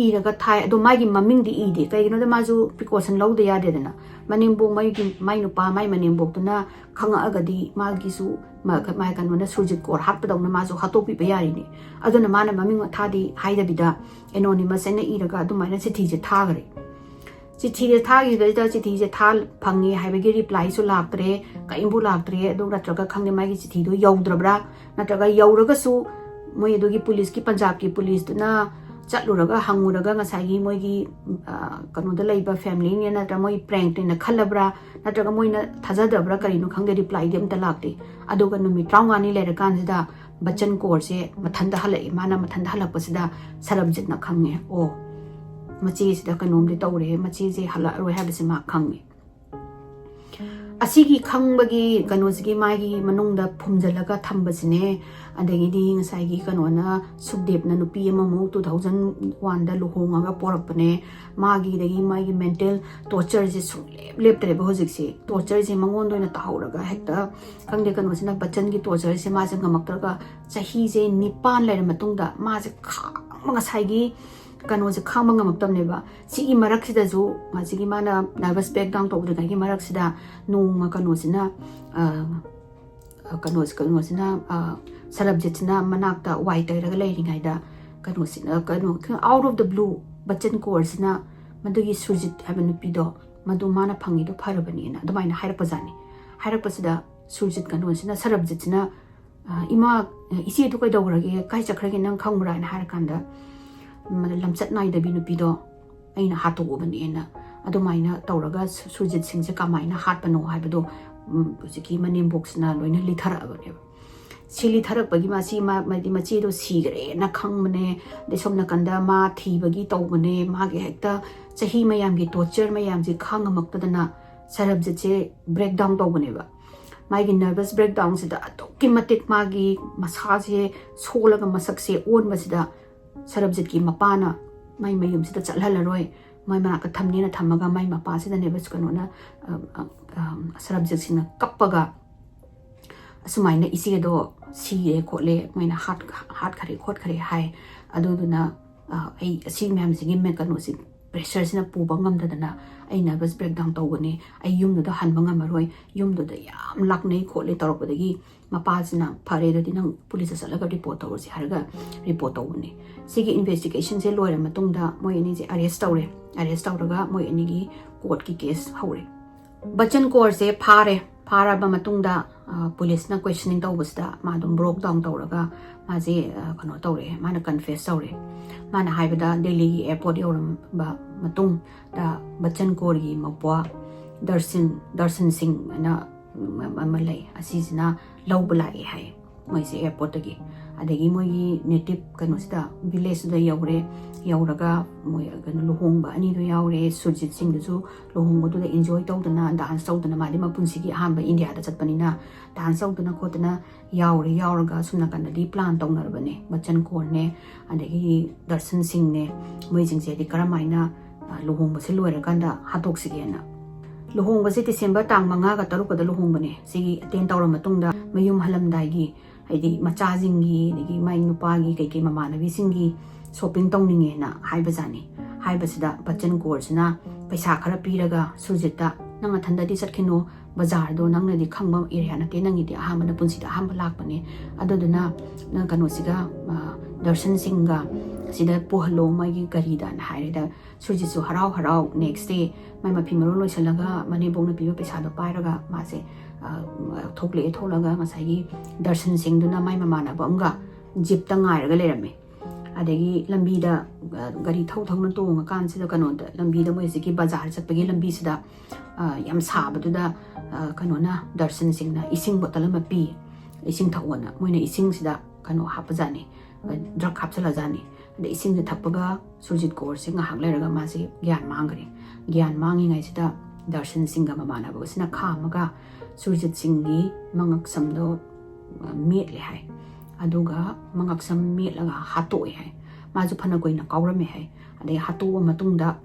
ꯏꯔꯒ ꯊꯥꯏ꯫ ꯑꯗꯣ ꯃꯥꯒꯤ ꯃꯃꯤꯡꯗꯤ ꯏꯗꯦ꯫ ꯀꯩꯒꯤꯅꯣꯗ ꯃꯥꯁꯨ precaution ꯂꯧꯗ ꯌꯥꯗꯦꯗꯅ꯫ ꯃꯅꯦꯝꯕꯣꯛ, ꯃꯥꯒꯤ, ꯃꯥꯏ ꯅꯨꯄꯥ, ꯃꯥꯏ ꯃꯅꯦꯝꯕꯣꯛꯇꯨꯅ ꯈꯪꯉꯛꯑꯒꯗꯤ ꯃꯥꯒꯤꯁꯨ ꯃ-, ꯃꯥꯏ ꯀꯩꯅꯣꯅ ꯁꯨꯔꯖꯤꯠ ꯀꯣꯔ ꯍꯥꯠꯄꯗꯧꯅ ꯃꯥꯁꯨ ꯍꯥꯠꯇꯣꯛꯄꯤꯕ ꯌꯥꯔꯤꯅꯦ꯫ ꯑꯗꯨꯅ ꯃꯥꯅ ꯃꯃꯤꯡ ꯃꯊꯥꯗꯤ ꯍꯥꯏꯗꯕꯤꯗ anonymous ꯍꯥꯏꯅ ꯏꯔꯒ ꯑꯗꯨꯃꯥꯏꯅ ꯆꯤꯊꯤꯁꯦ ꯊꯥꯈ꯭ꯔꯦ꯫ ꯆꯤꯊꯤꯁꯦ ꯊꯥꯈꯤꯕꯁꯤꯗ ꯆꯤꯊꯤꯁꯦ ꯊꯥ ꯐꯪꯉꯦ ꯍꯥꯏꯕꯒꯤ replyꯁꯨ ꯂꯥꯛꯇ꯭ꯔꯦ, ꯀꯔꯤꯝꯕꯨ ꯂꯥꯛꯇ꯭ꯔꯦ꯫ ꯑꯗꯨ ꯅꯠꯇ꯭ꯔꯒ ꯈꯪꯗꯦ ꯃꯥꯒꯤ ꯆꯤꯊꯤꯗꯣ ꯌꯧꯗ꯭ꯔꯕ꯭ꯔꯥ, ꯅꯠꯇ꯭ꯔꯒ ꯌꯧꯔꯒꯁꯨ ꯃꯣꯏ ꯑꯗꯨꯒꯤ ꯄꯨꯂꯤꯁꯀꯤ, ꯄꯟꯖꯥꯕꯀꯤ ꯄꯨꯂꯤꯁꯇꯨꯅ ꯆꯠꯂꯨꯔꯒ ꯍꯪꯉꯨꯔꯒ ꯉꯁꯥꯏꯒꯤ ꯃꯣꯏꯒꯤ, ꯑ, ꯀꯩꯅꯣꯗ ꯂꯩꯕ familyꯅꯦ ꯅꯠꯇ꯭ꯔ ꯃꯣꯏ prankꯅꯦꯅ ꯈꯜꯂꯕ꯭ꯔꯥ, ꯅꯠꯇ꯭ꯔꯒ ꯃꯣꯏꯅ ꯊꯥꯖꯗꯕ꯭ꯔꯥ, ꯀꯔꯤꯅꯣ ꯈꯪꯗꯦ, replyꯗꯤ ꯑꯝꯇ ꯂꯥꯛꯇꯦ꯫ ꯑꯗꯨꯒ ꯅꯨꯃꯤꯠ ꯇꯔꯥꯃꯉꯥꯅꯤ ꯂꯩꯔꯀꯥꯟꯁꯤꯗ ꯕꯆꯟ ꯀꯣꯔꯁꯦ ꯃꯊꯟꯇ ꯍꯜꯂꯛꯑꯦ꯫ ꯃꯥꯅ ꯃꯊꯟꯇ ꯍꯜꯂꯛꯄꯁꯤꯗ ꯁꯔꯕꯖꯤꯠꯅ ꯈꯪꯉꯦ, ꯑꯣ, ꯃꯆꯦꯁꯤꯗ ꯀꯩꯅꯣꯝꯗꯤ ꯇꯧꯔꯦ, ꯃꯆꯦꯁꯦ ꯍꯜꯂꯛꯑꯔꯣꯏ ꯍꯥꯏꯕꯁꯦ ꯃꯥ ꯈꯪꯉꯦ꯫ ꯑꯁꯤꯒꯤ ꯈꯪꯕꯒꯤ ꯀꯩꯅꯣꯁꯤꯒꯤ ꯃꯥꯒꯤ ꯃꯅꯨꯡꯗ ꯐꯨꯝꯖꯤꯜꯂꯒ ꯊꯝꯕꯁꯤꯅꯦ꯫ ꯑꯗꯒꯤꯗꯤ ꯉꯁꯥꯏꯒꯤ ꯀꯩꯅꯣꯅ, ꯁꯨꯛꯗꯦꯕꯅ ꯅꯨꯄꯤ ꯑꯃꯃꯨꯛ two thousand oneꯗ ꯂꯨꯍꯣꯡꯉꯒ ꯄꯣꯔꯛꯄꯅꯦ꯫ ꯃꯥꯒꯤꯗꯒꯤ ꯃꯥꯒꯤ mental tortureꯁꯦ ꯁꯨꯡꯂꯦꯞ ꯂꯦꯞꯇ꯭ꯔꯦꯕ ꯍꯧꯖꯤꯛꯁꯦ꯫ Tortureꯁꯦ ꯃꯉꯣꯟꯗ ꯑꯣꯏꯅ ꯇꯧꯍꯧꯔꯒ ꯍꯦꯛꯇ, ꯈꯪꯗꯦ, ꯀꯩꯅꯣꯁꯤꯅ, ꯕꯆꯟꯒꯤ tortureꯁꯦ ꯃꯥꯁꯦ ꯉꯝꯃꯛꯇ꯭ꯔꯒ ꯆꯍꯤꯁꯦ ꯅꯤꯄꯥꯟ ꯂꯩꯔ ꯃꯇꯨꯡꯗ ꯃꯥꯁꯦ ꯈꯥꯡꯕ, ꯉꯁꯥꯏꯒꯤ ꯀꯩꯅꯣꯁꯦ ꯈꯥꯡꯕ ꯉꯝꯃꯛꯇꯕꯅꯦꯕ꯫ ꯁꯤꯒꯤ ꯃꯔꯛꯁꯤꯗꯁꯨ ꯃꯁꯤꯒꯤ ꯃꯥꯅ nervous breakdown ꯇꯧꯗ꯭ꯔꯤꯉꯩꯒꯤ ꯃꯔꯛꯁꯤꯗ ꯅꯣꯡꯃ ꯀꯩꯅꯣꯁꯤꯅ, ꯑ, ꯀꯩꯅꯣꯁꯤ-, ꯀꯩꯅꯣꯁꯤꯅ, ꯑ, ꯁꯔꯕꯖꯤꯠꯁꯤꯅ ꯃꯅꯥꯛꯇ ꯋꯥꯏ ꯇꯩꯔꯒ ꯂꯩꯔꯤꯉꯩꯗ ꯀꯩꯅꯣꯁꯤꯅ, ꯀꯩꯅꯣ, out of the blue Bachchan ꯀꯣꯔꯁꯤꯅ ꯃꯗꯨꯒꯤ ꯁꯨꯔꯖꯤꯠ ꯍꯥꯏꯕ ꯅꯨꯄꯤꯗꯣ, ꯃꯗꯨ ꯃꯥꯅ ꯐꯪꯉꯤꯗꯣ ꯐꯔꯕꯅꯦꯅ ꯑꯗꯨꯃꯥꯏꯅ ꯍꯥꯏꯔꯛꯄꯖꯥꯠꯅꯤ꯫ ꯍꯥꯏꯔꯛꯄꯁꯤꯗ ꯁꯨꯔꯖꯤꯠ ꯀꯩꯅꯣꯁꯤꯅ, ꯁꯔꯕꯖꯤꯠꯁꯤꯅ, "ꯑ, ꯏꯃꯥ, ꯏꯆꯦꯗꯨ ꯀꯩꯗꯧꯈ꯭ꯔꯒꯦ? ꯀꯥꯏ ꯆꯠꯈ꯭ꯔꯒꯦ? ꯅꯪ ꯈꯪꯕ꯭ꯔꯥ?" ꯍꯥꯏꯅ ꯍꯥꯏꯔꯀꯥꯟꯗ, ꯃ-, ꯂꯝꯆꯠ ꯅꯥꯏꯗꯕꯤ ꯅꯨꯄꯤꯗꯣ ꯑꯩꯅ ꯍꯥꯠꯇꯣꯛꯎꯕꯅꯦꯅ ꯑꯗꯨꯃꯥꯏꯅ ꯇꯧꯔꯒ ꯁꯨ-, ꯁꯨꯔꯖꯤꯠ ꯁꯤꯡꯁꯦ ꯀꯃꯥꯏꯅ ꯍꯥꯠꯄꯅꯣ ꯍꯥꯏꯕꯗꯣ, ꯎꯝ, ꯍꯧꯖꯤꯛꯀꯤ ꯃꯅꯦꯝꯕꯣꯛꯁꯤꯅ ꯂꯣꯏꯅ ꯂꯤꯊꯔꯛꯑꯕꯅꯦꯕ꯫ ꯁꯤ ꯂꯤꯊꯔꯛꯄꯒꯤ ꯃꯥ-, ꯁꯤ ꯃꯥ-, ꯃꯥꯗꯤ ꯃꯆꯦꯗꯣ ꯁꯤꯈ꯭ꯔꯦꯅ ꯈꯪꯕꯅꯦ, ꯑꯗꯩ ꯁꯣꯝ ꯅꯥꯀꯟꯗ ꯃꯥ ꯊꯤꯕꯒꯤ ꯇꯧꯕꯅꯦ, ꯃꯥꯒꯤ ꯍꯦꯛꯇ ꯆꯍꯤ ꯃꯌꯥꯝꯒꯤ torture ꯃꯌꯥꯝꯁꯦ ꯈꯥꯡꯉꯝꯃꯛꯇꯗꯅ ꯁꯔꯕꯖꯤꯠꯁꯦ breakdown ꯇꯧꯕꯅꯦꯕ꯫ ꯃꯥꯒꯤ nervous breakdownꯁꯤꯗ ꯑꯗꯨꯛꯀꯤ ꯃꯇꯤꯛ ꯃꯥꯒꯤ ꯃꯁꯥꯁꯦ ꯁꯣꯜꯂꯒ ꯃꯁꯛꯁꯦ ꯑꯣꯟꯕꯁꯤꯗ ꯁꯔꯕꯖꯤꯠꯀꯤ ꯃꯄꯥꯅ ꯃꯥꯏ ꯃꯌꯨꯝꯁꯤꯗ ꯆꯠꯍꯜꯂꯔꯣꯏ, ꯃꯥꯏ ꯃꯅꯥꯛꯇ ꯊꯝꯅꯦꯅ ꯊꯝꯃꯒ ꯃꯥꯏ ꯃꯄꯥꯁꯤꯗꯅꯦꯕ ꯀꯩꯅꯣꯅ, ꯑ, ꯑ, ꯑ, ꯁꯔꯕꯖꯤꯠꯁꯤꯡꯅ ꯀꯞꯄꯒ ꯑꯁꯨꯃꯥꯏꯅ ꯏꯆꯦꯗꯣ ꯁꯤꯔꯦ ꯈꯣꯠꯂꯦ, ꯃꯣꯏꯅ ꯍꯥꯠ-, ꯍꯥꯠꯈꯔꯦ ꯈꯣꯠꯈꯔꯦ ꯍꯥꯏ꯫ ꯑꯗꯨꯗꯨꯅ ꯑ, ꯑꯩ ꯑꯁꯤ ꯃꯌꯥꯝꯁꯤꯒꯤ ꯃꯦ-, ꯀꯩꯅꯣꯁꯤ, pressureꯁꯤꯅ ꯄꯨꯕ ꯉꯝꯗꯗꯅ ꯑꯩ nervous breakdown ꯇꯧꯒꯅꯤ, ꯑꯩ ꯌꯨꯝꯗꯨꯗ ꯍꯟꯕ ꯉꯝꯃꯔꯣꯏ, ꯌꯨꯝꯗꯨꯗ ꯌꯥꯝ ꯂꯥꯛꯅꯩ ꯈꯣꯠꯂꯦ ꯇꯧꯔꯛꯄꯗꯒꯤ ꯃꯄꯥꯁꯤꯅ, "ꯐꯔꯦ, ꯑꯗꯨꯗꯤ ꯅꯪ ꯄꯨꯂꯤꯁꯇ ꯆꯠꯂꯒ report ꯇꯧꯔꯁꯤ" ꯍꯥꯏꯔꯒ report ꯇꯧꯕꯅꯦ꯫ ꯁꯤꯒꯤ investigationꯁꯦ ꯂꯣꯏꯔ ꯃꯇꯨꯡꯗ ꯃꯣꯏ ꯑꯅꯤꯁꯦ arrest ꯇꯧꯔꯦ꯫ Arrest ꯇꯧꯔꯒ ꯃꯣꯏ ꯑꯅꯤꯒꯤ courtꯀꯤ case ꯍꯧꯔꯦ꯫ ꯕꯆꯟ ꯀꯣꯔꯁꯦ ꯐꯥꯔꯦ꯫ ꯐꯥꯔꯕ ꯃꯇꯨꯡꯗ, ꯑ, ꯄꯨꯂꯤꯁꯅ questioning ꯇꯧꯕꯁꯤꯗ ꯃꯥ ꯑꯗꯨꯝ broke down ꯇꯧꯔꯒ ꯃꯥꯁꯦ, ꯑ, ꯀꯩꯅꯣ ꯇꯧꯔꯦ, ꯃꯥꯅ confess ꯇꯧꯔꯦ꯫ ꯃꯥꯅ ꯍꯥꯏꯕꯗ ꯗꯦꯜꯂꯤꯒꯤ airport ꯌꯧꯔꯝꯕ ꯃꯇꯨꯡꯗ ꯕꯆꯟ ꯀꯣꯔꯒꯤ ꯃꯧꯄ꯭ꯋꯥ ꯗꯔꯁꯟ, ꯗꯔꯁꯟ ꯁꯤꯡ ꯍꯥꯏꯅ ꯑꯃ ꯂꯩ, ꯑꯁꯤꯁꯤꯅ ꯂꯧꯕ ꯂꯥꯛꯑꯦ ꯍꯥꯏ ꯃꯣꯏꯁꯦ airportꯇꯒꯤ꯫ ꯑꯗꯒꯤ ꯃꯣꯏꯒꯤ native ꯀꯩꯅꯣꯁꯤꯗ, villageꯁꯤꯗ ꯌꯧꯔꯦ꯫ ꯌꯧꯔꯒ ꯃꯣꯏ ꯀꯩꯅꯣ ꯂꯨꯍꯣꯡꯕ ꯑꯅꯤꯗꯣ ꯌꯥꯎꯔꯦ꯫ ꯁꯨꯔꯖꯤꯠ ꯁꯤꯡꯗꯨꯁꯨ ꯂꯨꯍꯣꯡꯕꯗꯨꯗ enjoy ꯇꯧꯗꯅ, dance ꯇꯧꯗꯅ, ꯃꯥꯗꯤ ꯃꯄꯨꯟꯁꯤꯒꯤ ꯑꯍꯥꯟꯕ ꯏꯟꯗꯤꯌꯥꯗ ꯆꯠꯄꯅꯤꯅ dance ꯇꯧꯗꯅ ꯈꯣꯠꯇꯅ ꯌꯥꯎꯔꯦ꯫ ꯌꯥꯎꯔꯒ ꯁꯨꯝ ꯅꯥꯀꯟꯗꯗꯤ plan ꯇꯧꯅꯔꯕꯅꯦ, ꯕꯆꯟ ꯀꯣꯔꯅꯦ, ꯑꯗꯒꯤ ꯗꯔꯁꯟ ꯁꯤꯡꯅꯦ, ꯃꯣꯏꯁꯤꯡꯁꯦ ꯍꯥꯏꯗꯤ ꯀꯔꯝ ꯍꯥꯏꯅ, ꯑ, ꯂꯨꯍꯣꯡꯕꯁꯦ ꯂꯣꯏꯔꯀꯥꯟꯗ ꯍꯥꯠꯇꯣꯛꯁꯤꯒꯦꯅ꯫ ꯂꯨꯍꯣꯡꯕꯁꯦ December ꯇꯥꯡ ꯃꯉꯥꯒ ꯇꯔꯨꯛꯀꯗ ꯂꯨꯍꯣꯡꯕꯅꯦ꯫ ꯁꯤꯒꯤ attend ꯇꯧꯔ ꯃꯇꯨꯡꯗ ꯃꯌꯨꯝ ꯍꯜꯂꯝꯗꯥꯏꯒꯤ, ꯍꯥꯏꯗꯤ ꯃꯆꯥꯁꯤꯡꯒꯤ, ꯑꯗꯒꯤ ꯃꯥꯏ ꯅꯨꯄꯥꯒꯤ, ꯀꯩꯀꯩ ꯃꯃꯥꯟꯅꯕꯤꯁꯤꯡꯒꯤ shopping ꯇꯧꯅꯤꯡꯉꯦꯅ ꯍꯥꯏꯕꯖꯥꯠꯅꯤ꯫ ꯍꯥꯏꯕꯁꯤꯗ ꯕꯆꯟ ꯀꯣꯔꯁꯤꯅ ꯄꯩꯁꯥ ꯈꯔ ꯄꯤꯔꯒ ꯁꯨꯔꯖꯤꯠꯇ, "ꯅꯪ ꯅꯊꯟꯗꯗꯤ ꯆꯠꯈꯤꯅꯨ, ꯕꯖꯥꯔꯗꯣ ꯅꯪꯅꯗꯤ ꯈꯪꯕ area ꯅꯠꯇꯦ, ꯅꯪꯒꯤꯗꯤ ꯑꯍꯥꯟꯕ, ꯅꯄꯨꯟꯁꯤꯗ ꯑꯍꯥꯟꯕ ꯂꯥꯛꯄꯅꯦ, ꯑꯗꯨꯗꯨꯅ ꯅꯪ ꯀꯩꯅꯣꯁꯤꯒ, ꯑ, ꯗꯔꯁꯟ ꯁꯤꯡꯒ ꯁꯤꯗ ꯄꯨꯍꯜꯂꯣ ꯃꯣꯏꯒꯤ ꯒꯥꯔꯤꯗꯅ" ꯍꯥꯏꯔꯦꯗ꯫ ꯁꯨꯔꯖꯤꯠꯁꯨ ꯍꯔꯥꯎ ꯍꯔꯥꯎ next day ꯃꯥꯏ ꯃꯐꯤ ꯃꯔꯣꯟ ꯂꯣꯏꯁꯤꯜꯂꯒ ꯃꯅꯦꯝꯕꯣꯛꯅ ꯄꯤꯕ ꯄꯩꯁꯥꯗꯣ ꯄꯥꯏꯔꯒ ꯃꯥꯁꯦ, ꯑ, ꯊꯣꯛꯂꯛꯑꯦ꯫ ꯊꯣꯛꯂꯒ ꯉꯁꯥꯏꯒꯤ ꯗꯔꯁꯟ ꯁꯤꯡꯗꯨꯅ ꯃꯥꯏ ꯃꯃꯥꯟꯅꯕ ꯑꯃꯒ jeepꯇ ꯉꯥꯏꯔꯒ ꯂꯩꯔꯝꯃꯦ꯫ ꯑꯗꯒꯤ ꯂꯝꯕꯤꯗ, ꯑ, ꯒꯥꯔꯤ ꯊꯧ ꯊꯧꯅ ꯇꯣꯡꯉꯀꯥꯟꯁꯤꯗ ꯀꯩꯅꯣꯗ, ꯂꯝꯕꯤꯗ ꯃꯣꯏ ꯍꯧꯖꯤꯛꯀꯤ ꯕꯖꯥꯔ ꯆꯠꯄꯒꯤ ꯂꯝꯕꯤꯁꯤꯗ, ꯑ, ꯌꯥꯝ ꯁꯥꯕꯗꯨꯗ, ꯑ, ꯀꯩꯅꯣꯅ, ꯗꯔꯁꯟ ꯁꯤꯡꯅ ꯏꯁꯤꯡ bottle ꯑꯃ ꯄꯤ, ꯏꯁꯤꯡ ꯊꯛꯑꯣꯅ꯫ ꯃꯣꯏꯅ ꯏꯁꯤꯡꯁꯤꯗ ꯀꯩꯅꯣ ꯍꯥꯞꯄꯖꯥꯠꯅꯤ, ꯑ, drug ꯍꯥꯞꯆꯜꯂꯖꯥꯠꯅꯤ꯫ ꯑꯗ ꯏꯁꯤꯡꯁꯦ ꯊꯛꯄꯒ ꯁꯨꯔꯖꯤꯠ ꯀꯣꯔꯁꯦ ꯉꯥꯏꯍꯥꯛ ꯂꯩꯔꯒ ꯃꯥꯁꯦ ꯒ꯭ꯌꯥꯟ ꯃꯥꯡꯈ꯭ꯔꯦ꯫ ꯒ꯭ꯌꯥꯟ ꯃꯥꯡꯉꯤꯉꯩꯁꯤꯗ ꯗꯔꯁꯟ ꯁꯤꯡꯒ ꯃꯃꯥꯟꯅꯕꯒꯁꯤꯅ ꯈꯥꯝꯃꯒ ꯁꯨꯔꯖꯤꯠ ꯁꯤꯡꯒꯤ ꯃꯉꯛꯁꯝꯗꯣ, ꯑ, ꯃꯦꯠꯂꯦ ꯍꯥꯏ꯫ ꯑꯗꯨꯒ ꯃꯉꯛꯁꯝ ꯃꯦꯠꯂꯒ ꯍꯥꯠꯇꯣꯛꯑꯦ ꯍꯥꯏ꯫ ꯃꯥꯁꯨ ꯐꯅ ꯀꯨꯏꯅ ꯀꯥꯎꯔꯝꯃꯦ ꯍꯥꯏ꯫ ꯑꯗꯩ ꯍꯥꯠꯇꯣꯛꯑ ꯃꯇꯨꯡꯗ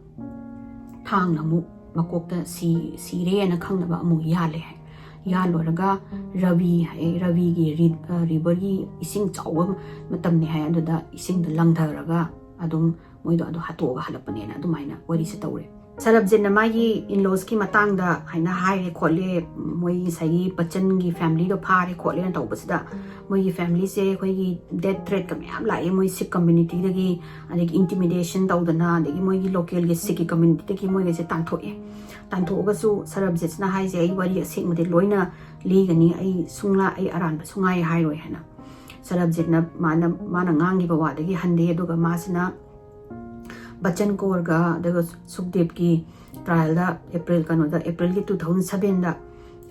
ꯊꯥꯡꯅ ꯑꯃꯨꯛ ꯃꯀꯣꯛꯇ ꯁꯤ-, ꯁꯤꯔꯦꯅ ꯈꯪꯅꯕ ꯑꯃꯨꯛ ꯌꯥꯜꯂꯦ ꯍꯥꯏ꯫ ꯌꯥꯜꯂꯨꯔꯒ ꯔꯥꯕꯤ ꯍꯥꯏ, ꯔꯥꯕꯤꯒꯤ ꯔꯤ-, ꯑ, riverꯒꯤ ꯏꯁꯤꯡ ꯆꯥꯎꯕ ꯃꯇꯝꯅꯤ ꯍꯥꯏ꯫ ꯑꯗꯨꯗ ꯏꯁꯤꯡꯗ ꯂꯪꯊꯔꯒ ꯑꯗꯨꯝ ꯃꯣꯏꯗꯣ ꯑꯗꯨ ꯍꯥꯠꯇꯣꯛꯑꯒ ꯍꯜꯂꯛꯄꯅꯦꯅ ꯑꯗꯨꯃꯥꯏꯅ ꯋꯥꯔꯤꯁꯦ ꯇꯧꯔꯦ꯫ ꯁꯔꯕꯖꯤꯠꯅ ꯃꯥꯒꯤ in-laws-ꯀꯤ ꯃꯇꯥꯡꯗ ꯍꯥꯏꯅ ꯍꯥꯏꯔꯦ ꯈꯣꯠꯂꯦ, ꯃꯣꯏ ꯉꯁꯥꯏꯒꯤ ꯕꯆꯟꯒꯤ family-ꯗꯣ ꯐꯥꯔꯦ ꯈꯣꯠꯂꯦꯅ ꯇꯧꯕꯁꯤꯗ, ꯃꯣꯏꯒꯤ family-ꯁꯦ ꯑꯩꯈꯣꯏꯒꯤ death threat-ꯀ ꯃꯌꯥꯝ ꯂꯥꯛꯑꯦ, ꯃꯣꯏ Sikh community-ꯗꯒꯤ, ꯑꯗꯒꯤ intimidation ꯇꯧꯗꯅ, ꯑꯗꯒꯤ ꯃꯣꯏꯒꯤ local-ꯒꯤ Sikh-ꯀꯤ community-ꯗꯒꯤ ꯃꯣꯏꯒꯩꯁꯦ ꯇꯥꯟꯊꯣꯛꯑꯦ꯫ ꯇꯥꯟꯊꯣꯛꯑꯒꯁꯨ ꯁꯔꯕꯖꯤꯠꯁꯤꯅ ꯍꯥꯏꯁꯦ, "ꯑꯩ ꯋꯥꯔꯤ ꯑꯁꯦꯡꯕꯗꯤ ꯂꯣꯏꯅ ꯂꯤꯒꯅꯤ, ꯑꯩ ꯁꯨꯡꯂꯥ ꯑꯩ ꯑꯔꯥꯟꯕ ꯁꯨꯡꯍꯥꯏ ꯍꯥꯏꯔꯣꯏ" ꯍꯥꯏꯅ꯫ ꯁꯔꯕꯖꯤꯠꯅ ꯃꯥꯅ, ꯃꯥꯅ ꯉꯥꯡꯈꯤꯕ ꯋꯥꯗꯒꯤ ꯍꯟꯗꯦ, ꯑꯗꯨꯒ ꯃꯥꯁꯤꯅ ꯕꯆꯟ ꯀꯣꯔꯒ ꯑꯗꯨꯒ ꯁꯨꯛꯗꯦꯕꯀꯤ trial-ꯗ April, ꯀꯩꯅꯣꯗ, April-ꯒꯤ two thousand seven-ꯗ,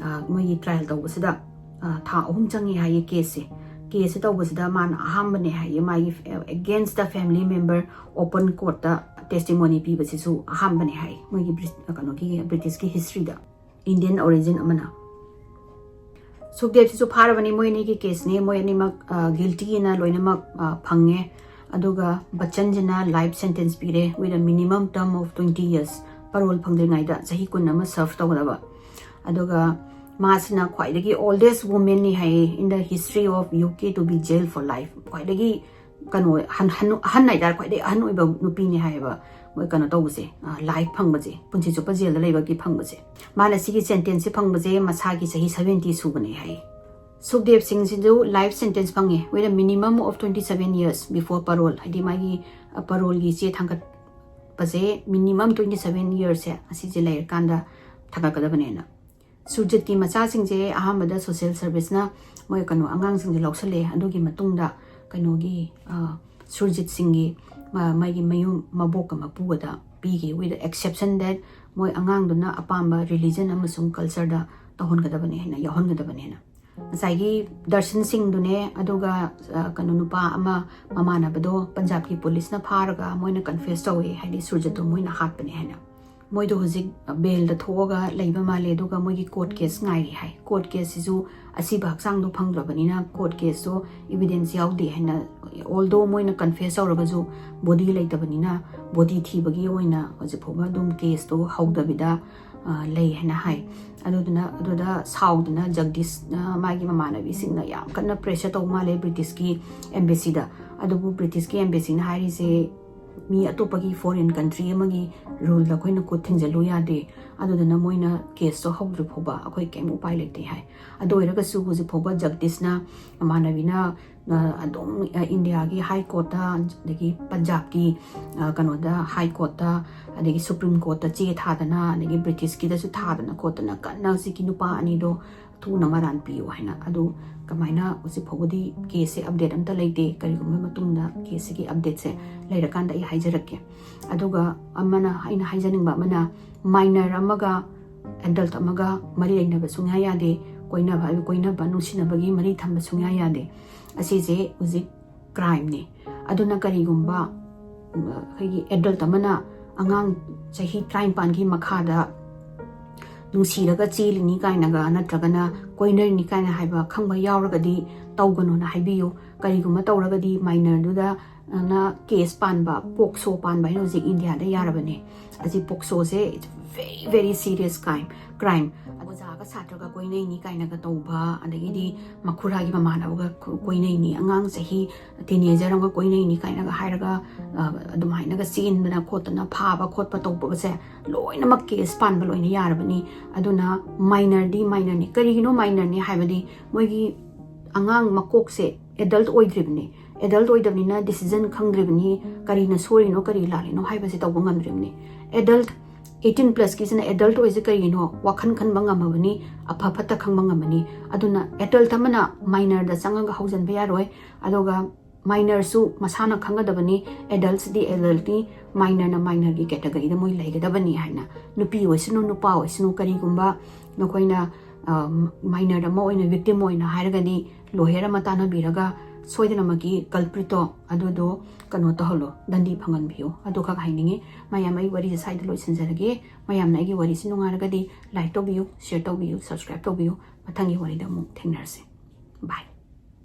ꯑ, ꯃꯣꯏꯒꯤ trial ꯇꯧꯕꯁꯤꯗ, ꯑ, ꯊꯥ ꯑꯍꯨꯝ ꯆꯪꯉꯤ ꯍꯥꯏꯌꯦ case-ꯁꯦ꯫ Case-ꯁꯦ ꯇꯧꯕꯁꯤꯗ ꯃꯥꯅ ꯑꯍꯥꯟꯕꯅꯦ ꯍꯥꯏꯌꯦ, ꯃꯥꯒꯤ against the family member open court-ꯇ testimony ꯄꯤꯕꯁꯤꯁꯨ ꯑꯍꯥꯟꯕꯅꯦ ꯍꯥꯏ, ꯃꯣꯏꯒꯤ ꯕ꯭ꯔꯤ-, ꯀꯩꯅꯣꯒꯤ, British-ꯀꯤ history-ꯗ꯫ Indian origin ꯑꯃꯅ꯫ ꯁꯨꯛꯗꯦꯕꯁꯤꯁꯨ ꯐꯥꯔꯕꯅꯤ, ꯃꯣꯏ ꯑꯅꯤꯒꯤ case-ꯅꯦ, ꯃꯣꯏ ꯑꯅꯤꯃꯛ, ꯑ, guilty-ꯅ ꯂꯣꯏꯅꯃꯛ, ꯑ, ꯐꯪꯉꯦ꯫ ꯑꯗꯨꯒ ꯕꯆꯟꯁꯤꯅ life sentence ꯄꯤꯔꯦ, with a minimum term of twenty years, parole ꯐꯪꯗ꯭ꯔꯤꯉꯩꯗ ꯆꯍꯤ ꯀꯨꯟ ꯑꯃ serve ꯇꯧꯒꯗꯕ꯫ ꯑꯗꯨꯒ ꯃꯥꯁꯤꯅ ꯈ꯭ꯋꯥꯏꯗꯒꯤ oldest woman-ꯅꯤ ꯍꯥꯏꯌꯦ, in the history of U K to be jailed for life꯫ ꯈ꯭ꯋꯥꯏꯗꯒꯤ ꯀꯩꯅꯣ, ꯍꯟ-, ꯍꯟ-, ꯑꯍꯟ ꯍꯥꯏꯇꯥꯔꯦ, ꯈ꯭ꯋꯥꯏꯗꯒꯤ ꯑꯍꯟ ꯑꯣꯏꯕ ꯅꯨꯄꯤꯅꯤ ꯍꯥꯏꯌꯦꯕ, ꯃꯣꯏ ꯀꯩꯅꯣ ꯇꯧꯕꯁꯦ, ꯑ, life ꯐꯪꯕꯁꯦ, ꯄꯨꯟꯁꯤ ꯆꯨꯞꯄ jail-ꯗ ꯂꯩꯕꯒꯤ ꯐꯪꯕꯁꯦ꯫ ꯃꯥꯅ ꯁꯤꯒꯤ sentence-ꯁꯦ ꯐꯪꯕꯁꯦ ꯃꯁꯥꯒꯤ ꯆꯍꯤ seventy ꯁꯨꯕꯅꯦ ꯍꯥꯏꯌꯦ꯫ ꯁꯨꯛꯗꯦꯕ ꯁꯤꯡꯁꯤꯁꯨ life sentence ꯐꯪꯉꯦ, with a minimum of twenty seven years before parole, ꯍꯥꯏꯗꯤ ꯃꯥꯒꯤ, ꯑ, parole-ꯒꯤ ꯆꯦ ꯊꯥꯡꯒꯠꯄꯁꯦ minimum twenty seven years-ꯁꯦ ꯑꯁꯤꯁꯦ ꯂꯩꯔꯀꯥꯟꯗ ꯊꯥꯡꯒꯠꯀꯗꯕꯅꯦꯅ꯫ ꯁꯨꯔꯖꯤꯠꯀꯤ ꯃꯆꯥꯁꯤꯡꯁꯦ ꯑꯍꯥꯟꯕꯗ social service-ꯅ ꯃꯣꯏ ꯀꯩꯅꯣ ꯑꯉꯥꯡꯁꯤꯡꯁꯦ ꯂꯧꯁꯜꯂꯦ꯫ ꯑꯗꯨꯒꯤ ꯃꯇꯨꯡꯗ ꯀꯩꯅꯣꯒꯤ, ꯑ, ꯁꯨꯔꯖꯤꯠ ꯁꯤꯡꯒꯤ, ꯃ-, ꯃꯥꯒꯤ ꯃꯌꯨꯝ ꯃꯕꯣꯛꯀ ꯃꯄꯨꯒꯗ ꯄꯤꯈꯤ, with the exception that ꯃꯣꯏ ꯑꯉꯥꯡꯗꯨꯅ ꯑꯄꯥꯝꯕ religion ꯑꯃꯁꯨꯡ culture-ꯗ ꯇꯧꯍꯟꯒꯗꯕꯅꯦ ꯍꯥꯏꯅ, ꯌꯥꯎꯍꯟꯒꯗꯕꯅꯦꯅ꯫ ꯉꯁꯥꯏꯒꯤ ꯗꯔꯁꯟ ꯁꯤꯡꯗꯨꯅꯦ, ꯑꯗꯨꯒ, ꯑ, ꯀꯩꯅꯣ, ꯅꯨꯄꯥ ꯑꯃ ꯃꯃꯥꯟꯅꯕꯗꯣ ꯄꯟꯖꯥꯕꯀꯤ police-ꯅ ꯐꯥꯔꯒ ꯃꯣꯏꯅ confess ꯇꯧꯋꯦ, ꯍꯥꯏꯗꯤ ꯁꯨꯔꯖꯤꯠꯇꯣ ꯃꯣꯏꯅ ꯍꯥꯠꯄꯅꯦ ꯍꯥꯏꯅ꯫ ꯃꯣꯏꯗꯣ ꯍꯧꯖꯤꯛ bail-ꯗ ꯊꯣꯛꯑꯒ ꯂꯩꯕ ꯃꯥꯜꯂꯦ, ꯑꯗꯨꯒ ꯃꯣꯏꯒꯤ court case ꯉꯥꯏꯔꯤ ꯍꯥꯏ꯫ Court case-ꯁꯤꯁꯨ ꯑꯁꯤꯕ ꯍꯛꯆꯥꯡꯗꯣ ꯐꯪꯗ꯭ꯔꯕꯅꯤꯅ court case-ꯇꯣ evidence ꯌꯥꯎꯗꯦ ꯍꯥꯏꯅ, although ꯃꯣꯏꯅ confess ꯇꯧꯔꯒꯁꯨ body ꯂꯩꯇꯕꯅꯤꯅ body ꯊꯤꯕꯒꯤ ꯑꯣꯏꯅ ꯍꯧꯖꯤꯛ ꯐꯥꯎꯕ ꯑꯗꯨꯝ case-ꯇꯣ ꯍꯧꯗꯕꯤꯗ, ꯑ, ꯂꯩ ꯍꯥꯏꯅ ꯍꯥꯏ꯫ ꯑꯗꯨꯗꯨꯅ, ꯑꯗꯨꯗ ꯁꯥꯎꯗꯅ ꯖꯒꯗꯤꯁꯅ ꯃꯥꯒꯤ ꯃꯃꯥꯟꯅꯕꯤꯁꯤꯡꯅ ꯌꯥꯝ ꯀꯟꯅ pressure ꯇꯧꯕ ꯃꯥꯜꯂꯦ British-ꯀꯤ embassy-ꯗ꯫ ꯑꯗꯨꯕꯨ British-ꯀꯤ embassy-ꯅ ꯍꯥꯏꯔꯤꯁꯦ, ꯃꯤ ꯑꯇꯣꯞꯄꯒꯤ foreign country ꯑꯃꯒꯤ ruleꯗ ꯑꯩꯈꯣꯏꯅ ꯈꯨꯠ ꯊꯤꯡꯖꯤꯜꯂꯨ ꯌꯥꯗꯦ꯫ ꯑꯗꯨꯗꯨꯅ ꯃꯣꯏꯅ caseꯇꯣ ꯍꯧꯗ꯭ꯔꯤ ꯐꯥꯎꯕ ꯑꯩꯈꯣꯏ ꯀꯩꯝ ꯎꯄꯥꯏ ꯂꯩꯇꯦ ꯍꯥꯏ꯫ ꯑꯗꯨ ꯑꯣꯏꯔꯒꯁꯨ ꯍꯧꯖꯤꯛ ꯐꯥꯎꯕ ꯖꯒꯗꯤꯁꯅ, ꯃꯃꯥꯟꯅꯕꯤꯅ, ꯑ, ꯑꯗꯨꯝ, ꯑ, ꯏꯟꯗꯤꯌꯥꯒꯤ High Courtꯇ, ꯑꯗꯒꯤ ꯄꯟꯖꯥꯕꯀꯤ, ꯑ, ꯀꯩꯅꯣꯗ, High Courtꯇ, ꯑꯗꯒꯤ Supreme Courtꯇ ꯆꯦ ꯊꯥꯗꯅ, ꯑꯗꯒꯤ Britishꯀꯤꯗꯁꯨ ꯊꯥꯗꯅ ꯈꯣꯠꯇꯅ ꯀꯟꯅ ꯍꯧꯖꯤꯛꯀꯤ ꯅꯨꯄꯥ ꯑꯅꯤꯗꯣ ꯊꯨꯅ ꯃꯔꯥꯟ ꯄꯤꯌꯨ ꯍꯥꯏꯅ꯫ ꯑꯗꯨ ꯀꯃꯥꯏꯅ ꯍꯧꯖꯤꯛ ꯐꯥꯎꯕꯗꯤ caseꯁꯦ update ꯑꯝꯇ ꯂꯩꯇꯦ꯫ ꯀꯔꯤꯒꯨꯝꯕ ꯃꯇꯨꯡꯗ caseꯁꯤꯒꯤ updateꯁꯦ ꯂꯩꯔꯀꯥꯟꯗ ꯑꯩ ꯍꯥꯏꯖꯔꯛꯀꯦ꯫ ꯑꯗꯨꯒ ꯑꯃꯅ, ꯑꯩꯅ ꯍꯥꯏꯖꯅꯤꯡꯕ ꯑꯃꯅ, minor ꯑꯃꯒ adult ꯑꯃꯒ ꯃꯔꯤ ꯂꯩꯅꯕ ꯁꯨꯡꯌꯥ ꯌꯥꯗꯦ꯫ ꯀꯣꯏꯅꯕ ꯍꯥꯏꯕ ꯀꯣꯏꯅꯕ, ꯅꯨꯡꯁꯤꯅꯕꯒꯤ ꯃꯔꯤ ꯊꯝꯕ ꯁꯨꯡꯌꯥ ꯌꯥꯗꯦ꯫ ꯑꯁꯤꯁꯦ ꯍꯧꯖꯤꯛ crimeꯅꯦ꯫ ꯑꯗꯨꯅ ꯀꯔꯤꯒꯨꯝꯕ, ꯎꯝ, ꯑꯩꯈꯣꯏꯒꯤ adult ꯑꯃꯅ ꯑꯉꯥꯡ ꯆꯍꯤ ꯇꯔꯥꯅꯤꯄꯥꯟꯒꯤ ꯃꯈꯥꯗ ꯅꯨꯡꯁꯤꯔꯒ ꯆꯦꯜꯂꯤꯅꯤ ꯀꯥꯏꯅꯒ ꯅꯠꯇ꯭ꯔꯒꯅ ꯀꯣꯏꯅꯔꯤꯅꯤ ꯀꯥꯏꯅ ꯍꯥꯏꯕ ꯈꯪꯕ ꯌꯥꯎꯔꯒꯗꯤ ꯇꯧꯒꯅꯣꯅ ꯍꯥꯏꯕꯤꯌꯨ꯫ ꯀꯔꯤꯒꯨꯝꯕ ꯇꯧꯔꯒꯗꯤ minorꯗꯨꯗ ꯅ case ꯄꯥꯟꯕ, POCSO ꯄꯥꯟꯕ ꯍꯥꯏꯅ ꯍꯧꯖꯤꯛ ꯏꯟꯗꯤꯌꯥꯗ ꯌꯥꯔꯕꯅꯦ꯫ ꯑꯁꯤ POCSOꯁꯦ it's very, very serious crime, crime꯫ ꯑꯣꯖꯥꯒ ꯁꯥꯇ꯭ꯔꯒ ꯀꯣꯏꯅꯩꯅꯤ ꯀꯥꯏꯅꯒ ꯇꯧꯕ, ꯑꯗꯒꯤꯗꯤ ꯃꯈꯨꯔꯥꯒꯤ ꯃꯃꯥꯟꯅꯕꯒ ꯀꯣ-, ꯀꯣꯏꯅꯩꯅꯤ, ꯑꯉꯥꯡ ꯆꯍꯤ teenager ꯑꯃꯒ ꯀꯣꯏꯅꯩꯅꯤ ꯀꯥꯏꯅꯒ ꯍꯥꯏꯔꯒ, ꯑ, ꯑꯗꯨꯃꯥꯏꯅꯒ ꯆꯦꯟꯗꯅ ꯈꯣꯠꯇꯅ ꯐꯥꯕ ꯈꯣꯠꯄ ꯇꯧꯕꯒꯁꯦ ꯂꯣꯏꯅꯃꯛ case ꯄꯥꯟꯕ ꯂꯣꯏꯅ ꯌꯥꯔꯕꯅꯤ꯫ ꯑꯗꯨꯅ minorꯗꯤ minorꯅꯤ꯫ ꯀꯔꯤꯒꯤꯅꯣ minorꯅꯤ ꯍꯥꯏꯕꯗꯤ ꯃꯣꯏꯒꯤ ꯑꯉꯥꯡ ꯃꯀꯣꯛꯁꯦ adult ꯑꯣꯏꯗ꯭ꯔꯤꯕꯅꯤ꯫ Adult ꯑꯣꯏꯗꯕꯅꯤꯅ decision ꯈꯪꯗ꯭ꯔꯤꯕꯅꯤ, ꯀꯔꯤꯅ ꯁꯣꯏꯔꯤꯅꯣ, ꯀꯔꯤ ꯂꯥꯜꯂꯤꯅꯣ ꯍꯥꯏꯕꯁꯦ ꯇꯧꯕ ꯉꯝꯗ꯭ꯔꯤꯕꯅꯤ꯫ Adult, eighteen plusꯀꯤꯁꯤꯅ adult ꯑꯣꯏꯁꯦ ꯀꯔꯤꯒꯤꯅꯣ? ꯋꯥꯈꯜ ꯈꯟꯕ ꯉꯝꯃꯕꯅꯤ, ꯑꯐ ꯐꯠꯇ ꯈꯪꯕ ꯉꯝꯃꯅꯤ꯫ ꯑꯗꯨꯅ adult ꯑꯃꯅ minorꯗ ꯆꯪꯉꯒ ꯍꯧꯖꯤꯟꯕ ꯌꯥꯔꯣꯏ꯫ ꯑꯗꯨꯒ minorꯁꯨ ꯃꯁꯥꯅ ꯈꯪꯒꯗꯕꯅꯤ, adultsꯗꯤ adultꯅꯤ, minorꯅ minorꯒꯤ categoryꯗ ꯃꯣꯏ ꯂꯩꯒꯗꯕꯅꯤ ꯍꯥꯏꯅ꯫ ꯅꯨꯄꯤ ꯑꯣꯏꯁꯅꯨ, ꯅꯨꯄꯥ ꯑꯣꯏꯁꯅꯨ, ꯀꯔꯤꯒꯨꯝꯕ ꯅꯈꯣꯏꯅ, ꯑ, minor ꯑꯃ ꯑꯣꯏꯅ victim ꯑꯣꯏꯅ ꯍꯥꯏꯔꯒꯗꯤ lawyer ꯑꯃ ꯇꯥꯟꯅꯕꯤꯔꯒ ꯁꯣꯏꯗꯅꯃꯛꯀꯤ culpritꯇꯣ ꯑꯗꯨꯗꯣ ꯀꯩꯅꯣ ꯇꯧꯍꯜꯂꯣ, ꯗꯟꯗꯤ ꯐꯪꯍꯟꯕꯤꯌꯨ꯫ ꯑꯗꯨꯈꯛ ꯍꯥꯏꯅꯤꯡꯉꯤ꯫ ꯃꯌꯥꯝ, ꯑꯩ ꯋꯥꯔꯤꯁꯦ ꯁ꯭ꯋꯥꯏꯗ ꯂꯣꯏꯁꯤꯟꯖꯔꯒꯦ꯫ ꯃꯌꯥꯝꯅ ꯑꯩꯒꯤ ꯋꯥꯔꯤꯁꯤ ꯅꯨꯡꯉꯥꯏꯔꯒꯗꯤ like ꯇꯧꯕꯤꯌꯨ, share ꯇꯧꯕꯤꯌꯨ, subscribe ꯇꯧꯕꯤꯌꯨ꯫ ꯃꯊꯪꯒꯤ ꯋꯥꯔꯤꯗ ꯑꯃꯨꯛ ꯊꯦꯡꯅꯔꯁꯤ꯫ Bye꯫